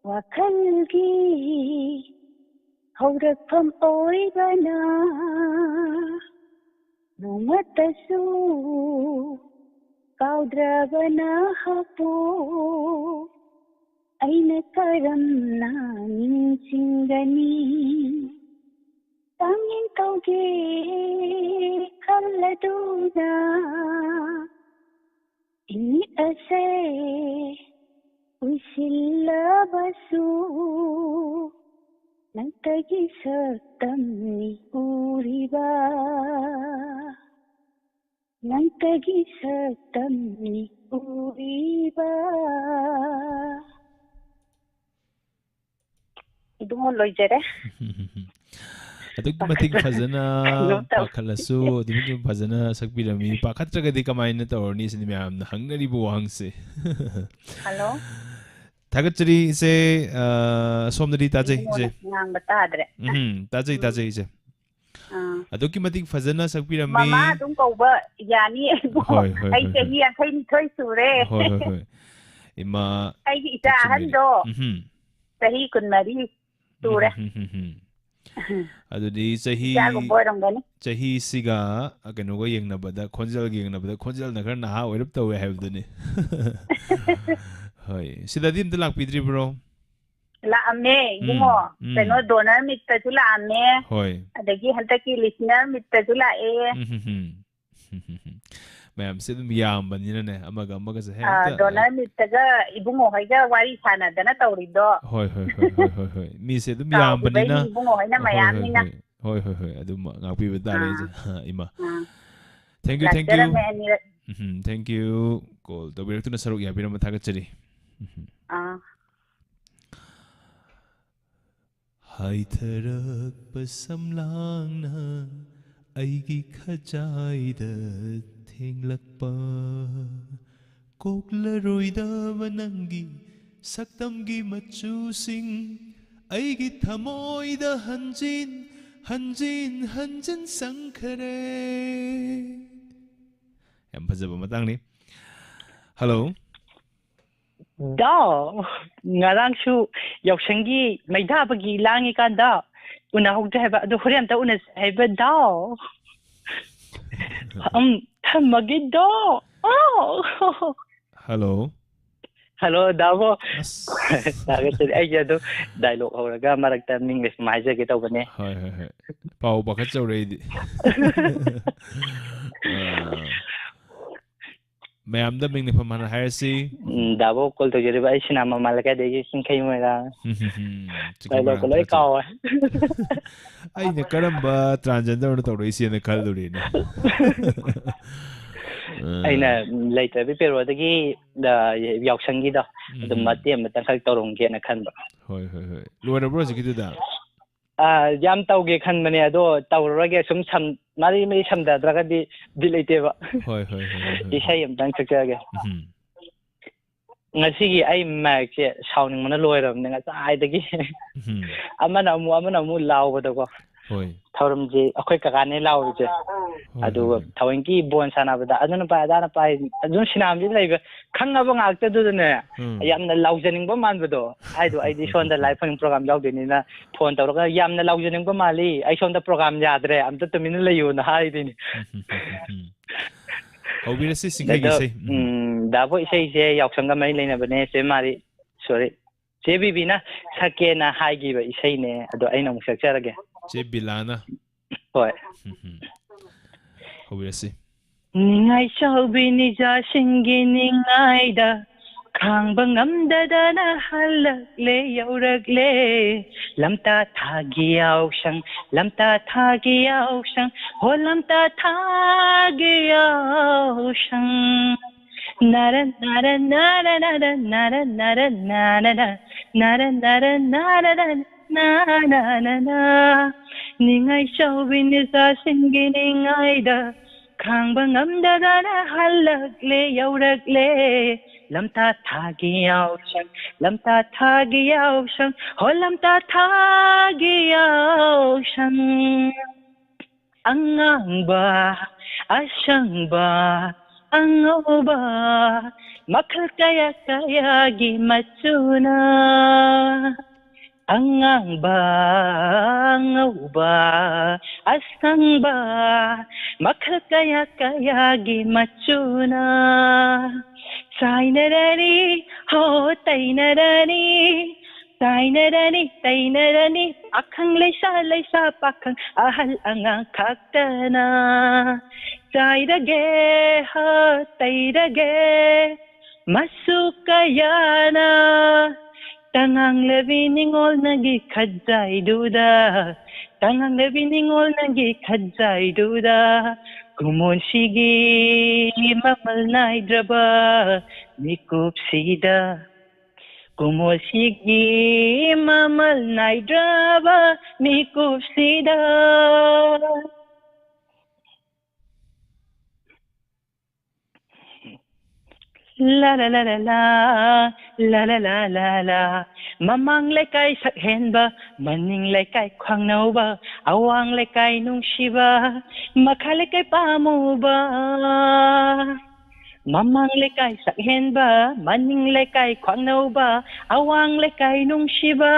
ꯋꯥꯈꯜꯒꯤ ꯍꯧꯔꯛꯐꯝ ꯑꯣꯏꯕꯅ ꯅꯣꯡꯃꯇꯁꯨ ꯀꯥꯎꯗ꯭ꯔꯕ ꯅꯍꯥꯛꯄꯨ ꯑꯩꯅ ꯀꯔꯝꯅ ꯅꯤꯡꯁꯤꯡꯒꯅꯤ? ꯄꯥꯡꯒꯜ ꯇꯧꯒꯦ ꯈꯜꯂꯗꯨꯅ ꯏꯃꯤꯠ ꯑꯁꯦ ꯎꯏꯁꯤꯜꯂꯕꯁꯨ ꯅꯪꯇꯒꯤ ꯁꯛꯇꯝꯅꯤ ꯎꯔꯤꯕ, ꯅꯪꯇꯒꯤ ꯁꯛꯇꯝꯅꯤ ꯎꯔꯤꯕ꯫ ꯏꯕꯨꯡꯉꯣ, ꯂꯣꯏꯖꯔꯦ꯫ ꯑꯗꯨꯛꯀꯤ ꯃꯇꯤꯛ ꯐꯖꯅ ꯀꯩꯅꯣ ꯇꯧ- ꯄꯥꯈꯠꯂꯁꯨ, ꯑꯗꯨꯛꯀꯤ ꯃꯇꯤꯛ ꯐꯖꯅ ꯁꯛꯄꯤꯔꯝꯃꯤ꯫ ꯄꯥꯈꯠꯇ꯭ꯔꯒꯗꯤ ꯀꯃꯥꯏꯅ ꯇꯧꯔꯅꯤ ꯁꯤꯅꯤ ꯃꯌꯥꯝꯅ ꯍꯪꯅꯔꯤꯕ ꯋꯥꯍꯪꯁꯦ꯫ ꯍꯜꯂꯣ꯫ ꯊꯥꯒꯠꯆꯔꯤ ꯏꯆꯦ꯫ ꯑ, ꯁꯣꯝꯗꯗꯤ ꯇꯥꯖꯩ, ꯏꯕꯨꯡꯉꯣꯅ ꯏꯆꯦ꯫ ꯉꯥꯡꯕ ꯇꯥꯗ꯭ꯔꯦ꯫ ꯎꯝ, ꯇꯥꯖꯩ, ꯎꯝ꯫ ꯇꯥꯖꯩ, ꯏꯆꯦ꯫ ꯑꯥ꯫ ꯑꯗꯨꯛꯀꯤ ꯃꯇꯤꯛ ꯐꯖꯅ ꯁꯛꯄꯤꯔꯝꯃꯤ꯫ ꯃꯃꯥ ꯑꯗꯨꯝ ꯀꯧꯕ ꯌꯥꯅꯤ ꯑꯩꯕꯨ꯫ ꯍꯣꯏ, ꯍꯣꯏ, ꯑꯩ ꯍꯣꯏ, ꯆꯍꯤ ꯍꯣꯏ꯫ ꯌꯥꯡꯈꯩ ꯅꯤꯊꯣꯏ ꯁꯨꯔꯦ꯫ ꯍꯣꯏ, ꯍꯣꯏ, ꯍꯣꯏ꯫ ꯏꯃꯥ ꯑꯩꯒꯤ ꯏꯆꯥ ꯂꯛꯁꯃꯤꯅ꯫ ꯑꯍꯟꯗꯣ ꯎꯝꯍꯨꯝ꯫ ꯆꯍꯤ ꯀꯨꯟꯃꯔꯤ ꯁꯨꯔꯦ꯫ ꯎꯝꯍꯨꯝ, ꯍꯨꯝ, ꯍꯨꯝ, ꯍꯨꯝ꯫ ꯑꯗꯨꯗꯤ ꯆꯍꯤ, ꯏꯆꯥꯒꯨꯝꯕ ꯑꯣꯏꯔꯝꯒꯅꯤ꯫ ꯆꯍꯤꯁꯤꯒ, ꯑ, ꯀꯩꯅꯣꯒ ꯌꯦꯡꯅꯕꯗ, ꯈꯣꯟꯖꯦꯜꯒ ꯌꯦꯡꯅꯕꯗ, ꯈꯣꯟꯖꯦꯜꯅ ꯈꯔ ꯅꯍꯥ ꯑꯣꯏꯔꯞ ꯇꯧꯋꯦ ꯍꯥꯏꯕꯗꯨꯅꯤ꯫ ꯍꯣꯏ꯫ ꯁꯤꯗꯗꯤ ꯑꯝꯇ ꯂꯥꯛꯄꯤꯗ꯭ꯔꯤꯕ꯭ꯔꯣ? ꯂꯥꯛꯑꯝꯃꯦ, ꯎꯝ, ꯏꯕꯨꯡꯉꯣ꯫ ꯎꯝ꯫ ꯀꯩꯅꯣ, donor meetꯇꯁꯨ ꯂꯥꯛꯑꯝꯃꯦ꯫ ꯍꯣꯏ꯫ ꯑꯗꯒꯤ ꯍꯟꯗꯛꯀꯤ listener meetꯇꯁꯨ ꯂꯥꯛꯑꯦ꯫ ꯎꯝ, ꯍꯝ, ꯍꯝ꯫ ꯃꯌꯥꯝꯁꯦ ꯑꯗꯨꯝ ꯌꯥꯝꯕꯅꯤꯅꯅꯦ, ꯑꯃꯒ ꯑꯃꯒꯁꯦ ꯑꯥ, ꯍꯦꯛꯇ, donor meetꯇꯒ ꯏꯕꯨꯡꯉꯣ ꯍꯣꯏꯒ ꯋꯥꯔꯤ ꯁꯥꯟꯅꯗꯅ ꯇꯧꯔꯤꯗꯣ꯫ ꯍꯣꯏ, ꯍꯣꯏ, ꯍꯣꯏ, ꯍꯣꯏ, ꯍꯣꯏ, ꯍꯣꯏ꯫ ꯃꯤꯁꯦ ꯑꯗꯨꯝ ꯀꯥꯎꯈꯤꯕꯩꯅꯤ ꯌꯥꯝꯕꯅꯤꯅ꯫ ꯏꯕꯨꯡꯉꯣ ꯍꯣꯏꯅ ꯍꯣꯏ, ꯍꯣꯏ, ꯃꯌꯥꯝꯅꯤꯅ꯫ ꯍꯣꯏ, ꯍꯣꯏ, ꯍꯣꯏ, ꯍꯣꯏ꯫ ꯑꯗꯨꯝ ꯉꯥꯛꯄꯤꯕ ꯇꯥꯔꯦ ꯑꯥ꯫ ꯑꯩꯁꯦ꯫ ꯏꯃꯥ꯫ ꯑꯥ꯫ Thank you, thank you꯫ ꯂꯥꯛꯆꯔꯝꯃꯦ ꯑꯅꯤꯔꯛ꯫ ꯎꯝ, thank you꯫ Call ꯇꯧꯕꯤꯔꯛꯇꯨꯅ ꯁꯔꯨꯛ ꯌꯥꯕꯤꯔꯝꯕ ꯊꯥꯒꯠꯆꯔꯤ꯫ ꯎꯝ꯫ ꯑꯥ꯫ ꯍꯥꯏꯊꯔꯛꯄ ꯁꯝꯂꯥꯡꯅ ꯑꯩꯒꯤ ꯈꯖꯥꯏꯗ ꯊꯦꯡꯂꯛꯄ, ꯀꯣꯛꯂꯔꯣꯏꯗꯕ ꯅꯪꯒꯤ ꯁꯛꯇꯝꯒꯤ ꯃꯆꯨꯁꯤꯡ ꯑꯩꯒꯤ ꯊꯃꯣꯏꯗ ꯍꯟꯖꯤꯟ ꯍꯟꯖꯤꯟ ꯍꯟꯖꯤꯟ ꯁꯪꯈꯔꯦ꯫ ꯌꯥꯝ ꯐꯖꯕ ꯃꯇꯥꯡꯅꯤ꯫ Hello꯫ ꯗꯥꯎ! ꯉꯔꯥꯡꯁꯨ ꯌꯥꯎꯁꯪꯒꯤ ꯃꯩ ꯊꯥꯕꯒꯤ ꯂꯥꯡꯉꯤꯀꯥꯟꯗ ꯎꯅꯍꯧꯗ꯭ꯔꯦ ꯍꯥꯏꯕ꯫ ꯑꯗꯣ ꯍꯣꯔꯦꯟ ꯑꯝꯇ ꯎꯅꯁꯦ ꯍꯥꯏꯕ, ꯗꯥꯎ꯫ ꯎꯝ, ꯊꯝꯃꯒꯦ, ꯗꯥꯎ꯫ ꯑꯥꯎ꯫ Hello꯫ Hello, ꯗꯥꯕꯣ꯫ ꯑꯁ꯫ ꯇꯥꯒꯠꯆꯔꯤ꯫ ꯑꯩꯁꯦ ꯑꯗꯨꯝ dialogue ꯍꯧꯔꯒ ꯃꯔꯛꯇ ꯃꯤꯡ ꯂꯩꯐꯝ ꯍꯥꯏꯖꯒꯦ ꯇꯧꯕꯅꯦ꯫ ꯍꯣꯏ, ꯍꯣꯏ, ꯍꯣꯏ꯫ ꯄꯥꯎ ꯄꯥꯈꯠꯆꯧꯔꯦ ꯑꯩꯗꯤ꯫ ꯑꯥ꯫ ꯃꯌꯥꯝꯗ ꯃꯤꯡ ꯂꯩꯐꯝ ꯍꯥꯟꯅ ꯍꯥꯏꯔꯁꯤ꯫ ꯎꯝ, ꯗꯥꯕꯣ call ꯇꯧꯖꯔꯤꯕ ꯑꯩ ꯁꯤꯅꯥ ꯃꯃꯥ ꯂꯩꯀꯥꯏꯗꯒꯤ ꯆꯤꯡꯈꯩ ꯃꯣꯏꯔꯥꯡ꯫ ꯎꯝ, ꯍꯝ, ꯍꯝ꯫ ꯆꯤꯡꯈꯩ dialogue ꯃꯣꯏꯔꯥꯡ ꯂꯣꯏ ꯊꯥꯒꯠꯆꯔꯤ꯫ ꯀꯥꯎꯔꯦ꯫ ꯑꯩꯅ ꯀꯔꯝꯕ transgenderꯅꯣ ꯇꯧꯔꯛꯏꯁꯦꯅ ꯈꯜꯂꯨꯔꯦꯅꯦ꯫ ꯑ꯫ ꯑꯩꯅ ꯂꯩꯇ꯭ꯔꯕꯤ ꯄꯦꯔꯣꯗꯒꯤ, ꯑ, ꯌꯥꯎꯁꯪꯒꯤꯗꯣ ꯎꯝ, ꯑꯗꯨꯝ ꯎꯝ꯫ ꯃꯇꯦꯛ ꯑꯃꯇꯪꯈꯛ ꯇꯧꯔꯝꯒꯦꯅ ꯈꯟꯕ꯫ ꯍꯣꯏ, ꯍꯣꯏ, ꯍꯣꯏ꯫ ꯂꯣꯏꯔꯕ꯭ꯔꯣ ꯍꯧꯖꯤꯛꯀꯤꯗꯨꯗ? ꯑ, ꯌꯥꯝ ꯇꯧꯒꯦ ꯈꯟꯕꯅꯦ, ꯑꯗꯣ ꯇꯧꯔꯔꯣꯏꯒꯦ꯫ ꯁꯨꯝ ꯁꯝ-, ꯃꯔꯤ ꯃꯔꯤ ꯁꯝꯊꯗ꯭ꯔꯒꯗꯤ ꯕꯤꯠ ꯂꯩꯇꯦꯕ꯫ ꯍꯣꯏ, ꯍꯣꯏ, ꯍꯣꯏ, ꯍꯣꯏ, ꯍꯣꯏ, ꯏꯁꯩ ꯍꯣꯏ꯫ ꯑꯝꯇꯪ ꯁꯛꯆꯔꯒꯦ꯫ ꯎꯝ꯫ ꯉꯁꯤꯒꯤ ꯑꯩ ꯃꯥꯏꯛꯁꯦ ꯁꯥꯎꯅꯤꯡꯕꯅ ꯂꯣꯏꯔꯕꯅꯦ ꯉꯁꯥꯏꯗꯒꯤ꯫ ꯎꯝ꯫ ꯑꯃꯅ ꯑꯃꯨꯛ, ꯑꯃꯅ ꯑꯃꯨꯛ ꯂꯥꯎꯕꯗꯀꯣ꯫ ꯍꯣꯏ꯫ ꯊꯧꯔꯝꯁꯦ ꯑꯩꯈꯣꯏ ꯀꯀꯥꯅꯦ ꯂꯥꯎꯔꯤꯁꯦ꯫ ꯍꯣꯏ, ꯑꯗꯨꯒ ꯍꯣꯏ, ꯍꯣꯏ꯫ ꯊꯑꯣꯏꯀꯤ ꯕꯣꯟ ꯁꯥꯟꯅꯕꯗ ꯑꯗꯨꯅ ꯄꯥꯏ, ꯑꯗꯥꯅ ꯄꯥꯏ, ꯑꯗꯨꯝ ꯁꯤꯅꯥꯝꯁꯤꯗ ꯂꯩꯕ ꯈꯪꯉꯕ ꯉꯥꯛꯇꯗꯨꯗꯅꯦ, ꯎꯝ꯫ ꯌꯥꯝꯅ ꯂꯥꯎꯖꯅꯤꯡꯕ ꯃꯥꯟꯕꯗꯣ꯫ ꯍꯥꯏꯗꯣ ꯑꯩꯗꯤ ꯁꯣꯝꯗ live ꯐꯪ program ꯌꯥꯎꯗꯣꯏꯅꯤꯅ phone ꯇꯧꯔꯒ, "ꯌꯥꯝꯅ ꯂꯥꯎꯖꯅꯤꯡꯕ ꯃꯥꯜꯂꯤ, ꯑꯩ ꯁꯣꯝꯗ program ꯌꯥꯗ꯭ꯔꯦ, ꯑꯝꯇ ꯇꯨꯃꯤꯟꯅ ꯂꯩꯌꯨꯅ" ꯍꯥꯏꯗꯣꯏꯅꯤ꯫ ꯎꯝ, ꯎꯝ, ꯎꯝ, ꯎꯝ, ꯎꯝ꯫ ꯍꯧꯕꯤꯔꯁꯤ ꯆꯤꯡꯈꯩꯒꯤ ꯑꯗꯣ, ꯏꯁꯩ꯫ ꯎꯝ꯫ ꯎꯝ, ꯗꯥꯕꯣ ꯏꯁꯩꯁꯦ ꯌꯥꯎꯁꯪꯒ ꯃꯔꯤ ꯂꯩꯅꯕꯅꯦ, ꯆꯦ ꯃꯥꯔꯤ꯫ Sorry꯫ ꯆꯦ ꯕꯤꯕꯤꯅ ꯁꯛꯀꯦꯅ ꯍꯥꯏꯈꯤꯕ ꯏꯁꯩꯅꯦ, ꯑꯗꯣ ꯑꯩꯅ ꯑꯃꯨꯛ ꯁꯛꯆꯔꯒꯦ꯫ ꯆꯦ ꯕꯤꯂꯥꯅ꯫ ꯍꯣꯏ꯫ ꯎꯝ, ꯎꯝ꯫ ꯍꯧꯕꯤꯔꯁꯤ꯫ ꯅꯤꯡꯉꯥꯏ ꯆꯥꯎꯕꯤ ꯅꯤꯖꯥꯁꯤꯡꯒꯤ ꯅꯤꯡꯉꯥꯏꯗ ꯈꯥꯡꯕ ꯉꯝꯗꯗꯅ ꯍꯜꯂꯛꯂꯦ, ꯌꯧꯔꯛꯂꯦ꯫ ꯂꯝꯇꯥ ꯊꯥꯒꯤ ꯌꯥꯎꯁꯪ, ꯂꯝꯇꯥ ꯊꯥꯒꯤ ꯌꯥꯎꯁꯪ, ꯍꯣ ꯂꯝꯇꯥ ꯊꯥꯒꯤ ꯌꯥꯎꯁꯪ꯫ ꯅꯥꯔ ꯅꯥꯔ ꯅꯥꯔ ꯅꯥꯔ ꯅꯥꯔ ꯅꯥꯔ ꯅꯥꯔ ꯅꯥꯔ ꯅꯥꯔ ꯅꯥꯔ ꯅꯥ ꯅꯥ ꯅꯥ ꯅꯥ꯫ ꯅꯤꯡꯉꯥꯏ ꯆꯥꯎꯕꯤ ꯅꯤꯖꯥꯁꯤꯡꯒꯤ ꯅꯤꯡꯉꯥꯏꯗ ꯈꯥꯡꯕ ꯉꯝꯗꯗꯅ ꯍꯜꯂꯛꯂꯦ, ꯌꯧꯔꯛꯂꯦ꯫ ꯂꯝꯇꯥ ꯊꯥꯒꯤ ꯌꯥꯎꯁꯪ, ꯂꯝꯇꯥ ꯊꯥꯒꯤ ꯌꯥꯎꯁꯪ, ꯍꯣ ꯂꯝꯇꯥ ꯊꯥꯒꯤ ꯌꯥꯎꯁꯪ꯫ ꯑꯉꯥꯡꯕ, ꯑꯁꯪꯕ, ꯑꯉꯧꯕ, ꯃꯈꯜ ꯀꯌꯥ ꯀꯌꯥꯒꯤ ꯃꯆꯨꯅ꯫ ꯑꯉꯥꯡꯕ, ꯑꯉꯧꯕ, ꯑꯁꯪꯕ, ꯃꯈꯜ ꯀꯌꯥ ꯀꯌꯥꯒꯤ ꯃꯆꯨꯅ꯫ ꯆꯥꯏꯅꯔꯅꯤ, ꯍꯣ ꯇꯩꯅꯔꯅꯤ, ꯆꯥꯏꯅꯔꯅꯤ, ꯇꯩꯅꯔꯅꯤ, ꯄꯥꯈꯪ ꯂꯩꯁꯥ, ꯂꯩꯁꯥ ꯄꯥꯈꯪ, ꯑꯍꯜ ꯑꯉꯥꯡ ꯈꯛꯇꯅ꯫ ꯆꯥꯏꯔꯒꯦ, ꯍꯣ ꯇꯩꯔꯒꯦ, ꯃꯆꯨ ꯀꯌꯥꯅ꯫ ꯇꯉꯥꯡꯂꯕꯤ ꯅꯤꯉꯣꯜ ꯅꯪꯒꯤ ꯈꯖꯥꯏꯗꯨꯗ, ꯇꯉꯥꯡꯂꯕꯤ ꯅꯤꯉꯣꯜ ꯅꯪꯒꯤ ꯈꯖꯥꯏꯗꯨꯗ, ꯀꯨꯃꯣꯟꯁꯤꯒꯤ ꯃꯃꯜ ꯅꯥꯏꯗ꯭ꯔꯕ ꯃꯤꯀꯨꯞꯁꯤꯗ, ꯀꯨꯃꯣꯟꯁꯤꯒꯤ ꯃꯃꯜ ꯅꯥꯏꯗ꯭ꯔꯕ ꯃꯤꯀꯨꯞꯁꯤꯗ꯫ ꯂꯥ ꯂꯥ ꯂꯥ ꯂꯥ ꯂꯥ, ꯂꯥ ꯂꯥ ꯂꯥ ꯂꯥ ꯂꯥ꯫ ꯃꯃꯥꯡ ꯂꯩꯀꯥꯏ ꯁꯛꯍꯦꯟꯕ, ꯃꯅꯤꯡ ꯂꯩꯀꯥꯏ ꯈ꯭ꯋꯥꯡꯅꯧꯕ, ꯑꯋꯥꯡ ꯂꯩꯀꯥꯏ ꯅꯨꯡꯁꯤꯕ, ꯃꯈꯥ ꯂꯩꯀꯥꯏ ꯄꯥꯝꯃꯨꯕ꯫ ꯃꯃꯥꯡ ꯂꯩꯀꯥꯏ ꯁꯛꯍꯦꯟꯕ, ꯃꯅꯤꯡ ꯂꯩꯀꯥꯏ ꯈ꯭ꯋꯥꯡꯅꯧꯕ, ꯑꯋꯥꯡ ꯂꯩꯀꯥꯏ ꯅꯨꯡꯁꯤꯕ,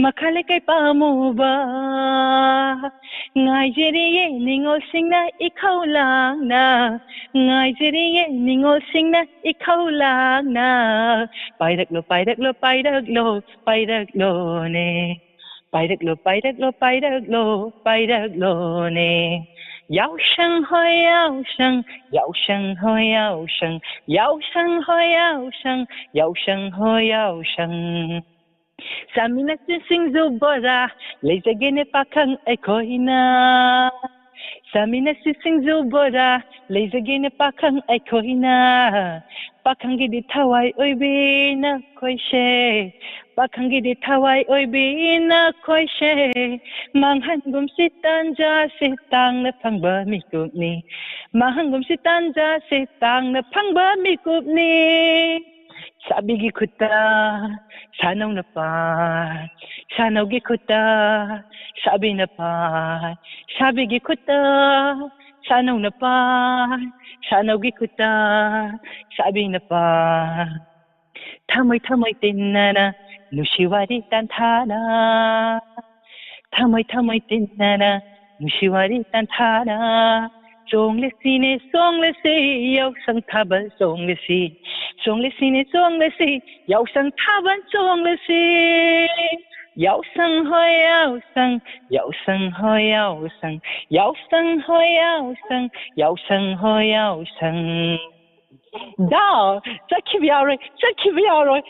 ꯃꯈꯥ ꯂꯩꯀꯥꯏ ꯄꯥꯝꯃꯨꯕ꯫ ꯉꯥꯏꯖꯔꯤꯌꯦ ꯅꯤꯉꯣꯜꯁꯤꯡꯅ ꯏꯈꯧ ꯂꯥꯡꯅ, ꯉꯥꯏꯖꯔꯤꯌꯦ ꯅꯤꯉꯣꯜꯁꯤꯡꯅ ꯏꯈꯧ ꯂꯥꯡꯅ꯫ ꯄꯥꯏꯔꯛꯂꯣ, ꯄꯥꯏꯔꯛꯂꯣ, ꯄꯥꯏꯔꯛꯂꯣ, ꯄꯥꯏꯔꯛꯂꯣꯅꯦ꯫ ꯄꯥꯏꯔꯛꯂꯣ, ꯄꯥꯏꯔꯛꯂꯣ, ꯄꯥꯏꯔꯛꯂꯣ, ꯄꯥꯏꯔꯛꯂꯣꯅꯦ꯫ ꯌꯥꯎꯁꯪ ꯍꯣꯏ ꯌꯥꯎꯁꯪ, ꯌꯥꯎꯁꯪ ꯍꯣꯏ ꯌꯥꯎꯁꯪ, ꯌꯥꯎꯁꯪ ꯍꯣꯏ ꯌꯥꯎꯁꯪ, ꯌꯥꯎꯁꯪ ꯍꯣꯏ ꯌꯥꯎꯁꯪ꯫ ꯆꯥꯃꯤꯟꯅꯁꯤ ꯁꯤꯡꯖꯨ ꯕꯣꯔꯥ, ꯂꯩꯖꯒꯦꯅꯦ ꯄꯥꯈꯪ ꯑꯩꯈꯣꯏꯅ꯫ ꯆꯥꯃꯤꯟꯅꯁꯤ ꯁꯤꯡꯖꯨ ꯕꯣꯔꯥ, ꯂꯩꯖꯒꯦꯅꯦ ꯄꯥꯈꯪ ꯑꯩꯈꯣꯏꯅ꯫ ꯄꯥꯈꯪꯒꯤꯗꯤ ꯊꯋꯥꯏ ꯑꯣꯏꯕꯤ ꯅꯈꯣꯏꯁꯦ, ꯄꯥꯈꯪꯒꯤꯗꯤ ꯊꯋꯥꯏ ꯑꯣꯏꯕꯤ ꯅꯈꯣꯏꯁꯦ꯫ ꯃꯥꯡꯍꯟꯒꯨꯝꯁꯤ ꯇꯥꯟꯖꯥꯁꯦ, ꯇꯥꯡꯅ ꯐꯪꯕ ꯃꯤꯀꯨꯞꯅꯤ꯫ ꯃꯥꯡꯍꯟꯒꯨꯝꯁꯤ ꯇꯥꯟꯖꯥꯁꯦ, ꯇꯥꯡꯅ ꯐꯪꯕ ꯃꯤꯀꯨꯞꯅꯤ꯫ ꯁꯥꯕꯤꯒꯤ ꯈꯨꯠꯇ ꯁꯥꯅꯧꯅ ꯄꯥꯏ, ꯁꯥꯅꯧꯒꯤ ꯈꯨꯠꯇ ꯁꯥꯕꯤꯅ ꯄꯥꯏ, ꯁꯥꯕꯤꯒꯤ ꯈꯨꯠꯇ ꯁꯥꯅꯧꯅ ꯄꯥꯏ, ꯁꯥꯅꯧꯒꯤ ꯈꯨꯠꯇ ꯁꯥꯕꯤꯅ ꯄꯥꯏ꯫ ꯊꯃꯣꯏ ꯊꯃꯣꯏ ꯇꯤꯟꯅꯅ ꯅꯨꯡꯁꯤ ꯋꯥꯔꯤ ꯇꯥꯟꯊꯥꯅ, ꯊꯃꯣꯏ ꯊꯃꯣꯏ ꯇꯤꯟꯅꯅ ꯅꯨꯡꯁꯤ ꯋꯥꯔꯤ ꯇꯥꯟꯊꯥꯅ꯫ ꯆꯣꯡꯂꯁꯤꯅꯦ ꯆꯣꯡꯂꯁꯤ ꯌꯥꯎꯁꯪ ꯊꯥꯕꯜ ꯆꯣꯡꯂꯁꯤ, ꯆꯣꯡꯂꯁꯤꯅꯦ ꯆꯣꯡꯂꯁꯤ ꯌꯥꯎꯁꯪ ꯊꯥꯕꯜ ꯆꯣꯡꯂꯁꯤ꯫ ꯌꯥꯎꯁꯪ ꯍꯣꯏ ꯌꯥꯎꯁꯪ, ꯌꯥꯎꯁꯪ ꯍꯣꯏ ꯌꯥꯎꯁꯪ, ꯌꯥꯎꯁꯪ ꯍꯣꯏ ꯌꯥꯎꯁꯪ, ꯌꯥꯎꯁꯪ ꯍꯣꯏ ꯌꯥꯎꯁꯪ꯫ ꯗꯥ, ꯆꯠꯈꯤꯕ ꯌꯥꯔꯣꯏ, ꯆꯠꯈꯤꯕ ꯌꯥꯔꯣꯏ꯫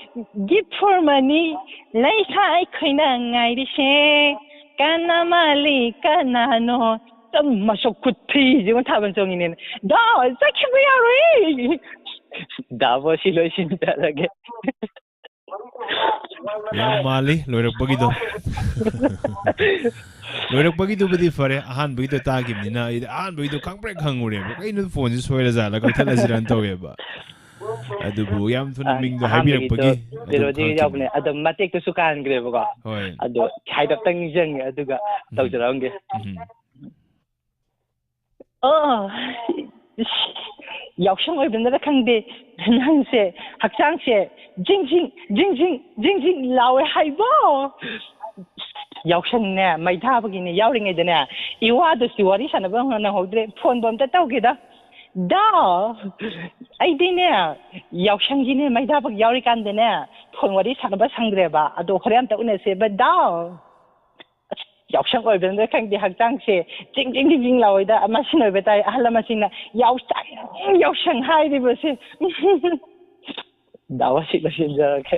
Gift for money꯫ ꯂꯩꯁꯥ ꯑꯩꯈꯣꯏꯅ ꯉꯥꯏꯔꯤꯁꯦ꯫ ꯀꯅꯥ ꯃꯥꯜꯂꯤ, ꯀꯅꯥꯅꯣ? ꯇꯝ ꯃꯁꯛ ꯈꯨꯊꯤꯁꯤꯒ ꯊꯥꯕꯜ ꯆꯣꯡꯉꯤꯅꯦꯅ꯫ ꯗꯥ, ꯆꯠꯈꯤꯕ ꯌꯥꯔꯣꯏ꯫ ꯗꯥꯕꯣ, ꯁꯤ ꯂꯣꯏꯁꯤꯟꯖꯔꯒꯦ꯫ ꯌꯥꯝ ꯃꯥꯜꯂꯤ ꯂꯣꯏꯔꯛꯄꯒꯤꯗꯣ꯫ ꯂꯣꯏꯔꯛꯄꯒꯤꯗꯨꯕꯨꯗꯤ ꯐꯔꯦ, ꯑꯍꯥꯟꯕꯒꯤꯗꯣ ꯇꯥꯈꯤꯕꯅꯤꯅ ꯑꯩꯗꯤ ꯑꯍꯥꯟꯕꯒꯤꯗꯣ ꯈꯪꯕ꯭ꯔꯦꯛ ꯈꯪꯉꯨꯔꯦꯕ, ꯀꯩꯅꯣ ꯐꯣꯟꯁꯦ ꯁꯣꯏꯔꯖꯥꯠꯂ, ꯀꯛꯊꯠꯂꯁꯤꯔꯅ ꯇꯧꯋꯦꯕ꯫ ꯑꯗꯨꯕꯨ ꯌꯥꯝ ꯊꯨꯅ ꯃꯤꯡꯗꯣ ꯍꯥꯏꯕꯤꯔꯛꯄꯒꯤ ꯑꯗꯨꯝ ꯄꯦꯔꯣꯗꯤ ꯈꯪꯉꯛꯈꯤꯕꯅꯤ꯫ ꯌꯥꯎꯕꯅꯦ꯫ ꯑꯗꯣ ꯃꯇꯦꯛꯇꯨꯁꯨ ꯀꯥꯟꯈ꯭ꯔꯦꯕꯀꯣ꯫ ꯍꯣꯏ꯫ ꯑꯗꯣ ꯍꯥꯏꯔꯞꯇꯪ ꯅꯤꯡꯁꯤꯡꯉꯦ, ꯑꯗꯨꯒ ꯎꯝ꯫ ꯇꯧꯖꯔꯛꯑꯝꯒꯦ꯫ ꯎꯝ꯫ ꯑꯣ, ꯌꯥꯎꯁꯪ ꯑꯣꯏꯕꯅꯔ ꯈꯪꯗꯦ, ꯅꯪꯁꯦ ꯍꯛꯆꯥꯡꯁꯦ ꯖꯤꯡ ꯖꯤꯡ ꯖꯤꯡ ꯖꯤꯡ ꯖꯤꯡ ꯖꯤꯡ ꯂꯥꯎꯋꯦ ꯍꯥꯏꯕꯣ꯫ ꯌꯥꯎꯁꯪꯅꯦ, ꯃꯩ ꯊꯥꯕꯒꯤꯅꯦ, ꯌꯥꯎꯔꯤꯉꯩꯗꯅꯦ, ꯏꯋꯥꯗꯨꯁꯨ ꯋꯥꯔꯤ ꯁꯥꯟꯅꯕ ꯅꯪꯍꯧꯗ꯭ꯔꯦ, ꯐꯣꯟꯕꯨ ꯑꯝꯇ ꯇꯧꯒꯦꯗ꯫ ꯗꯥꯎ! ꯑꯩꯗꯤꯅꯦ, ꯌꯥꯎꯁꯪꯒꯤꯅꯦ, ꯃꯩ ꯊꯥꯕꯒꯤ ꯌꯥꯎꯔꯤꯀꯥꯟꯗꯅꯦ, ꯐꯣꯟ ꯋꯥꯔꯤ ꯁꯥꯟꯅꯕ ꯁꯪꯗ꯭ꯔꯦꯕ꯫ ꯑꯗꯣ ꯍꯣꯔꯦꯟ ꯑꯝꯇ ꯎꯅꯁꯦꯕ, ꯗꯥꯎ! ꯑꯁ, ꯌꯥꯎꯁꯪ ꯑꯣꯏꯕꯅꯤꯅ ꯈꯪꯗꯦ, ꯍꯛꯆꯥꯡꯁꯦ ꯆꯤꯡ ꯆꯤꯡ ꯆꯤꯡ ꯆꯤꯡ ꯂꯥꯎꯋꯦꯗ꯫ ꯃꯁꯤꯅ ꯑꯣꯏꯕ ꯇꯥꯏ, ꯑꯍꯜ ꯂꯃꯟꯁꯤꯡꯅ "ꯌꯥꯎꯁꯪ, ꯌꯥꯎꯁꯪ" ꯍꯥꯏꯔꯤꯕꯁꯦ꯫ ꯗꯥꯎ ꯑꯁꯤ ꯂꯣꯏꯁꯤꯟꯖꯔꯒꯦ꯫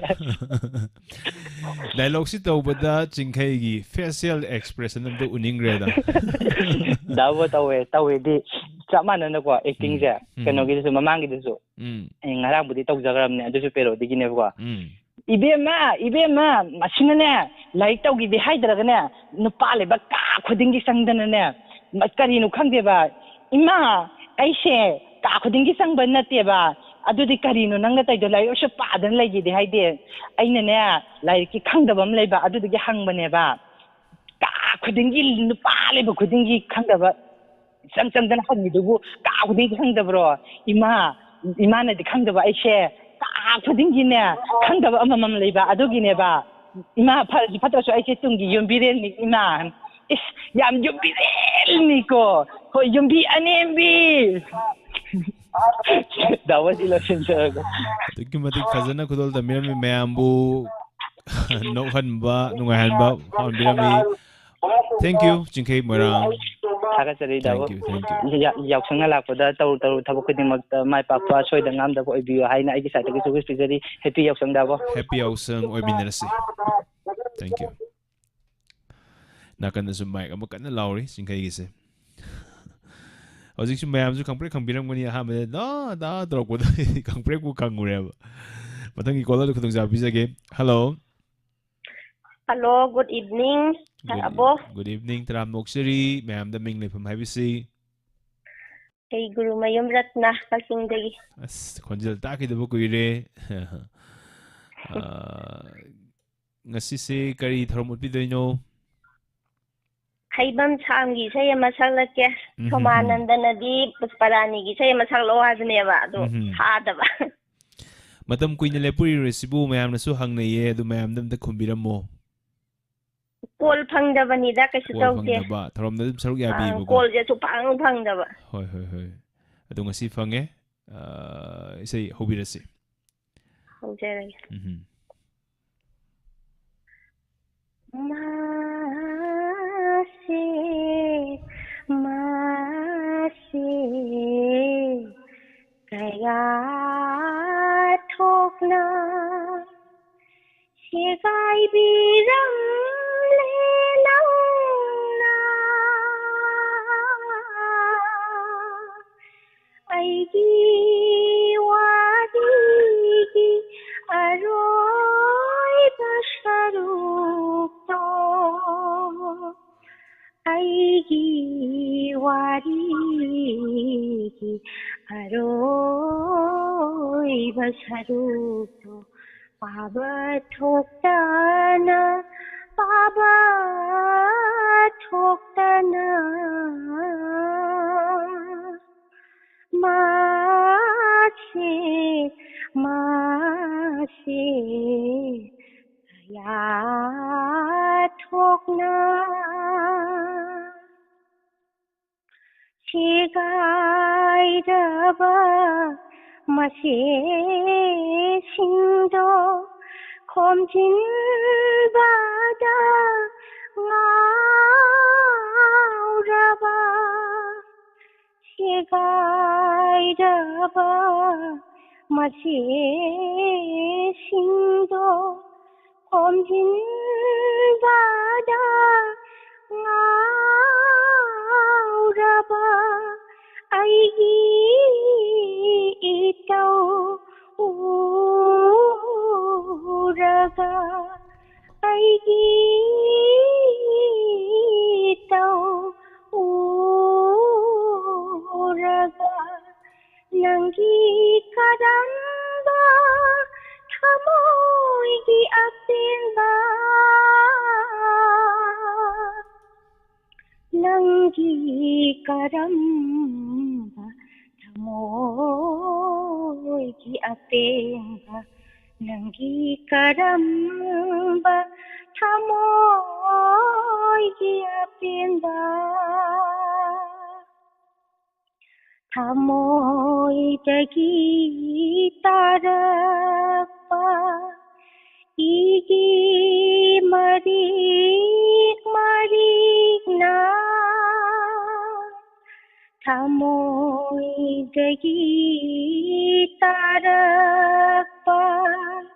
ꯗꯥꯏꯂꯣꯛꯁꯤ ꯇꯧꯕꯗ ꯆꯤꯡꯈꯩꯒꯤ facial expression ꯑꯝꯇ ꯎꯅꯤꯡꯈ꯭ꯔꯦꯗ꯫ ꯗꯥꯎꯕ ꯇꯧꯋꯦ, ꯇꯧꯋꯦꯗꯤ ꯆꯞ ꯃꯥꯟꯅꯅꯀꯣ, ꯑꯦꯛꯇꯤꯡꯁꯦ꯫ ꯎꯝ. ꯀꯩꯅꯣꯒꯤꯗꯨꯁꯨ, ꯃꯃꯥꯡꯒꯤꯗꯨꯁꯨ꯫ ꯎꯝ. ꯑꯩ ꯉꯔꯥꯡꯕꯨꯗꯤ ꯇꯧꯖꯈ꯭ꯔꯕꯅꯦ, ꯑꯗꯨꯁꯨ ꯄꯦꯔꯣꯗꯤꯒꯤꯅꯦꯕꯀꯣ꯫ ꯎꯝ. "ꯏꯕꯦꯝꯃ, ꯏꯕꯦꯝꯃ, ꯃꯁꯤꯅꯅꯦ, ꯂꯥꯏꯔꯤꯛ ꯇꯧꯈꯤꯗꯦ ꯍꯥꯏꯗ꯭ꯔꯒꯅꯦ, ꯅꯨꯄꯥ ꯂꯩꯕ ꯀꯥ ꯈꯨꯗꯤꯡꯒꯤ ꯆꯪꯗꯅꯅꯦ, ꯃ-, ꯀꯔꯤꯅꯣ ꯈꯪꯗꯦꯕ, ꯏꯃꯥ, ꯑꯩꯁꯦ ꯀꯥ ꯈꯨꯗꯤꯡꯒꯤ ꯆꯪꯕ ꯅꯠꯇꯦꯕ, ꯑꯗꯨꯗꯤ ꯀꯔꯤꯅꯣ ꯅꯪꯅ ꯇꯧꯔꯤꯗꯣ? ꯂꯥꯏꯔꯤꯛꯁꯨ ꯄꯥꯗꯅ ꯂꯩꯈꯤꯗꯦ ꯍꯥꯏꯗꯤ?" ꯑꯩꯅꯅꯦ, ꯂꯥꯏꯔꯤꯛꯀꯤ ꯈꯪꯗꯕ ꯑꯃ ꯂꯩꯕ, ꯑꯗꯨꯗꯨꯒꯤ ꯍꯪꯕꯅꯦꯕ꯫ ꯀꯥ ꯈꯨꯗꯤꯡꯒꯤ, ꯅꯨꯄꯥ ꯂꯩꯕ ꯈꯨꯗꯤꯡꯒꯤ ꯈꯪꯗꯕ, ꯆꯪ ꯆꯪꯗꯅ ꯍꯪꯉꯤꯗꯨꯕꯨ ꯀꯥ ꯈꯨꯗꯤꯡꯒꯤ ꯈꯪꯗꯕ꯭ꯔꯣ? ꯏꯃꯥ, ꯏꯃꯥꯅꯗꯤ ꯈꯪꯗꯕ, ꯑꯩꯁꯦ ꯀꯥ ꯈꯨꯗꯤꯡꯒꯤꯅꯦ, ꯈꯪꯗꯕ ꯑꯃꯃꯝ ꯂꯩꯕ, ꯑꯗꯨꯒꯤꯅꯦꯕ꯫ ꯏꯃꯥ, ꯐꯔꯁꯨ ꯐꯠꯇ꯭ꯔꯁꯨ ꯑꯩꯁꯦ ꯇꯨꯡꯒꯤ ꯌꯨꯝꯕꯤꯔꯦꯟꯅꯤ, ꯏꯃꯥ꯫ ꯏꯁ, ꯌꯥꯝ ꯌꯨꯝꯕꯤꯔꯦꯜꯅꯤꯀꯣ꯫ ꯍꯣꯏ, ꯌꯨꯝꯕꯤ ꯑꯅꯦꯝꯕꯤ꯫ ꯗꯥꯕꯣꯁꯤ ꯂꯣꯏꯁꯤꯟꯖꯔꯒꯦ꯫ ꯑꯗꯨꯛꯀꯤ ꯃꯇꯤꯛ ꯐꯖꯅ ꯈꯨꯗꯣꯜ ꯇꯝꯕꯤꯔꯝꯃꯤ ꯃꯌꯥꯝꯕꯨ꯫ ꯅꯣꯛꯍꯟꯕ, ꯅꯨꯡꯉꯥꯏꯍꯟꯕ ꯐꯥꯎꯍꯟꯕꯤꯔꯝꯃꯤ꯫ Thank you, ꯆꯤꯡꯈꯩ ꯃꯣꯏꯔꯥꯡ꯫ ꯊꯥꯒꯠꯆꯔꯤ, ꯗꯥꯕꯣ꯫ Thank you, thank you. ꯌꯥ-, ꯌꯥꯎꯁꯪꯅ ꯂꯥꯛꯄꯗ ꯇꯧꯔꯨ ꯇꯧꯔꯨ ꯊꯕꯛ ꯈꯨꯗꯤꯡꯃꯛꯇ ꯃꯥꯏ ꯄꯥꯛꯄ, ꯁꯣꯏꯗ ꯉꯥꯝꯗꯕ ꯑꯣꯏꯕꯤꯌꯨ ꯍꯥꯏꯅ ꯑꯩꯒꯤ side ꯇꯒꯤꯁꯨ wish ꯄꯤꯖꯔꯤ꯫ Happy ꯌꯥꯎꯁꯪ, ꯗꯥꯕꯣ꯫ Happy ꯌꯥꯎꯁꯪ ꯑꯣꯏꯃꯤꯟꯅꯔꯁꯤ꯫ Thank you. ꯅꯥꯀꯟꯗꯁꯨ mic ꯑꯃ ꯀꯟꯅ ꯂꯥꯎꯔꯤ ꯆꯤꯡꯈꯩꯒꯤꯁꯦ꯫ ꯍꯧꯖꯤꯛꯁꯨ ꯃꯌꯥꯝꯁꯨ ꯈꯪꯄ꯭ꯔꯦꯛ ꯈꯪꯕꯤꯔꯝꯒꯅꯤ, ꯑꯍꯥꯟꯕꯗ "ꯗꯥ, ꯗꯥ" ꯇꯧꯔꯛꯄꯗ ꯑꯩꯗꯤ ꯈꯪꯄ꯭ꯔꯦꯛꯄꯨ ꯈꯪꯉꯨꯔꯦꯕ꯫ ꯃꯊꯪꯒꯤ caller ꯗ ꯈꯨꯗꯣꯡꯆꯥꯕ ꯄꯤꯖꯒꯦ꯫ Hello. Hello, good evening, Good, ꯑꯕꯣ꯫ Good evening, ꯇꯔꯥꯝꯅ ꯑꯣꯛꯆꯔꯤ꯫ ꯃꯌꯥꯝꯗ ꯃꯤꯡ ꯂꯩꯐꯝ ꯍꯥꯏꯕꯁꯤ? ꯑꯩ ꯒꯨꯔꯨꯃꯌꯨꯝ ꯔꯠꯅ, ꯀꯛꯆꯤꯡꯗꯒꯤ꯫ ꯑꯁ, ꯈꯣꯟꯖꯦꯜ ꯇꯥꯈꯤꯗꯕ ꯀꯨꯏꯔꯦ꯫ ꯑꯥ, ꯉꯁꯤꯁꯦ ꯀꯔꯤ ꯊꯧꯔꯝ ꯎꯠꯄꯤꯗꯣꯏꯅꯣ? ꯍꯩꯕꯝ ꯁꯥꯝꯒꯤ ꯏꯁꯩ ꯑꯃ ꯁꯛꯂꯛꯀꯦ꯫ ꯎꯝ, ꯁꯣꯃꯥꯅꯟꯗꯅꯗꯤ ꯄꯨꯁꯄꯔꯥꯅꯤꯒꯤ ꯏꯁꯩ ꯑꯃ ꯁꯛꯂꯛꯑꯣ ꯍꯥꯏꯕꯅꯦꯕ, ꯑꯗꯣ ꯎꯝ꯫ ꯊꯥꯗꯕ꯫ ꯃꯇꯝ ꯀꯨꯏꯅ ꯂꯦꯞꯄꯨꯔꯤꯕꯁꯤꯕꯨ ꯃꯌꯥꯝꯅꯁꯨ ꯍꯪꯅꯩꯌꯦ, ꯑꯗꯨ ꯃꯌꯥꯝꯗ ꯑꯝꯇ ꯈꯨꯝꯕꯤꯔꯝꯃꯣ꯫ ꯀꯣꯜ ꯐꯪꯗꯕꯅꯤꯗ, ꯀꯩꯁꯨ ꯀꯣꯜ ꯇꯧꯗꯦ꯫ ꯐꯪꯗꯕ, ꯊꯧꯔꯝꯗ ꯑꯗꯨꯝ ꯁꯔꯨꯛ ꯑꯥ, ꯌꯥꯕꯤꯕꯀꯣ꯫ ꯀꯣꯜꯁꯦ ꯁꯨꯡꯐꯪ ꯐꯪꯗꯕ꯫ ꯍꯣꯏ, ꯍꯣꯏ, ꯍꯣꯏ꯫ ꯑꯗꯣ ꯉꯁꯤ ꯐꯪꯉꯦ꯫ ꯑ, ꯏꯁꯩ ꯍꯧꯕꯤꯔꯁꯤ꯫ ꯍꯧꯖꯔꯒꯦ꯫ ꯎꯝ꯫ ꯃꯥꯁꯦ, ꯃꯥꯁꯦ, ꯀꯌꯥ ꯊꯣꯛꯅ ꯁꯦꯒꯥꯏꯕꯤꯔꯝꯂꯦ ꯅꯪꯅ꯫ ꯑꯩꯒꯤ ꯋꯥꯔꯤꯒꯤ ꯑꯔꯣꯏꯕ ꯁꯔꯨꯛꯇꯣ, ꯑꯩꯒꯤ ꯋꯥꯔꯤꯒꯤ ꯑꯔꯣꯏꯕ ꯁꯔꯨꯛꯇꯣ, ꯄꯥꯕ ꯊꯣꯛꯇꯅ, ꯄꯥꯕ ꯊꯣꯛꯇꯅ, ꯃꯥꯁꯦ, ꯃꯥꯁꯦ, ꯀꯌꯥ ꯊꯣꯛꯅ ꯁꯦꯒꯥꯏꯔꯕ ꯃꯆꯦꯁꯤꯡꯗꯣ ꯈꯣꯝꯖꯤꯟꯕꯗ ꯉꯥꯎꯔꯕ, ꯁꯦꯒꯥꯏꯔꯕ ꯃꯆꯦꯁꯤꯡꯗꯣ ꯈꯣꯝꯖꯤꯟꯕꯗ ꯉꯥꯎꯔꯕ ꯑꯩꯒꯤ ꯏꯇꯧ ꯎꯔꯒ, ꯑꯩꯒꯤ ꯏꯇꯧ ꯎꯔꯒ, ꯅꯪꯒꯤ ꯀꯔꯝꯕ ꯊꯃꯣꯏꯒꯤ ꯑꯄꯦꯟꯕ, ꯅꯪꯒꯤ ꯀꯔꯝꯕ ꯊꯃꯣꯏꯒꯤ ꯑꯄꯦꯟꯕ, ꯅꯪꯒꯤ ꯀꯔꯝꯕ ꯊꯃꯣꯏꯒꯤ ꯑꯄꯦꯟꯕ, ꯊꯃꯣꯏꯗꯒꯤ ꯇꯥꯔꯛꯄ ꯏꯒꯤ ꯃꯔꯤꯛ ꯃꯔꯤꯛꯅ ꯊꯃꯣꯏꯗꯒꯤ ꯇꯥꯔꯛꯄ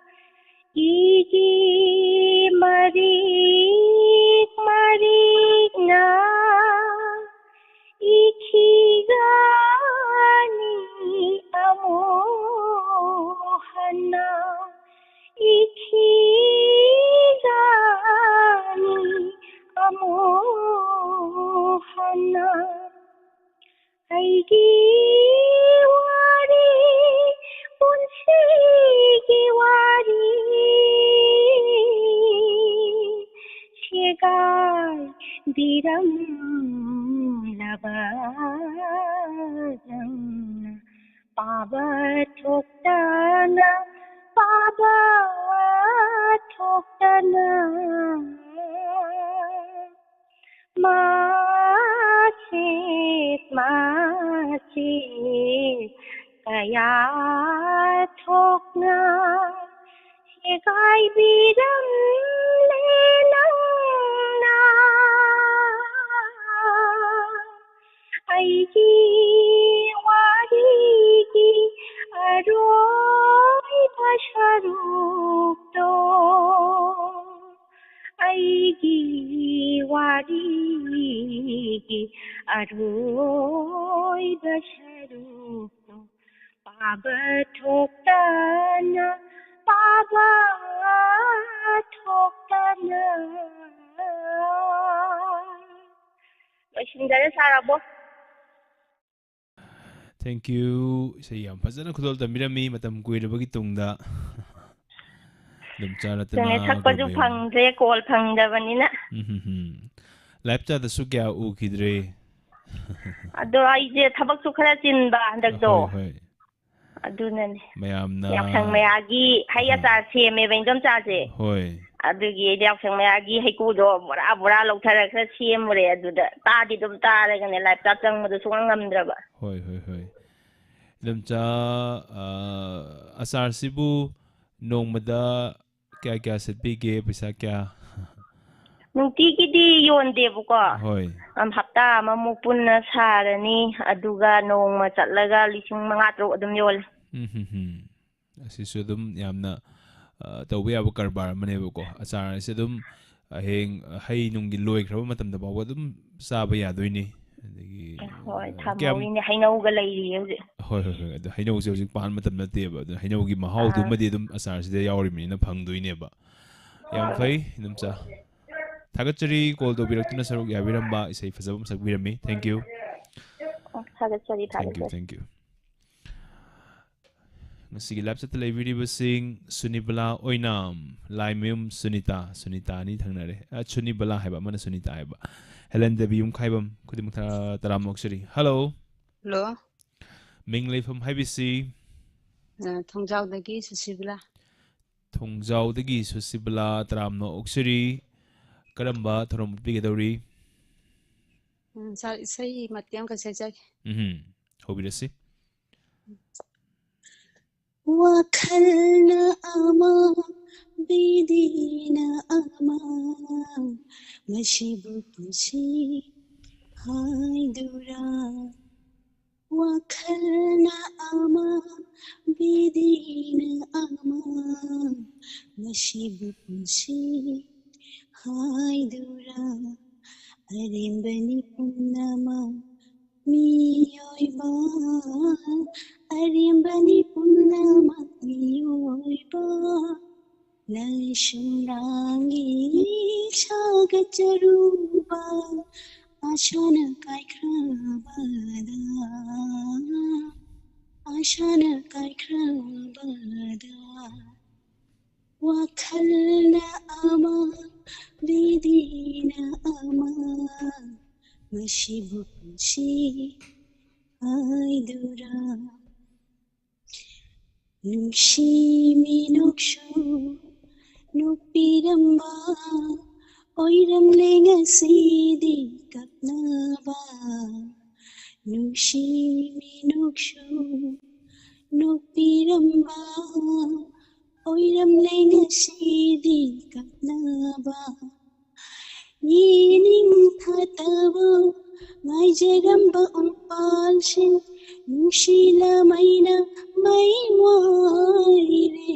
ꯏꯒꯤ ꯃꯔꯤꯛ ꯃꯔꯤꯛꯅ ꯏꯈꯤꯒꯅꯤ ꯑꯃꯨꯛ ꯍꯟꯅ, ꯏꯈꯤꯒꯅꯤ ꯑꯃꯨꯛ ꯍꯟꯅ꯫ ꯑꯩꯒꯤ ꯋꯥꯔꯤ, ꯄꯨꯟꯁꯤꯒꯤ ꯋꯥꯔꯤ ꯁꯦꯒꯥꯏꯕꯤꯔꯝꯂꯕ ꯅꯪꯅ ꯄꯥꯕ ꯊꯣꯛꯇꯅ, ꯄꯥꯕ ꯊꯣꯛꯇꯅ꯫ ꯃꯆꯦꯠ ꯃꯆꯦꯠ ꯀꯌꯥ ꯊꯣꯛꯅ ꯁꯦꯒꯥꯏꯕꯤꯔꯝꯂꯦ ꯅꯪꯅ꯫ ꯑꯩꯒꯤ ꯋꯥꯔꯤꯒꯤ ꯑꯔꯣꯏꯕ ꯁꯔꯨꯛꯇꯣ, ꯑꯩꯒꯤ ꯋꯥꯔꯤꯒꯤ ꯑꯔꯣꯏꯕ ꯁꯔꯨꯛꯇꯣ ꯄꯥꯕ ꯊꯣꯛꯇꯅ, ꯄꯥꯕ ꯊꯣꯛꯇꯅ꯫ ꯂꯣꯏꯁꯤꯟꯖꯔꯦ, ꯁꯥꯔ ꯑꯕꯣ꯫ Thank you꯫ ꯏꯁꯩ ꯌꯥꯝ ꯐꯖꯅ ꯈꯨꯗꯣꯜ ꯇꯝꯕꯤꯔꯝꯃꯤ ꯃꯇꯝ ꯀꯨꯏꯔꯕꯒꯤ ꯇꯨꯡꯗ꯫ ꯑꯗꯨꯝ ꯆꯥꯔꯠꯇꯅ ꯆꯨꯝꯃꯦ, ꯁꯛꯄꯁꯨ ꯒ꯭ꯔꯨꯞ ꯐꯪꯗ꯭ꯔꯦ, ꯀꯣꯜ ꯐꯪꯗꯕꯅꯤꯅ꯫ ꯎꯝ, ꯍꯝ, ꯍꯝ꯫ ꯂꯥꯏꯞ ꯆꯥꯠꯇꯁꯨ ꯀꯌꯥ ꯎꯈꯤꯗ꯭ꯔꯦ꯫ ꯑꯗꯣ ꯑꯩꯁꯦ ꯊꯕꯛꯁꯨ ꯈꯔ ꯆꯤꯟꯕ ꯍꯟꯗꯛꯇꯣ꯫ ꯍꯣꯏ, ꯍꯣꯏ꯫ ꯑꯗꯨꯅꯅꯦ꯫ ꯃꯌꯥꯝꯅ ꯌꯥꯎꯁꯪ ꯃꯌꯥꯒꯤ ꯍꯩ ꯎꯝ꯫ ꯑꯆꯥꯔ ꯁꯦꯝꯃꯦꯕ ꯏꯟꯗꯣꯝꯆꯥꯁꯦ꯫ ꯍꯣꯏ꯫ ꯑꯗꯨꯒꯤ ꯑꯩꯗꯤ ꯌꯥꯎꯁꯪ ꯃꯌꯥꯒꯤ ꯍꯩꯀꯨꯗꯣ ꯕꯣꯔꯥ ꯕꯣꯔꯥ ꯂꯧꯊꯔꯒ ꯁꯦꯝꯃꯨꯔꯦ꯫ ꯑꯗꯨꯗ ꯇꯥꯗꯤ ꯑꯗꯨꯝ ꯇꯥꯔꯒꯅꯦ, live ꯇ ꯆꯪꯕꯗꯣ ꯁꯨꯡꯉꯝ ꯉꯝꯗ꯭ꯔꯕ꯫ ꯍꯣꯏ, ꯍꯣꯏ, ꯍꯣꯏ꯫ ꯏꯅꯝꯆꯥ, ꯑ, ꯑꯆꯥꯔꯁꯤꯕꯨ ꯅꯣꯡꯃꯗ ꯀꯌꯥ ꯀꯌꯥ ꯁꯤꯠꯄꯤꯒꯦ? ꯄꯩꯁꯥ ꯀꯌꯥ? ꯅꯨꯡꯇꯤꯒꯤꯗꯤ ꯌꯣꯟꯗꯦꯕꯀꯣ꯫ ꯍꯣꯏ꯫ ꯑꯝ, ꯍꯞꯇꯥ ꯑꯃꯃꯨꯛ ꯄꯨꯟꯅ ꯁꯥꯔꯅꯤ, ꯑꯗꯨꯒ ꯅꯣꯡꯃ ꯆꯠꯂꯒ ꯂꯤꯁꯤꯡ ꯃꯉꯥ ꯇꯔꯨꯛ ꯑꯗꯨꯝ ꯌꯣꯜꯂꯦ꯫ ꯎꯝ, ꯍꯝ, ꯍꯝ꯫ ꯑꯁꯤꯁꯨ ꯑꯗꯨꯝ ꯌꯥꯝꯅ, ꯑ, ꯇꯧꯕ ꯌꯥꯕ ꯀꯔꯕꯥꯔ ꯑꯃꯅꯦꯕꯀꯣ꯫ ꯑꯆꯥꯔ ꯑꯁꯤ ꯑꯗꯨꯝ ꯍꯌꯦꯡ ꯍꯩ ꯅꯨꯡꯒꯤ ꯂꯣꯏꯈ꯭ꯔꯕ ꯃꯇꯝꯗ ꯐꯥꯎꯕ ꯑꯗꯨꯝ ꯆꯥꯕ ꯌꯥꯗꯣꯏꯅꯤ꯫ ꯑꯗꯒꯤ, ꯍꯣꯏ, ꯑ, ꯀꯌꯥꯝ ꯊꯝꯍꯧꯔꯤꯅꯦ, ꯍꯩꯅꯧꯒ ꯂꯩꯔꯤꯌꯦ ꯍꯧꯖꯤꯛ꯫ ꯍꯣꯏ, ꯍꯣꯏ, ꯍꯣꯏ꯫ ꯑꯗꯣ ꯍꯩꯅꯧꯁꯦ ꯍꯧꯖꯤꯛ ꯄꯥꯟꯕ ꯃꯇꯝ ꯅꯠꯇꯦꯕ꯫ ꯑꯗꯨꯅ ꯍꯩꯅꯧꯒꯤ ꯑꯥ꯫ ꯃꯍꯥꯎꯗꯨꯃꯗꯤ ꯑꯗꯨꯝ ꯑꯆꯥꯔꯁꯤꯗ ꯌꯥꯎꯔꯤꯕꯅꯤꯅ ꯐꯪꯗꯣꯏꯅꯦꯕ꯫ ꯌꯥꯝ ꯍꯣꯏ꯫ ꯐꯩ, ꯏꯅꯝꯆꯥ꯫ ꯊꯥꯒꯠꯆꯔꯤ call ꯇꯧꯕꯤꯔꯛꯇꯨꯅ ꯁꯔꯨꯛ ꯌꯥꯕꯤꯔꯝꯕ, ꯏꯁꯩ ꯐꯖꯕ ꯑꯃ ꯁꯛꯄꯤꯔꯝꯃꯤ꯫ Thank you꯫ ꯑꯣ, ꯊꯥꯒꯠꯆꯔꯤ, Thank you, ꯊꯥꯒꯠꯆꯔꯤ꯫ Thank you꯫ ꯉꯁꯤꯒꯤ live chat ꯇ ꯂꯩꯕꯤꯔꯤꯕꯁꯤꯡ ꯁꯨꯅꯤꯕꯂꯥ ꯑꯣꯏꯅꯥꯝ, ꯂꯥꯏꯃꯌꯨꯝ ꯁꯨꯅꯤꯇꯥ, ꯁꯨꯅꯤꯇꯥ ꯑꯅꯤ ꯊꯪꯅꯔꯦ꯫ ꯑ, ꯁꯨꯅꯤꯕꯂꯥ ꯍꯥꯏꯕ, ꯑꯃꯅ ꯁꯨꯅꯤꯇꯥ ꯍꯥꯏꯕ꯫ ꯍꯦꯂꯦꯟ ꯗꯦꯕꯤ ꯌꯨꯝꯈꯥꯏꯕꯝ, ꯈꯨꯗꯤꯡꯃꯛ ꯊꯥ-, ꯇꯔꯥꯝꯅ ꯑꯣꯛꯆꯔꯤ꯫ Hello꯫ Hello꯫ ꯃꯤꯡ ꯂꯩꯐꯝ ꯍꯥꯏꯕꯤꯁꯤ? ꯑ, ꯊꯣꯡꯖꯥꯎꯗꯒꯤ ꯁꯨꯁꯤꯕꯂꯥ꯫ ꯊꯣꯡꯖꯥꯎꯗꯒꯤ ꯁꯨꯁꯤꯕꯂꯥ, ꯇꯔꯥꯝꯅ ꯑꯣꯛꯆꯔꯤ꯫ ꯀꯔꯝꯕ ꯊꯧꯔꯝ ꯎꯠꯄꯤꯒꯗꯧꯔꯤ? ꯎꯝ, ꯁꯥꯔ, ꯏꯁꯩ ꯃꯇꯦꯛ ꯑꯃꯈꯛ ꯁꯛꯆꯒꯦ꯫ ꯎꯝꯍꯨꯝ꯫ ꯍꯧꯕꯤꯔꯁꯤ꯫ ꯋꯥꯈꯜꯅ ꯑꯃ, ꯕꯤꯗꯤꯅ ꯑꯃ, ꯃꯁꯤꯕꯨ ꯄꯨꯟꯁꯤ ꯍꯥꯏꯗꯨꯔꯥ? ꯋꯥꯈꯜꯅ ꯑꯃ, ꯕꯤꯗꯤꯅ ꯑꯃ, ꯃꯁꯤꯕꯨ ꯄꯨꯟꯁꯤ ꯍꯥꯏꯗꯨꯔꯥ? ꯑꯔꯦꯝꯕꯅꯤ ꯄꯨꯝꯅꯃꯛ ꯃꯤꯑꯣꯏꯕ, ꯑꯔꯦꯝꯕꯅꯤ ꯄꯨꯝꯅꯃꯛ ꯃꯤꯑꯣꯏꯕ꯫ ꯅꯪꯁꯨꯝ ꯂꯥꯡꯒꯤ ꯁꯥꯒꯠꯆꯔꯨꯕ, ꯑꯁꯥꯅ ꯀꯥꯏꯈ꯭ꯔꯕꯗ, ꯑꯁꯥꯅ ꯀꯥꯏꯈ꯭ꯔꯕꯗ꯫ ꯋꯥꯈꯜꯅ ꯑꯃ, ꯕꯤꯗꯤꯅ ꯑꯃ, ꯃꯁꯤꯕꯨ ꯄꯨꯟꯁꯤ ꯍꯥꯏꯗꯨꯔꯥ? ꯅꯨꯡꯁꯤ ꯃꯤꯅꯣꯛꯁꯨ ꯅꯣꯛꯄꯤꯔꯝꯕ ꯑꯣꯏꯔꯝꯂꯦ ꯉꯁꯤꯗꯤ ꯀꯞꯅꯕ꯫ ꯅꯨꯡꯁꯤ ꯃꯤꯅꯣꯛꯁꯨ ꯅꯣꯛꯄꯤꯔꯝꯕ ꯑꯣꯏꯔꯝꯂꯦ ꯉꯁꯤꯗꯤ ꯀꯞꯅꯕ꯫ ꯌꯦꯅꯤꯡ ꯊꯥꯇꯕ ꯉꯥꯏꯖꯔꯝꯕ ꯎꯄꯥꯜꯁꯤꯡ ꯅꯨꯡꯁꯤꯅ ꯃꯩꯅ ꯃꯩ ꯋꯥꯏꯔꯦ꯫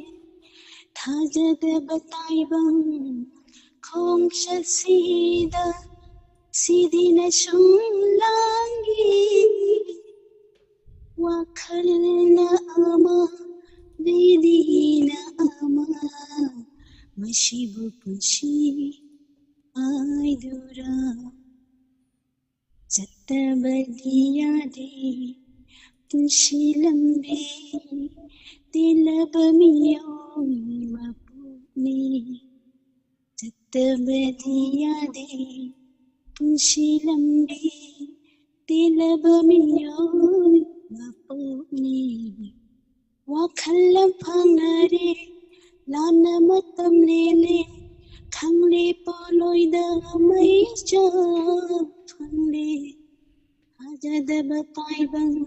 ꯊꯥꯖꯗꯕ ꯇꯥꯏꯕꯪ ꯈꯣꯡꯆꯠꯁꯤꯗ ꯁꯤꯗꯤꯅ ꯁꯨꯝ ꯂꯥꯡꯒꯤ꯫ ꯋꯥꯈꯜꯅ ꯑꯃ ꯕꯤꯗꯤꯅ ꯑꯃ ꯃꯁꯤꯕꯨ ꯄꯨꯟꯁꯤ ꯍꯥꯏꯗꯨꯔꯥ꯫ ꯆꯠꯇꯕꯗꯤ ꯌꯥꯗꯦ ꯄꯨꯟꯁꯤ ꯂꯝꯕꯤ ꯇꯦꯜꯂꯕ ꯃꯤꯑꯣꯏ ꯃꯄꯣꯛꯅꯤ꯫ ꯆꯠꯇꯕꯗꯤ ꯌꯥꯗꯦ ꯄꯨꯟꯁꯤ ꯂꯝꯕꯤ ꯇꯦꯜꯂꯕ ꯃꯤꯑꯣꯏ ꯃꯄꯣꯛꯅꯤ꯫ ꯋꯥꯈꯜ ꯂꯝꯐꯥꯡꯅꯔꯦ ꯂꯥꯟꯅ ꯃꯇꯝ ꯂꯦꯜꯂꯦ ꯈꯪꯂꯦ ꯄꯣꯂꯣꯏꯗ ꯃꯩ ꯆꯥꯛ ꯐꯪꯂꯦ꯫ ꯊꯥꯖꯗꯕ ꯇꯥꯏꯕꯪ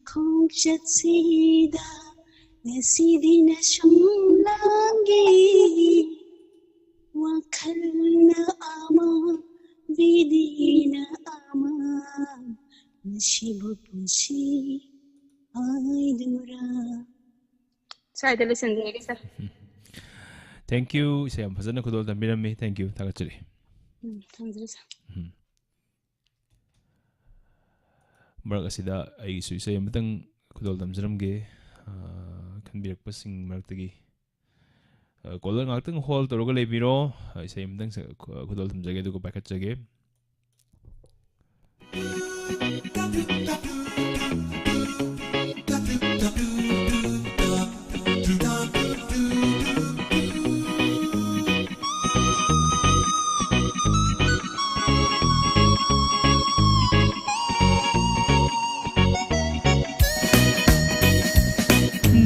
ꯈꯣꯡꯆꯠꯁꯤꯗ ꯉꯁꯤꯗꯤꯅ ꯁꯨꯝ ꯂꯥꯡꯒꯦ꯫ ꯋꯥꯈꯜꯅ ꯑꯃ ꯕꯤꯗꯤꯅ ꯑꯃ ꯃꯁꯤꯕꯨ ꯄꯨꯟꯁꯤ ꯍꯥꯏꯗꯨꯔꯥ꯫ ꯁ꯭ꯋꯥꯏꯗ ꯂꯣꯏꯁꯤꯟꯖꯔꯒꯦ ꯁꯥꯔ꯫ Thank you, ꯏꯁꯩ ꯌꯥꯝ ꯐꯖꯅ ꯈꯨꯗꯣꯜ ꯇꯝꯕꯤꯔꯝꯃꯤ꯫ Thank you, ꯊꯥꯒꯠꯆꯔꯤ꯫ ꯎꯝ, ꯊꯝꯖꯔꯦ ꯁꯥꯔ꯫ ꯃꯔꯛ ꯑꯁꯤꯗ ꯑꯩꯒꯤꯁꯨ ꯏꯁꯩ ꯑꯃꯇꯪ ꯈꯨꯗꯣꯜ ꯇꯝꯖꯔꯝꯒꯦ꯫ ꯑꯥ, ꯈꯟꯕꯤꯔꯛꯄꯁꯤꯡ ꯃꯔꯛꯇꯒꯤ, ꯑꯥ, ꯀꯣꯂꯔ ꯉꯥꯛꯇꯪ ꯍꯣꯜ ꯇꯧꯔꯒ ꯂꯩꯕꯤꯔꯣ꯫ ꯑꯥ, ꯏꯁꯩ ꯑꯃꯇꯪ ꯁ-, ꯈꯨ-, ꯈꯨꯗꯣꯜ ꯇꯝꯖꯒꯦ, ꯑꯗꯨꯒ ꯄꯥꯏꯈꯠꯆꯒꯦ꯫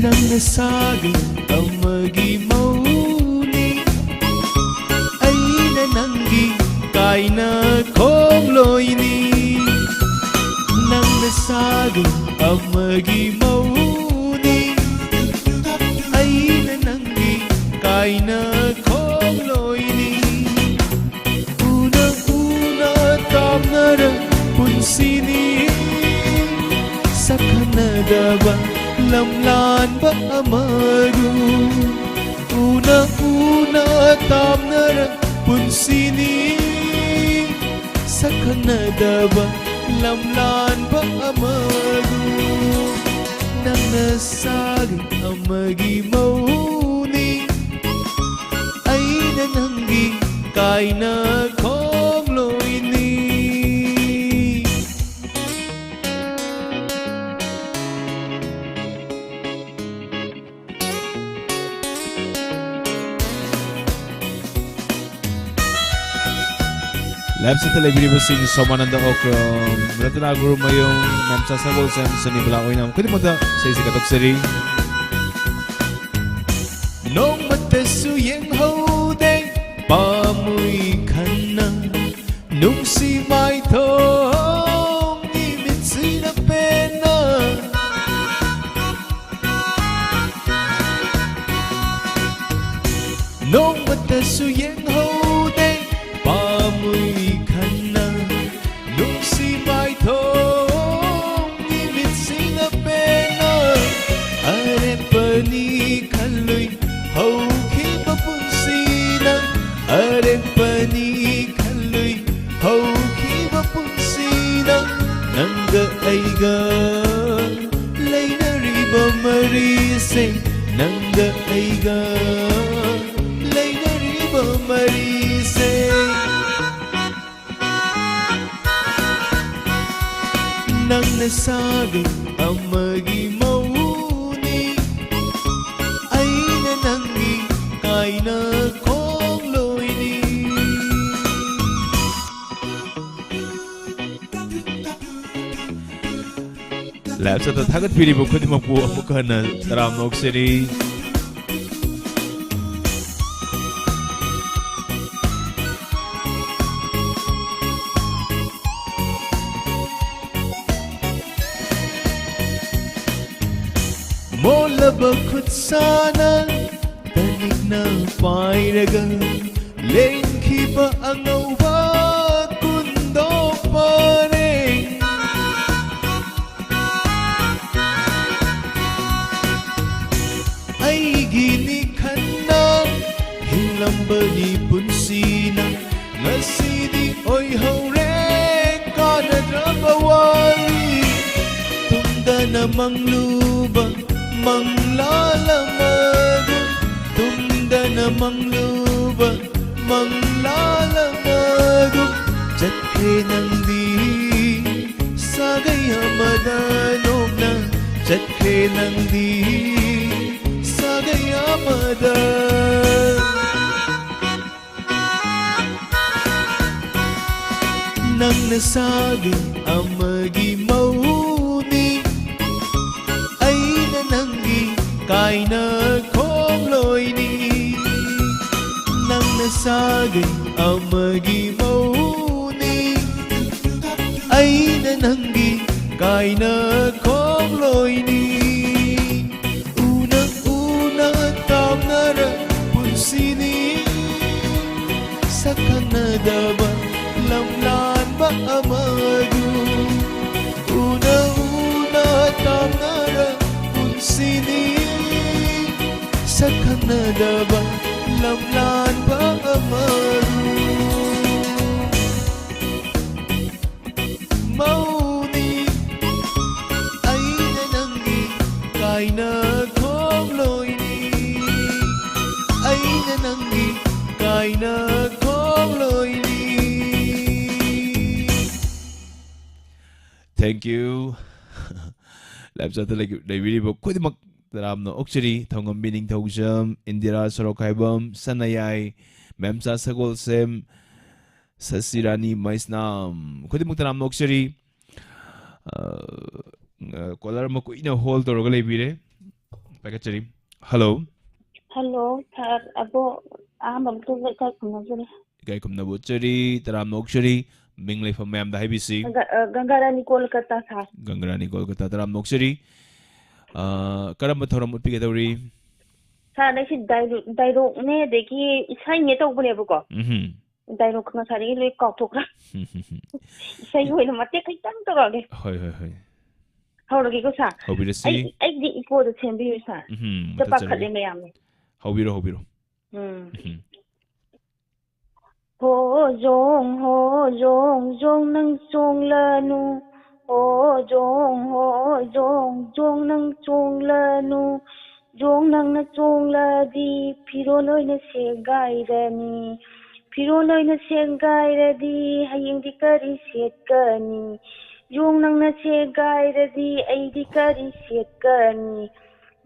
ꯅꯪꯅ ꯁꯥꯒꯩ ꯑꯃꯒꯤ ꯃꯧꯅꯤ꯫ ꯅꯪꯅ ꯁꯥꯒꯩ ꯑꯃꯒꯤ ꯃꯧꯅꯤ, ꯑꯩꯅ ꯅꯪꯒꯤ ꯀꯥꯏꯅ ꯈꯣꯡꯂꯣꯏꯅꯤ꯫ ꯎꯅ ꯎꯅ ꯇꯥꯝꯅꯔ ꯄꯨꯟꯁꯤꯅꯤ, ꯁꯛꯈꯪꯅꯗꯕ ꯂꯝꯂꯥꯟꯕ ꯑꯃꯒꯨꯝ꯫ ꯎꯅ ꯎꯅ ꯇꯥꯝꯅꯔ ꯄꯨꯟꯁꯤꯅꯤ, ꯁꯛꯈꯪꯅꯗꯕ ꯂꯝꯂꯥꯟꯕ ꯑꯃꯒꯨꯝ꯫ ꯅꯪꯅ ꯁꯥꯒꯩ ꯑꯃꯒꯤ ꯃꯧꯅꯤ, ꯑꯩꯅ ꯅꯪꯒꯤ ꯀꯥꯏꯅ ꯈꯣꯡꯂꯣꯏꯅꯤ꯫ ꯂꯥꯏꯞ ꯁꯦꯠꯇ ꯂꯩꯕꯤꯔꯤꯕꯁꯤꯡ ꯁꯣꯃꯥꯅꯟꯗ ꯑꯣꯀ꯭ꯔꯝ, ꯔꯇꯅꯥ ꯒꯨꯔꯨꯃꯌꯨꯝ, ꯃꯦꯝꯆꯥ ꯁꯒꯣꯜꯁꯦꯝ, ꯁꯅꯤ ꯕꯂꯥ ꯑꯣꯏꯅꯥꯝ ꯈꯨꯗꯤꯡꯃꯛꯇ ꯏꯁꯩꯁꯤ ꯀꯠꯊꯣꯛꯆꯔꯤ꯫ ꯅꯣꯡꯃꯇꯁꯨ ꯌꯦꯡꯍꯧꯗꯦ ꯄꯥꯝꯃꯨꯏ ꯈꯟꯅ ꯅꯨꯡꯁꯤ ꯃꯥꯏꯊꯣꯡ ꯅꯨꯃꯤꯠꯁꯤꯅ ꯄꯦꯟꯅ꯫ ꯅꯣꯡꯃꯇꯁꯨ ꯌꯦꯡꯍꯧꯗꯦ ꯄꯥꯝꯃꯨꯏ ꯈꯟꯅ ꯅꯨꯡꯁꯤ ꯃꯥꯏꯊꯣꯡ ꯅꯨꯃꯤꯠꯁꯤꯅ ꯄꯦꯟꯅ꯫ ꯑꯔꯦꯞꯄꯅꯤ ꯈꯜꯂꯨꯏ ꯍꯧꯈꯤꯕ ꯄꯨꯟꯁꯤꯅ, ꯑꯔꯦꯞꯄꯅꯤ ꯈꯜꯂꯨꯏ ꯍꯧꯈꯤꯕ ꯄꯨꯟꯁꯤꯅ꯫ ꯅꯪꯒ ꯑꯩꯒ ꯂꯩꯅꯔꯤꯕ ꯃꯔꯤꯁꯦ, ꯅꯪꯒ ꯑꯩꯒ ꯂꯩꯅꯔꯤꯕ ꯃꯔꯤꯁꯦ꯫ ꯅꯪꯅ ꯁꯥꯒꯩ ꯑꯃꯒꯤ ꯃꯧꯅꯤ, ꯑꯩꯅ ꯅꯪꯒꯤ ꯀꯥꯏꯅ ꯈꯣꯡꯂꯣꯏꯅꯤ꯫ ꯂꯥꯏꯞ ꯆꯠꯇ ꯊꯥꯒꯠꯄꯤꯔꯤꯕ ꯈꯨꯗꯤꯡꯃꯛꯄꯨ ꯑꯃꯨꯛ ꯍꯟꯅ ꯇꯔꯥꯝꯅ ꯑꯣꯛꯆꯔꯤ꯫ ꯈꯨꯠꯁꯥꯅ ꯇꯅꯤꯛꯅ ꯄꯥꯏꯔꯒ ꯂꯦꯡꯈꯤꯕ ꯑꯉꯧꯕ ꯀꯨꯟꯗꯣ ꯄꯔꯦꯡ꯫ ꯑꯩꯒꯤꯅꯤ ꯈꯟꯅ ꯍꯤꯡꯂꯝꯕꯅꯤ ꯄꯨꯟꯁꯤꯅ, ꯉꯁꯤꯗꯤ ꯑꯣꯏꯍꯧꯔꯦ ꯀꯥꯟꯅꯗ꯭ꯔꯕ ꯋꯥꯔꯤ꯫ ꯇꯨꯝꯗꯅ ꯃꯪꯂꯨꯕ ꯃꯪꯂꯥꯜ ꯑꯃꯒꯨꯝ, ꯇꯨꯝꯗꯅ ꯃꯪꯂꯨꯕ ꯃꯪꯂꯥꯜ ꯑꯃꯒꯨꯝ ꯆꯠꯈ꯭ꯔꯦ ꯅꯪꯗꯤ꯫ ꯁꯥꯒꯩ ꯑꯃꯗ ꯅꯣꯛꯅ ꯆꯠꯈ꯭ꯔꯦ ꯅꯪꯗꯤ꯫ ꯁꯥꯒꯩ ꯑꯃꯗ꯫ ꯅꯪꯅ ꯁꯥꯒꯩ ꯑꯃꯒꯤ ꯃꯧꯅꯤ, ꯑꯩꯅ ꯅꯪꯒꯤ ꯀꯥꯏꯅ ꯈꯣꯡꯂꯣꯏꯅꯤ꯫ ꯅꯪꯅ ꯁꯥꯒꯩ ꯑꯃꯒꯤ ꯃꯧꯅꯤ, ꯑꯩꯅ ꯅꯪꯒꯤ ꯀꯥꯏꯅ ꯈꯣꯡꯂꯣꯏꯅꯤ꯫ ꯎꯅ ꯎꯅ ꯇꯥꯝꯅꯔ ꯄꯨꯟꯁꯤꯅꯤ, ꯁꯛꯈꯪꯅꯗꯕ ꯂꯝꯂꯥꯟꯕ ꯑꯃꯒꯨꯝ꯫ ꯎꯅ ꯎꯅ ꯇꯥꯝꯅꯔ ꯄꯨꯟꯁꯤꯅꯤ, ꯁꯛꯈꯪꯅꯗꯕ ꯂꯝꯂꯥꯟꯕ ꯑꯃꯒꯨꯝ꯫ ꯃꯧꯅꯤ, ꯑꯩꯅ ꯅꯪꯒꯤ ꯀꯥꯏꯅ ꯈꯣꯡꯂꯣꯏꯅꯤ, ꯑꯩꯅ ꯅꯪꯒꯤ ꯀꯥꯏꯅ ꯈꯣꯡꯂꯣꯏꯅꯤ꯫ Thank you꯫ Live chat ꯇ ꯂꯩ-, ꯂꯩꯕꯤꯔꯤꯕ ꯈꯨꯗꯤꯡꯃꯛ ꯇꯔꯥꯝꯅ ꯑꯣꯛꯆꯔꯤ꯫ ꯊꯧꯉꯝꯕꯤ ꯅꯤꯡꯊꯧꯖꯝ, ꯏꯟꯗꯤꯔꯥ ꯁꯣꯔꯣꯛꯈꯥꯏꯕꯝ, ꯁꯅꯥꯌꯥꯏ, ꯃꯦꯝꯆꯥ ꯁꯒꯣꯜꯁꯦꯝ, ꯁꯁꯤꯔꯥꯅꯤ ꯃꯩꯁꯅꯥꯝ, ꯈꯨꯗꯤꯡꯃꯛ ꯇꯔꯥꯝꯅ ꯑꯣꯛꯆꯔꯤ꯫ ꯑ, ꯑ, caller ꯑꯃ ꯀꯨꯏꯅ hold ꯇꯧꯔꯒ ꯂꯩꯕꯤꯔꯦ꯫ ꯄꯥꯏꯈꯠꯆꯔꯤ꯫ Hello꯫ Hello, sir꯫ ꯑꯗꯣ ꯑꯍꯥꯟꯕ ꯃꯛꯇꯗ ꯏꯀꯥꯏ ꯈꯨꯝꯅꯖꯔꯤ꯫ ꯏꯀꯥꯏ ꯈꯨꯝꯅꯕ ꯎꯠꯆꯔꯤ, ꯇꯔꯥꯝꯅ ꯑꯣꯛꯆꯔꯤ꯫ ꯃꯤꯡ ꯂꯩꯐꯝ ꯃꯌꯥꯝꯗ ꯍꯥꯏꯕꯤꯁꯤ꯫ ꯒ-, ꯑ, ꯒꯪꯒꯥꯔꯥꯅꯤ ꯀꯣꯜꯀꯇꯥ, sir꯫ ꯒꯪꯒꯥꯔꯥꯅꯤ ꯀꯣꯜꯀꯇꯥ, ꯇꯔꯥꯝꯅ ꯑꯣꯛꯆꯔꯤ꯫ ꯑ, ꯀꯔꯝꯕ ꯊꯧꯔꯝ ꯎꯠꯄꯤꯒꯗꯧꯔꯤ? ꯁꯥꯔ, ꯑꯩꯁꯤ ꯗꯥꯏꯂꯣ-, ꯗꯥꯏꯂꯣꯛꯅꯦ, ꯑꯗꯒꯤ ꯏꯁꯩꯅꯦ ꯇꯧꯕꯅꯦꯕꯀꯣ꯫ ꯎꯝꯍꯨꯝ꯫ ꯗꯥꯏꯂꯣꯛ ꯉꯁꯥꯏꯗꯒꯤ ꯂꯣꯏ ꯀꯥꯎꯊꯣꯛꯈ꯭ꯔꯦ꯫ ꯏꯁꯩ ꯑꯣꯏꯅ ꯃꯇꯦꯛ ꯈꯤꯇꯪ ꯇꯧꯔꯛꯑꯒꯦ꯫ ꯍꯣꯏ, ꯍꯣꯏ, ꯍꯣꯏ꯫ ꯍꯧꯔꯒꯦꯀꯣ, ꯁꯥꯔ? ꯍꯧꯕꯤꯔꯁꯤ꯫ ꯑꯩ, ꯑꯩꯒꯤ ꯏꯀꯣꯗꯣ ꯁꯦꯝꯕꯤꯌꯨ, ꯁꯥꯔ꯫ ꯎꯝꯍꯨꯝ, ꯆꯞ ꯃꯨꯊꯠꯆꯔꯒꯦ꯫ ꯄꯥꯈꯠꯂꯦ ꯃꯌꯥꯝꯅ꯫ ꯍꯧꯕꯤꯔꯣ, ꯍꯧꯕꯤꯔꯣ꯫ ꯎꯝ꯫ ꯎꯝꯍꯨꯝ꯫ ꯍꯣ ꯖꯣꯡ, ꯍꯣ ꯖꯣꯡ, ꯖꯣꯡ ꯅꯪ ꯆꯣꯡꯂꯅꯨ꯫ ꯍꯣ ꯖꯣꯡ, ꯍꯣ ꯖꯣꯡ, ꯖꯣꯡ ꯅꯪ ꯆꯣꯡꯂꯅꯨ꯫ ꯖꯣꯡ ꯅꯪꯅ ꯆꯣꯡꯂꯗꯤ ꯐꯤꯔꯣꯜ ꯂꯣꯏꯅ ꯁꯦꯒꯥꯏꯔꯅꯤ꯫ ꯐꯤꯔꯣꯜ ꯂꯣꯏꯅ ꯁꯦꯒꯥꯏꯔꯗꯤ ꯍꯌꯦꯡꯗꯤ ꯀꯔꯤ ꯁꯦꯠꯀꯅꯤ? ꯖꯣꯡ ꯅꯪꯅ ꯁꯦꯒꯥꯏꯔꯗꯤ ꯑꯩꯗꯤ ꯀꯔꯤ ꯁꯦꯠꯀꯅꯤ?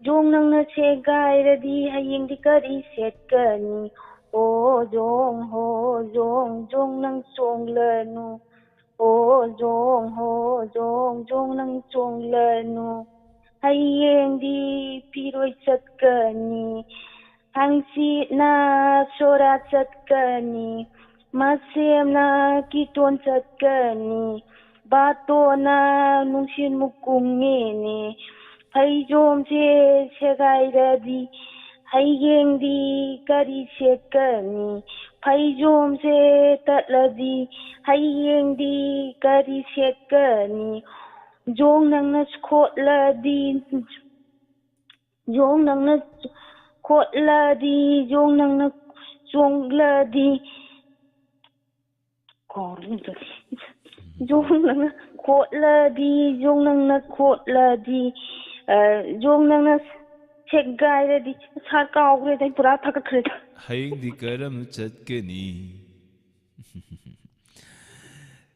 ꯖꯣꯡ ꯅꯪꯅ ꯁꯦꯒꯥꯏꯔꯗꯤ ꯍꯌꯦꯡꯗꯤ ꯀꯔꯤ ꯁꯦꯠꯀꯅꯤ? ꯍꯣ ꯖꯣꯡ, ꯍꯣ ꯖꯣꯡ, ꯖꯣꯡ ꯅꯪ ꯆꯣꯡꯂꯅꯨ꯫ ꯍꯣ ꯖꯣꯡ, ꯍꯣ ꯖꯣꯡ, ꯖꯣꯡ ꯅꯪ ꯆꯣꯡꯂꯅꯨ꯫ ꯍꯌꯦꯡꯗꯤ ꯐꯤꯔꯣꯏ ꯆꯠꯀꯅꯤ꯫ ꯍꯪꯆꯤꯠꯅ ꯁꯣꯔꯥ ꯆꯠꯀꯅꯤ꯫ ꯃꯁꯦꯝꯅ ꯀꯤꯇꯣꯟ ꯆꯠꯀꯅꯤ꯫ ꯕꯥꯇꯣꯟꯅ ꯅꯨꯡꯁꯤꯠ ꯃꯨꯛ ꯀꯨꯝꯉꯦꯅꯦ꯫ ꯐꯩꯖꯣꯝꯁꯦ ꯁꯦꯒꯥꯏꯔꯗꯤ ꯍꯌꯦꯡꯗꯤ ꯀꯔꯤ ꯁꯦꯠꯀꯅꯤ? ꯐꯩꯖꯣꯝꯁꯦ ꯇꯠꯂꯗꯤ ꯍꯌꯦꯡꯗꯤ ꯀꯔꯤ ꯁꯦꯠꯀꯅꯤ? ꯖꯣꯡ ꯅꯪꯅ ꯈꯣꯠꯂꯗꯤ, ꯖꯣꯡ ꯅꯪꯅ ꯈꯣꯠꯂꯗꯤ, ꯖꯣꯡ ꯅꯪꯅ ꯆꯣꯡꯂꯗꯤ, ꯀꯥꯎꯔꯦ ꯑꯃꯨꯛꯇ꯫ ꯖꯣꯡ ꯅꯪꯅ ꯈꯣꯠꯂꯗꯤ, ꯖꯣꯡ ꯅꯪꯅ ꯈꯣꯠꯂꯗꯤ, ꯑ, ꯖꯣꯡ ꯅꯪꯅ ꯁꯦꯒꯥꯏꯔꯗꯤ, ꯁꯥꯔ, ꯀꯥꯎꯈ꯭ꯔꯦꯗ, ꯑꯩ ꯄꯨꯔꯥ ꯊꯥꯒꯠꯈ꯭ꯔꯦꯗ꯫ ꯍꯌꯦꯡꯗꯤ ꯀꯔꯝ ꯆꯠꯀꯅꯤ?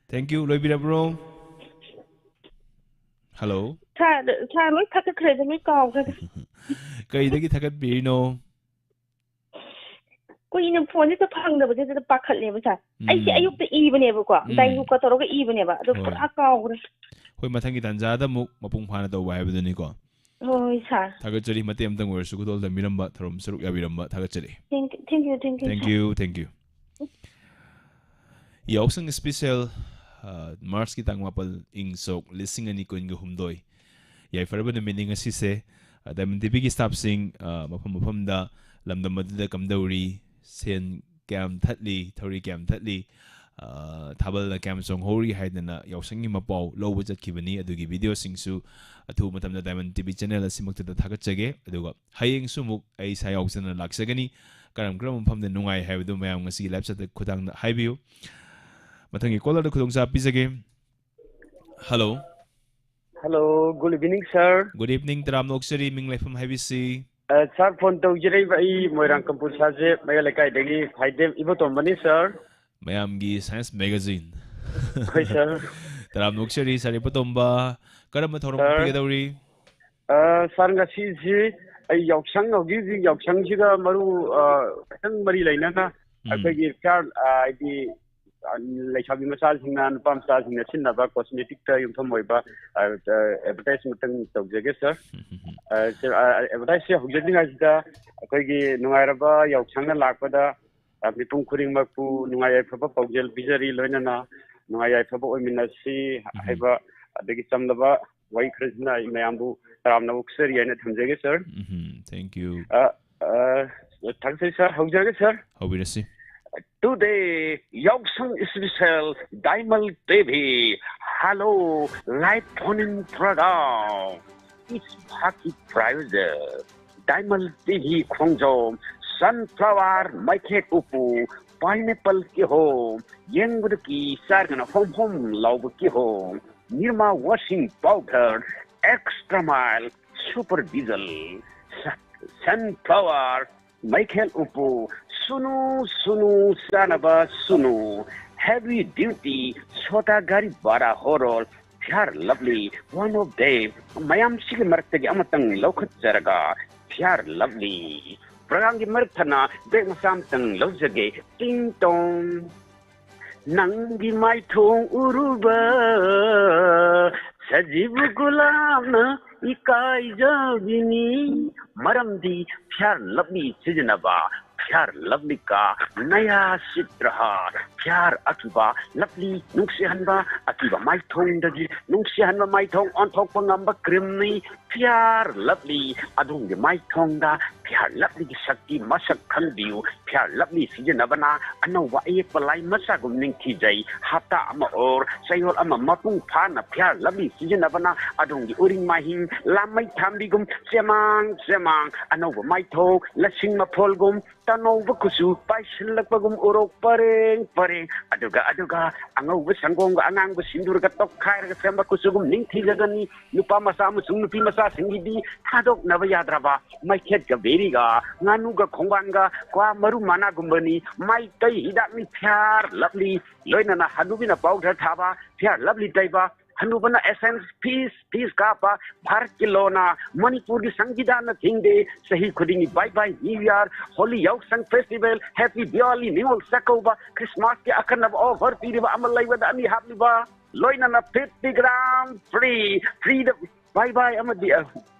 Thank you, ꯂꯣꯏꯕꯤꯔꯕ꯭ꯔꯣ? Hello? ꯁꯥꯔ, ꯁꯥꯔ, ꯂꯣꯏ ꯊꯥꯒꯠꯈ꯭ꯔꯦꯗ, ꯂꯣꯏ ꯀꯥꯎꯈ꯭ꯔꯦꯗ꯫ ꯀꯩꯗꯒꯤ ꯊꯥꯒꯠꯄꯤꯔꯤꯅꯣ? ꯀꯨꯏꯅ ꯐꯣꯟꯁꯦ ꯍꯦꯛꯇ ꯐꯪꯗꯕꯁꯤꯗ ꯄꯥꯈꯠꯂꯦꯕ, ꯁꯥꯔ꯫ ꯎꯝ꯫ ꯎꯝ꯫ ꯗꯥꯏꯔꯤꯒ ꯇꯧꯔꯒ ꯏꯕꯅꯦꯕ, ꯑꯗꯣ ꯍꯣꯏ꯫ ꯄꯨꯔꯥ ꯀꯥꯎꯈ꯭ꯔꯦ꯫ ꯍꯣꯏ, ꯃꯊꯪꯒꯤ ꯇꯥꯟꯖꯥꯗ ꯑꯃꯨꯛ ꯃꯄꯨꯡ ꯐꯥꯅ ꯇꯧꯕ ꯍꯥꯏꯕꯗꯨꯅꯤꯀꯣ꯫ ꯍꯣꯏ, ꯁꯥꯔ꯫ ꯊꯥꯒꯠꯆꯔꯤ, ꯃꯇꯦꯛ ꯑꯃꯇꯪ ꯑꯣꯏꯔꯁꯨ ꯈꯨꯗꯣꯜ ꯇꯝꯕꯤꯔꯝꯕ, ꯊꯧꯔꯝ ꯁꯔꯨꯛ ꯌꯥꯕꯤꯔꯝꯕ ꯊꯥꯒꯠꯆꯔꯤ꯫ Thank you, thank you, thank you, Thank sir. you, thank you. ꯌꯥꯎꯁꯪ special, ꯑ, March ꯀꯤ ꯇꯥꯡ ꯃꯥꯄꯜ, ꯏꯪ ꯁꯣꯛ ꯂꯤꯁꯤꯡ ꯑꯅꯤ ꯀꯨꯟꯒ ꯍꯨꯝꯗꯣꯏ꯫ ꯌꯥꯏꯐꯔꯕ ꯅꯨꯃꯤꯠꯅꯤ ꯉꯁꯤꯁꯦ꯫ ꯑ, Diamond ꯇꯤꯚꯤꯒꯤ staffꯁꯤꯡ, ꯑ, ꯃꯐꯝ ꯃꯐꯝꯗ, ꯂꯝꯗꯝ ꯑꯗꯨꯗ ꯀꯝꯗꯧꯔꯤ, ꯁꯦꯟ ꯀꯌꯥꯝ ꯊꯠꯂꯤ, ꯊꯧꯔꯤ ꯀꯌꯥꯝ ꯊꯠꯂꯤ, ꯑ, ꯊꯥꯕꯜꯅ ꯀꯌꯥꯝ ꯆꯣꯡꯍꯧꯔꯤ ꯍꯥꯏꯗꯅ ꯌꯥꯎꯁꯪꯒꯤ ꯃꯄꯥꯎ ꯂꯧꯕ ꯆꯠꯈꯤꯕꯅꯤ꯫ ꯑꯗꯨꯒꯤ videoꯁꯤꯡꯁꯨ ꯑꯊꯨꯕ ꯃꯇꯝꯗ Diamond ꯇꯤꯚꯤ channel ꯑꯁꯤꯃꯛꯇꯗ ꯊꯥꯒꯠꯆꯒꯦ꯫ ꯑꯗꯨꯒ ꯍꯌꯦꯡꯁꯨ ꯑꯃꯨꯛ ꯑꯩ ꯏꯁꯥ ꯌꯥꯎꯖꯅ ꯂꯥꯛꯆꯒꯅꯤ꯫ ꯀꯔꯝ ꯀꯔꯝꯕ ꯃꯐꯝꯗ ꯅꯨꯡꯉꯥꯏ ꯍꯥꯏꯕꯗꯨ ꯃꯌꯥꯝ ꯉꯁꯤꯒꯤ live chatꯇ ꯈꯨꯊꯥꯡꯗ ꯍꯥꯏꯕꯤꯌꯨ꯫ ꯃꯊꯪꯒꯤ callerꯗ ꯈꯨꯗꯣꯡꯆꯥꯕ ꯄꯤꯖꯒꯦ꯫ Hello꯫ Hello, good evening, sir. Good evening, ꯇꯔꯥꯝꯅ ꯑꯣꯛꯆꯔꯤ, ꯃꯤꯡ ꯂꯩꯐꯝ ꯍꯥꯏꯕꯤꯁꯤ? ꯑ, sir, phone ꯇꯧꯖꯔꯛꯏꯕ ꯑꯩ ꯃꯣꯏꯔꯥꯡ ꯀꯝꯄꯨꯔ ꯁꯥꯖꯦ ꯃꯌꯥꯏ ꯂꯩꯀꯥꯏꯗꯒꯤ ꯐꯥꯏꯗꯦꯝ ꯏꯕꯣꯇꯣꯝꯕꯅꯤ, sir꯫ ꯃꯌꯥꯝꯒꯤ science magazine꯫ ꯍꯣꯏ, sir꯫ ꯇꯔꯥꯝꯅ ꯑꯣꯛꯆꯔꯤ, sir ꯏꯕꯣꯇꯣꯝꯕ꯫ ꯀꯔꯝꯕ ꯊꯧꯔꯝ sir꯫ ꯄꯤꯒꯗꯧꯔꯤ? ꯑ, sir, ꯉꯁꯤꯁꯤ ꯑꯩ ꯌꯥꯎꯁꯪ, ꯍꯧꯖꯤꯛ ꯍꯧꯖꯤꯛ ꯌꯥꯎꯁꯪꯁꯤꯒ ꯃꯔꯨ, ꯑ, ꯈꯤꯇꯪ ꯃꯔꯤ ꯂꯩꯅꯅ ꯎꯝ꯫ ꯑꯩꯈꯣꯏꯒꯤ ꯐꯤꯌꯥꯔ, ꯑ, ꯍꯥꯏꯗꯤ, ꯑ, ꯂꯩꯁꯥꯕꯤ ꯃꯆꯥꯁꯤꯡꯅ, ꯅꯨꯄꯥ ꯃꯆꯥꯁꯤꯡꯅ ꯁꯤꯖꯤꯟꯅꯕ cosmeticꯇ ꯌꯨꯝꯐꯝ ꯑꯣꯏꯕ, ꯑ, ꯑ, advertise ꯑꯃꯇꯪ ꯇꯧꯖꯒꯦ, sir꯫ ꯎꯝ, ꯎꯝ, ꯎꯝ꯫ ꯑ, sir, ꯑ, advertiseꯁꯦ ꯍꯧꯖꯅꯤꯡꯉꯥꯏꯁꯤꯗ ꯑꯩꯈꯣꯏꯒꯤ ꯅꯨꯡꯉꯥꯏꯔꯕ ꯌꯥꯎꯁꯪꯅ ꯂꯥꯛꯄꯗ, ꯑ, ꯃꯤꯄꯨꯝ ꯈꯨꯗꯤꯡꯃꯛꯄꯨ ꯅꯨꯡꯉꯥꯏ ꯌꯥꯏꯐꯕ ꯄꯥꯎꯖꯦꯜ ꯄꯤꯖꯔꯤ, ꯂꯣꯏꯅꯅ ꯅꯨꯡꯉꯥꯏ ꯌꯥꯏꯐꯕ ꯑꯣꯏꯃꯤꯟꯅꯁꯤ ꯎꯝ꯫ ꯍꯥꯏꯕ, ꯑꯗꯒꯤ ꯆꯝꯂꯕ ꯋꯥꯍꯩ ꯈꯔꯁꯤꯅ ꯑꯩ ꯃꯌꯥꯝꯕꯨ ꯇꯔꯥꯝꯅ ꯑꯣꯛꯆꯔꯤ ꯍꯥꯏꯅ ꯊꯝꯖꯒꯦ, sir꯫ Um, thank you꯫ ꯑ, ꯑ, ꯊꯥꯒꯠꯆꯔꯤ, sir꯫ ꯍꯧꯖꯔꯒꯦ, sir꯫ ꯍꯧꯕꯤꯔꯁꯤ꯫ Today, Yaosang Special, Diamond TV. Hello, live phone-in program꯫ It's Bhaki Private꯫ Diamond TV Khongjom, sunflower ꯃꯩꯈꯦꯠ ꯎꯄꯨ, pineapple ꯀꯤꯍꯣꯝ, ꯌꯦꯡꯕꯗ ꯀꯤ ꯆꯥꯔꯒꯅ ꯍꯣꯝ ꯍꯣꯝ ꯂꯥꯎꯕ ꯀꯤꯍꯣꯝ, Nirma washing powder, extra mild super diesel, sa-, sunflower ꯃꯩꯈꯦꯠ ꯎꯄꯨ, ꯁꯨꯅꯨ, ꯁꯨꯅꯨ, ꯆꯥꯅꯕ ꯁꯨꯅꯨ, heavy duty, ꯁꯣꯇꯥ ꯒꯥꯔꯤ ꯚꯔꯥ ꯍꯣꯔꯣꯜ, Fair Lovely, one of them, ꯃꯌꯥꯝꯁꯤꯒꯤ ꯃꯔꯛꯇꯒꯤ ꯑꯃꯇꯪ ꯂꯧꯈꯠꯆꯔꯒ, Fair Lovely꯫ Programꯒꯤ ꯃꯔꯛ ꯊꯠꯅ break ꯃꯆꯥ ꯑꯃꯇꯪ ꯂꯧꯖꯒꯦ, ꯇꯤꯡ ꯇꯣꯡ꯫ ꯅꯪꯒꯤ ꯃꯥꯏꯊꯣꯡ ꯎꯔꯨꯕ ꯁꯖꯤꯕꯨ ꯒꯨꯂꯥꯞꯅ ꯏꯀꯥꯏꯖꯕꯤꯅꯤ꯫ ꯃꯔꯝꯗꯤ Fair Lovely ꯁꯤꯖꯤꯟꯅꯕ Fair Lovely ꯀꯥ ꯅꯌꯥ ꯁꯤꯠ ꯔꯍꯥ꯫ Fair ꯑꯀꯤꯕ, lovely ꯅꯨꯡꯁꯤꯍꯟꯕ, ꯑꯀꯤꯕ ꯃꯥꯏꯊꯣꯡꯗꯒꯤ ꯅꯨꯡꯁꯤꯍꯟꯕ ꯃꯥꯏꯊꯣꯡ ꯑꯣꯟꯊꯣꯛꯄ ꯉꯝꯕ creamꯅꯤ Fair Lovely꯫ ꯑꯗꯣꯝꯒꯤ ꯃꯥꯏꯊꯣꯡꯗ Fair Lovelyꯒꯤ ꯁꯛꯇꯤ ꯃꯁꯛ ꯈꯪꯕꯤꯌꯨ꯫ Fair Lovely ꯁꯤꯖꯤꯟꯅꯕꯅ ꯑꯅꯧꯕ ꯑꯌꯦꯛꯄ ꯂꯥꯏ ꯃꯆꯥꯒꯨꯝ ꯅꯤꯡꯊꯤꯖꯩ꯫ ꯍꯞꯇꯥ ꯑꯃ or ꯆꯌꯣꯜ ꯑꯃ ꯃꯄꯨꯡ ꯐꯥꯅ Fair Lovely ꯁꯤꯖꯤꯟꯅꯕꯅ ꯑꯗꯣꯝꯒꯤ ꯎꯔꯤꯡ ꯃꯥꯏꯍꯤꯡ ꯂꯥꯃꯩ ꯊꯥꯟꯕꯤꯒꯨꯝ ꯆꯦꯃꯥꯡ ꯆꯦꯃꯥꯡ, ꯑꯅꯧꯕ ꯃꯥꯏꯊꯣꯡ ꯂꯁꯤꯡ ꯃꯐꯣꯜꯒꯨꯝ ꯇꯅꯧꯕ ꯀꯨꯆꯨ ꯄꯥꯏꯁꯤꯜꯂꯛꯄꯒꯨꯝ ꯎꯔꯣꯛ ꯄꯔꯦꯡ ꯄꯔꯦꯡ, ꯑꯗꯨꯒ ꯑꯗꯨꯒ ꯑꯉꯧꯕ ꯁꯪꯒꯣꯝꯒ ꯑꯉꯥꯡꯕ ꯁꯤꯟꯗꯨꯔꯒ ꯇꯣꯠꯈꯥꯏꯔꯒ ꯁꯦꯝꯕ ꯀꯨꯆꯨꯒꯨꯝ ꯅꯤꯡꯊꯤꯖꯒꯅꯤ꯫ ꯅꯨꯄꯥ ꯃꯆꯥ ꯑꯃꯁꯨꯡ ꯅꯨꯄꯤ ꯃꯆꯥꯁꯤꯡꯒꯤꯗꯤ ꯊꯥꯗꯣꯛꯅꯕ ꯌꯥꯗ꯭ꯔꯕ ꯃꯩꯈꯦꯠꯀ ꯕꯦꯔꯤꯒ ꯉꯥꯅꯨꯒ ꯈꯣꯡꯕꯥꯟꯒ ꯀ꯭ꯋꯥ ꯃꯔꯨ ꯃꯅꯥꯒꯨꯝꯕꯅꯤ꯫ ꯃꯥꯏꯇꯩ ꯍꯤꯗꯥꯛꯅꯤ Fair Lovely꯫ ꯂꯣꯏꯅꯅ ꯍꯅꯨꯕꯤꯅ powder ꯊꯥꯕ Fair Lovely ꯇꯩꯕ, ꯍꯅꯨꯕꯅ essence ꯐꯤꯁ ꯐꯤꯁ ꯀꯥꯞꯄ꯫ ꯚꯥꯔꯠꯀꯤ ꯂꯣꯅ ꯃꯅꯤꯄꯨꯔꯒꯤ ꯁꯪꯕꯤꯙꯥꯟꯅ ꯊꯤꯡꯗꯦ꯫ ꯆꯍꯤ ꯈꯨꯗꯤꯡꯒꯤ Bye Bye New Year, Holi, ꯌꯥꯎꯁꯪ festival, Happy Diwali, Ningol Chakkouba, ꯈ꯭ꯔꯤꯁꯃꯥꯁꯀꯤ ꯑꯈꯟꯅꯕ offer ꯄꯤꯔꯤꯕ ꯑꯃ ꯂꯩꯕꯗ ꯑꯅꯤ ꯍꯥꯞꯂꯤꯕ, ꯂꯣꯏꯅꯅ fifty gram free, freeꯗ Bye Bye ꯑꯃꯗꯤ, ꯑ,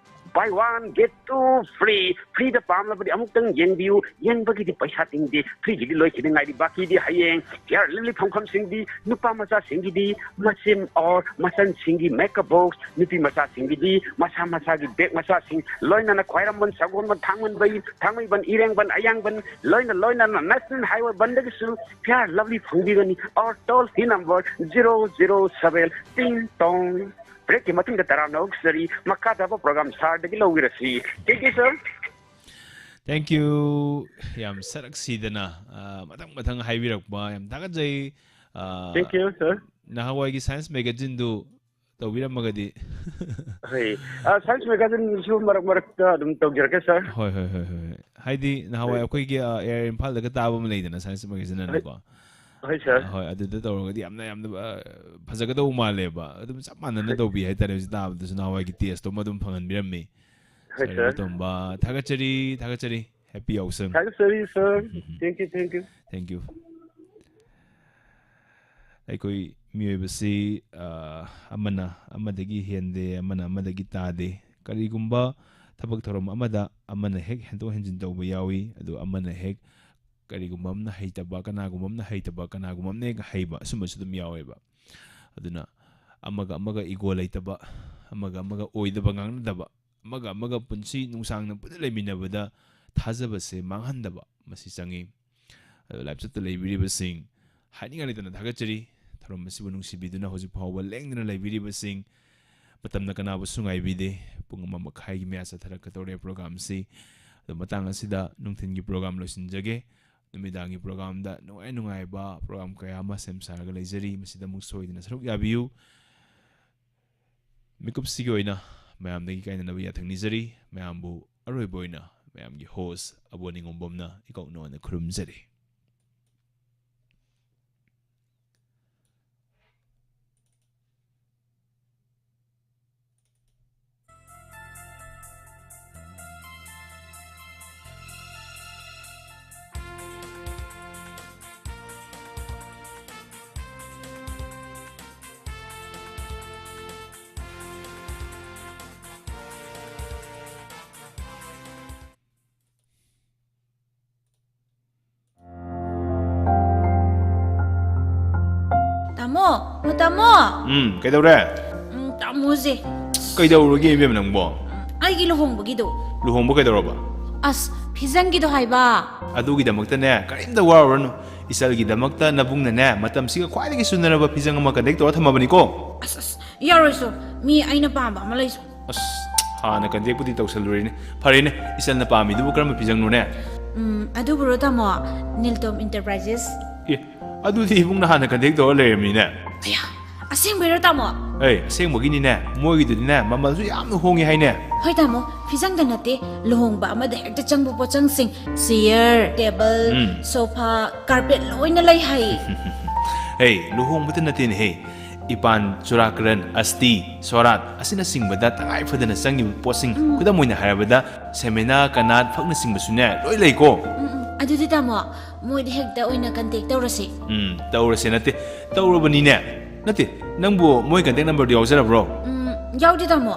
buy one get two free, freeꯗ ꯄꯥꯝꯂꯕꯗꯤ ꯑꯃꯨꯛꯇꯪ ꯌꯦꯡꯕꯤꯌꯨ꯫ ꯌꯦꯡꯕꯒꯤꯗꯤ ꯄꯩꯁꯥ ꯇꯤꯡꯗꯦ, freeꯒꯤꯗꯤ ꯂꯣꯏꯈꯤꯗ ꯉꯥꯏꯔꯤ, ꯕꯥꯀꯤꯗꯤ ꯍꯌꯦꯡ꯫ Fair Lovely ꯐꯪꯐꯝꯁꯤꯡꯗꯤ ꯅꯨꯄꯥ ꯃꯆꯥꯁꯤꯡꯒꯤꯗꯤ ꯃꯆꯤꯟ or ꯃꯆꯟꯁꯤꯡꯒꯤ makeup box, ꯅꯨꯄꯤ ꯃꯆꯥꯁꯤꯡꯒꯤꯗꯤ ꯃꯁꯥ ꯃꯁꯥꯒꯤ bag ꯃꯆꯥꯁꯤꯡ, ꯂꯣꯏꯅꯅ ꯈ꯭ꯋꯥꯏꯔꯝꯕꯟ, ꯁꯒꯣꯜꯕꯟ, ꯊꯥꯡꯃꯩꯕꯟ, ꯊꯥꯡꯃꯩꯕꯟ, ꯏꯔꯦꯡꯕꯟ, ꯑꯌꯥꯡꯕꯟ, ꯂꯣꯏꯅ ꯂꯣꯏꯅꯅ National Highway ꯕꯟꯗꯒꯤꯁꯨ Fair Lovely ꯐꯪꯕꯤꯒꯅꯤ꯫ Our toll free number zero zero seven, ꯇꯤꯡ ꯇꯣꯡ꯫ Breakꯀꯤ ꯃꯇꯨꯡꯗ ꯇꯔꯥꯝꯅ ꯑꯣꯛꯆꯔꯤ꯫ ꯃꯈꯥ ꯇꯥꯕ program sirꯗꯒꯤ ꯂꯧꯕꯤꯔꯁꯤ꯫ Thank you, sir꯫ Thank you꯫ ꯌꯥꯝ ꯁꯔꯛꯁꯤꯗꯅ, ꯑ, ꯃꯊꯪ ꯃꯊꯪ ꯍꯥꯏꯕꯤꯔꯛꯄ ꯌꯥꯝ ꯊꯥꯒꯠꯆꯩ꯫ ꯑ, Thank you, sir꯫ ꯅꯍꯥꯟꯋꯥꯏꯒꯤ Science magazineꯗꯨ ꯇꯧꯕꯤꯔꯝꯃꯒꯗꯤ꯫ ꯍꯣꯏ꯫ ꯑ, Science magazineꯁꯨ ꯃꯔꯛ ꯃꯔꯛꯇ ꯑꯗꯨꯝ ꯇꯧꯖꯔꯛꯀꯦ, sir꯫ ꯍꯣꯏ, ꯍꯣꯏ, ꯍꯣꯏ, ꯍꯣꯏ꯫ ꯍꯥꯏꯗꯤ ꯅꯍꯥꯟꯋꯥꯏ ꯍꯣꯏ꯫ ꯑꯩꯈꯣꯏꯒꯤ, ꯑ, Air ꯏꯝꯐꯥꯜꯗꯒ ꯇꯥꯕ ꯑꯃ ꯂꯩꯗꯅ, Science magazineꯅꯀꯣ꯫ ꯍꯣꯏ, sir꯫ ꯍꯣꯏ, ꯑꯗꯨꯗ ꯇꯧꯔꯒꯗꯤ ꯌꯥꯝꯅ, ꯌꯥꯝꯅ, ꯑ, ꯐꯖꯒꯗꯧꯕ ꯃꯥꯜꯂꯦꯕ꯫ ꯑꯗꯨꯝ ꯆꯞ ꯃꯥꯟꯅꯅ ꯇꯧꯕꯤ ꯍꯥꯏꯇꯥꯔꯦ꯫ ꯍꯧꯖꯤꯛ ꯇꯥꯕꯗꯁꯨ ꯅꯍꯥꯟꯋꯥꯏꯒꯤ taste ꯑꯃ ꯑꯗꯨꯝ ꯐꯪꯍꯟꯕꯤꯔꯝꯃꯤ꯫ ꯍꯣꯏ, Sir sir꯫ ꯇꯣꯝꯕ, ꯊꯥꯒꯠꯆꯔꯤ, ꯊꯥꯒꯠꯆꯔꯤ꯫ Happy ꯌꯥꯎꯁꯪ꯫ ꯊꯥꯒꯠꯆꯔꯤ, sir꯫ Thank you, thank you꯫ Thank you꯫ ꯑꯩꯈꯣꯏ ꯃꯤꯑꯣꯏꯕꯁꯤ, ꯑ, ꯑꯃꯅ ꯑꯃꯗꯒꯤ ꯍꯦꯟꯗꯦ, ꯑꯃꯅ ꯑꯃꯗꯒꯤ ꯇꯥꯗꯦ꯫ ꯀꯔꯤꯒꯨꯝꯕ ꯊꯕꯛ ꯊꯧꯔꯝ ꯑꯃꯗ ꯑꯃꯅ ꯍꯦꯛ ꯍꯦꯟꯗꯣꯛ ꯍꯦꯟꯖꯤꯟ ꯇꯧꯕ ꯌꯥꯎꯏ, ꯑꯗꯨ ꯑꯃꯅ ꯍꯦꯛ ꯀꯔꯤꯒꯨꯝꯕ ꯑꯃꯅ ꯍꯩꯇꯕ, ꯀꯅꯥꯒꯨꯝꯕ ꯑꯃꯅ ꯍꯩꯇꯕ, ꯀꯅꯥꯒꯨꯝꯕ ꯑꯃꯅ ꯍꯦꯛ ꯍꯩꯕ, ꯑꯁꯨꯝꯕꯁꯨ ꯑꯗꯨꯝ ꯌꯥꯎꯋꯦꯕ꯫ ꯑꯗꯨꯅ ꯑꯃꯒ ꯑꯃꯒ ꯏꯒꯣ ꯂꯩꯇꯕ, ꯑꯃꯒ ꯑꯃꯒ ꯑꯣꯏꯗꯕ ꯉꯥꯡꯅꯗꯕ, ꯑꯃꯒ ꯑꯃꯒ ꯄꯨꯟꯁꯤ ꯅꯨꯡꯁꯥꯡꯅ ꯄꯨꯟꯅ ꯂꯩꯃꯤꯟꯅꯕꯗ ꯊꯥꯖꯕꯁꯦ ꯃꯥꯡꯍꯟꯗꯕ, ꯃꯁꯤ ꯆꯪꯉꯤ꯫ ꯑꯗꯣ ꯂꯥꯏꯞ ꯆꯠꯇ ꯂꯩꯕꯤꯔꯤꯕꯁꯤꯡ, ꯍꯥꯏꯅꯤꯡꯉꯥꯏ ꯂꯩꯇꯅ ꯊꯥꯒꯠꯆꯔꯤ꯫ ꯊꯧꯔꯝ ꯑꯁꯤꯕꯨ ꯅꯨꯡꯁꯤꯕꯤꯗꯨꯅ ꯍꯧꯖꯤꯛ ꯐꯥꯎꯕ ꯂꯦꯡꯗꯅ ꯂꯩꯕꯤꯔꯤꯕꯁꯤꯡ, ꯃꯇꯝꯅ ꯀꯅꯥꯕꯨꯁꯨ ꯉꯥꯏꯕꯤꯗꯦ꯫ ꯄꯨꯡ ꯑꯃ ꯃꯈꯥꯏꯒꯤ ꯃꯌꯥ ꯆꯠꯊꯔꯛꯀꯗꯧꯔꯦ ꯄ꯭ꯔꯣꯒꯥꯝꯁꯤ꯫ ꯑꯗꯣ ꯃꯇꯥꯡ ꯑꯁꯤꯗ ꯅꯨꯡꯊꯤꯜꯒꯤ ꯄ꯭ꯔꯣꯒꯥꯝ ꯂꯣꯏꯁꯤꯟꯖꯒꯦ꯫ ꯅꯨꯃꯤꯗꯥꯡꯒꯤ ꯄ꯭ꯔꯣꯒꯥꯝꯗ ꯅꯨꯡꯉꯥꯏ ꯅꯨꯡꯉꯥꯏꯕ ꯄ꯭ꯔꯣꯒꯥꯝ ꯀꯌꯥ ꯑꯃ ꯁꯦꯝ ꯁꯥꯔꯒ ꯂꯩꯖꯔꯤ꯫ ꯃꯁꯤꯗ ꯑꯃꯨꯛ ꯁꯣꯏꯗꯅ ꯁꯔꯨꯛ ꯌꯥꯕꯤꯌꯨ꯫ ꯃꯤꯀꯨꯞꯁꯤꯒꯤ ꯑꯣꯏꯅ ꯃꯌꯥꯝꯗꯒꯤ ꯀꯥꯏꯅꯅꯕ ꯌꯥꯊꯪ ꯅꯤꯖꯔꯤ꯫ ꯃꯌꯥꯝꯕꯨ ꯑꯔꯣꯏꯕ ꯑꯣꯏꯅ ꯃꯌꯥꯝꯒꯤ ꯍꯣꯁ ꯑꯕꯣ ꯅꯤꯉꯣꯝꯕꯝꯅ ꯏꯀꯧ ꯅꯧꯅ ꯈꯨꯔꯨꯝꯖꯔꯤ꯫ ꯇꯥꯃꯣ, ꯑꯣ ꯇꯥꯃꯣ꯫ ꯎꯝ, ꯀꯩꯗꯧꯔꯦ? ꯎꯝ, ꯇꯥꯃꯣꯁꯦ꯫ ꯀꯩꯗꯧꯔꯒꯦ ꯏꯕꯦꯝꯃ ꯅꯪꯕꯣ? ꯎꯝ, ꯑꯩꯒꯤ ꯂꯨꯍꯣꯡꯕꯒꯤꯗꯣ꯫ ꯂꯨꯍꯣꯡꯕ ꯀꯩꯗꯧꯔꯕ? ꯑꯁ, ꯐꯤꯖꯪꯒꯤꯗꯣ ꯍꯥꯏꯕ꯫ ꯑꯗꯨꯒꯤꯗꯃꯛꯇꯅꯦ, ꯀꯔꯤꯝꯇ ꯋꯥꯔꯨꯔꯅꯨ꯫ ꯏꯆꯜꯒꯤꯗꯃꯛꯇ ꯅꯕꯨꯡꯅꯅꯦ, ꯃꯇꯝꯁꯤꯒ ꯈ꯭ꯋꯥꯏꯗꯒꯤ ꯆꯨꯅꯔꯕ ꯐꯤꯖꯪ ꯑꯃ ꯀꯟꯇꯦꯛ ꯇꯧꯔ ꯊꯝꯃꯕꯅꯤꯀꯣ꯫ ꯑꯁ, ꯑꯁ, ꯌꯥꯔꯣꯏꯁꯨ꯫ ꯃꯤ ꯑꯩꯅ ꯄꯥꯝꯕ ꯑꯃ ꯂꯩꯁꯨ꯫ ꯑꯁ, ꯍꯥꯟꯅ ꯀꯟꯇꯦꯛꯄꯨꯗꯤ ꯇꯧꯁꯜꯂꯨꯔꯦꯅꯦ꯫ ꯐꯔꯦꯅꯦ, ꯏꯆꯜꯅ ꯄꯥꯝꯃꯤꯗꯨꯕꯨ ꯀꯔꯝꯕ ꯐꯤꯖꯪꯅꯣꯅꯦ? ꯎꯝ, ꯑꯗꯨꯕꯨꯔꯣ ꯇꯥꯃꯣ, ꯅꯤꯜꯇꯣꯝ ꯏꯟꯇꯔꯄ꯭ꯔꯥꯏꯖꯦꯁ꯫ ꯑꯦ, ꯑꯗꯨꯗꯤ ꯏꯕꯨꯡꯅ ꯍꯥꯟꯅ ꯀꯟꯇꯦꯛ ꯇꯧꯔ ꯂꯩꯔꯝꯃꯤꯅꯦ꯫ ꯑꯌꯥ, ꯑꯁꯦꯡꯕꯩꯔꯣ ꯇꯥꯃꯣ? ꯑꯦ, ꯑꯁꯦꯡꯕꯒꯤꯅꯤꯅꯦ, ꯃꯣꯏꯒꯤꯗꯨꯗꯤꯅꯦ, ꯃꯃꯜꯁꯨ ꯌꯥꯝꯅ ꯍꯣꯡꯉꯤ ꯍꯥꯏꯅꯦ꯫ ꯍꯣꯏ ꯇꯥꯃꯣ, ꯐꯤꯖꯪꯗ ꯅꯠꯇꯦ, ꯂꯨꯍꯣꯡꯕ ꯑꯃꯗ ꯍꯦꯛꯇ ꯆꯪꯕ ꯄꯣꯠꯆꯪꯁꯤꯡ, ꯆꯤꯌꯔ, ꯇꯦꯕꯜ, ꯎꯝ꯫ ꯁꯣꯐꯥ, ꯀꯥꯔꯄꯦꯠ ꯂꯣꯏꯅ ꯂꯩ ꯍꯥꯏꯌꯦ꯫ ꯍꯦ, ꯂꯨꯍꯣꯡꯕꯗ ꯅꯠꯇꯦꯅꯦꯍꯦ, ꯏꯄꯥꯟ, ꯆꯨꯔꯥꯀꯔꯟ, ꯑꯁꯇꯤ, ꯁꯣꯔꯥꯠ ꯑꯁꯤꯅꯆꯤꯡꯕꯗ ꯇꯉꯥꯏ ꯐꯗꯅ ꯆꯪꯉꯤꯕ ꯄꯣꯠꯁꯤꯡ, ꯎꯝ꯫ ꯈꯨꯗꯝ ꯑꯣꯏꯅ ꯍꯥꯏꯔꯕꯗ, ꯁꯦꯃꯤꯅꯥ, ꯀꯅꯥꯠ ꯐꯛꯅꯆꯤꯡꯕꯁꯨꯅꯦ, ꯂꯣꯏ ꯂꯩꯀꯣ꯫ ꯎꯝ, ꯎꯝ꯫ ꯑꯗꯨꯗꯤ ꯇꯥꯃꯣ, ꯃꯣꯏꯗ ꯍꯦꯛꯇ ꯑꯣꯏꯅ ꯀꯟꯇꯦꯛ ꯇꯧꯔꯁꯤ꯫ ꯎꯝ, ꯇꯧꯔꯁꯦ ꯅꯠꯇꯦ, ꯇꯧꯔꯕꯅꯤꯅꯦ꯫ ꯅꯠꯇꯦ, ꯅꯪꯕꯨ ꯃꯣꯏ ꯀꯟꯇꯦꯛ ꯅꯝꯕꯔꯗꯨ ꯌꯥꯎꯖꯔꯕ꯭ꯔꯣ? ꯎꯝ, ꯌꯥꯎꯗꯦ ꯇꯥꯃꯣ꯫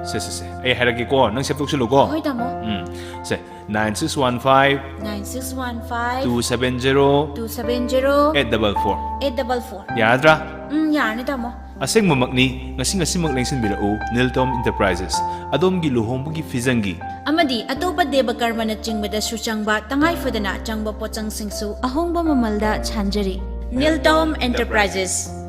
ꯁꯦ ꯁꯦ ꯁꯦ, ꯑꯩ ꯍꯥꯏꯔꯛꯀꯦꯀꯣ, ꯅꯪ ꯁꯦꯞꯇꯣꯛꯁꯤꯜꯂꯨꯀꯣ꯫ ꯍꯣꯏ ꯇꯥꯃꯣ꯫ ꯎꯝ, ꯁꯦ, nine six one five nine six one five two seven zero two seven zero eight double four꯫ eight double four꯫ ꯌꯥꯔꯗ꯭ꯔꯥ? ꯎꯝ, ꯌꯥꯔꯅꯤ ꯇꯥꯃꯣ꯫ ꯑꯁꯦꯡꯕꯃꯛꯅꯤ, ꯉꯁꯤ ꯉꯁꯤꯃꯛ ꯂꯦꯡꯁꯤꯟꯕꯤꯔꯛꯎ, ꯅꯤꯜꯇꯣꯝ ꯏꯟꯇꯔꯄ꯭ꯔꯥꯏꯖꯦꯁ꯫ ꯑꯗꯣꯝꯒꯤ ꯂꯨꯍꯣꯡꯕꯒꯤ ꯐꯤꯖꯪꯒꯤ ꯑꯃꯗꯤ ꯑꯇꯣꯞꯄ ꯗꯦꯕ ꯀꯔꯃꯅꯆꯤꯡꯕꯗꯁꯨ ꯆꯪꯕ ꯇꯉꯥꯏ ꯐꯗꯅ ꯆꯪꯕ ꯄꯣꯠꯆꯪꯁꯤꯡꯁꯨ ꯑꯍꯣꯡꯕ ꯃꯃꯜꯗ ꯁꯥꯟꯖꯔꯤ꯫ ꯅꯤꯜꯇꯣꯝ ꯑꯦꯟꯇꯔꯄ꯭ꯔꯥꯏꯖꯦꯁ꯫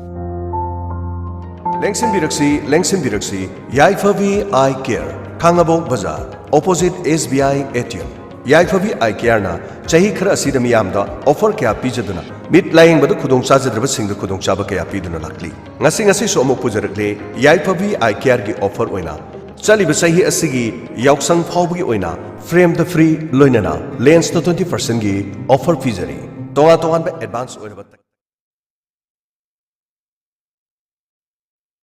ꯂꯦꯡꯁꯤꯟꯕꯤꯔꯛꯁꯤ, ꯂꯦꯡꯁꯤꯟꯕꯤꯔꯛꯁꯤ, ꯌꯥꯏꯐꯕꯤ ꯑꯥꯏ Care, Khangabok Bazar, opposite S B I A T M. ꯌꯥꯏꯐꯕꯤ ꯑꯥꯏ ꯀꯦꯌꯔꯅ ꯆꯍꯤ ꯈꯔ ꯑꯁꯤꯗ ꯃꯤꯌꯥꯝꯗ ꯑꯣꯐꯔ ꯀꯌꯥ ꯄꯤꯖꯗꯨꯅ ꯃꯤꯠ ꯂꯥꯌꯦꯡꯕꯗ ꯈꯨꯗꯣꯡ ꯆꯥꯖꯗ꯭ꯔꯕꯁꯤꯡꯗ ꯈꯨꯗꯣꯡꯆꯥꯕ ꯀꯌꯥ ꯄꯤꯗꯨꯅ ꯂꯥꯛꯂꯤ꯫ ꯉꯁꯤ ꯉꯁꯤꯁꯨ ꯑꯃꯨꯛ ꯄꯨꯖꯔꯛꯂꯦ ꯌꯥꯏꯐꯕꯤ ꯑꯥꯏ ꯀꯦꯌꯔꯒꯤ ꯑꯣꯐꯔ ꯑꯣꯏꯅ꯫ ꯆꯠꯂꯤꯕ ꯆꯍꯤ ꯑꯁꯤꯒꯤ ꯌꯥꯎꯁꯪ ꯐꯥꯎꯕꯒꯤ ꯑꯣꯏꯅ ꯐ꯭ꯔꯦꯝꯗ ꯐ꯭ꯔꯤ, ꯂꯣꯏꯅꯅ ꯂꯦꯟꯁꯇ ꯇ꯭ꯋꯦꯟꯇꯤ ꯄꯥꯔꯁꯦꯟꯒꯤ ꯑꯣꯐꯔ ꯄꯤꯖꯔꯤ꯫ ꯇꯣꯉꯥꯟ ꯇꯣꯉꯥꯟꯕ ꯑꯦꯗꯚꯥꯟꯁ ꯑꯣꯏꯔꯕ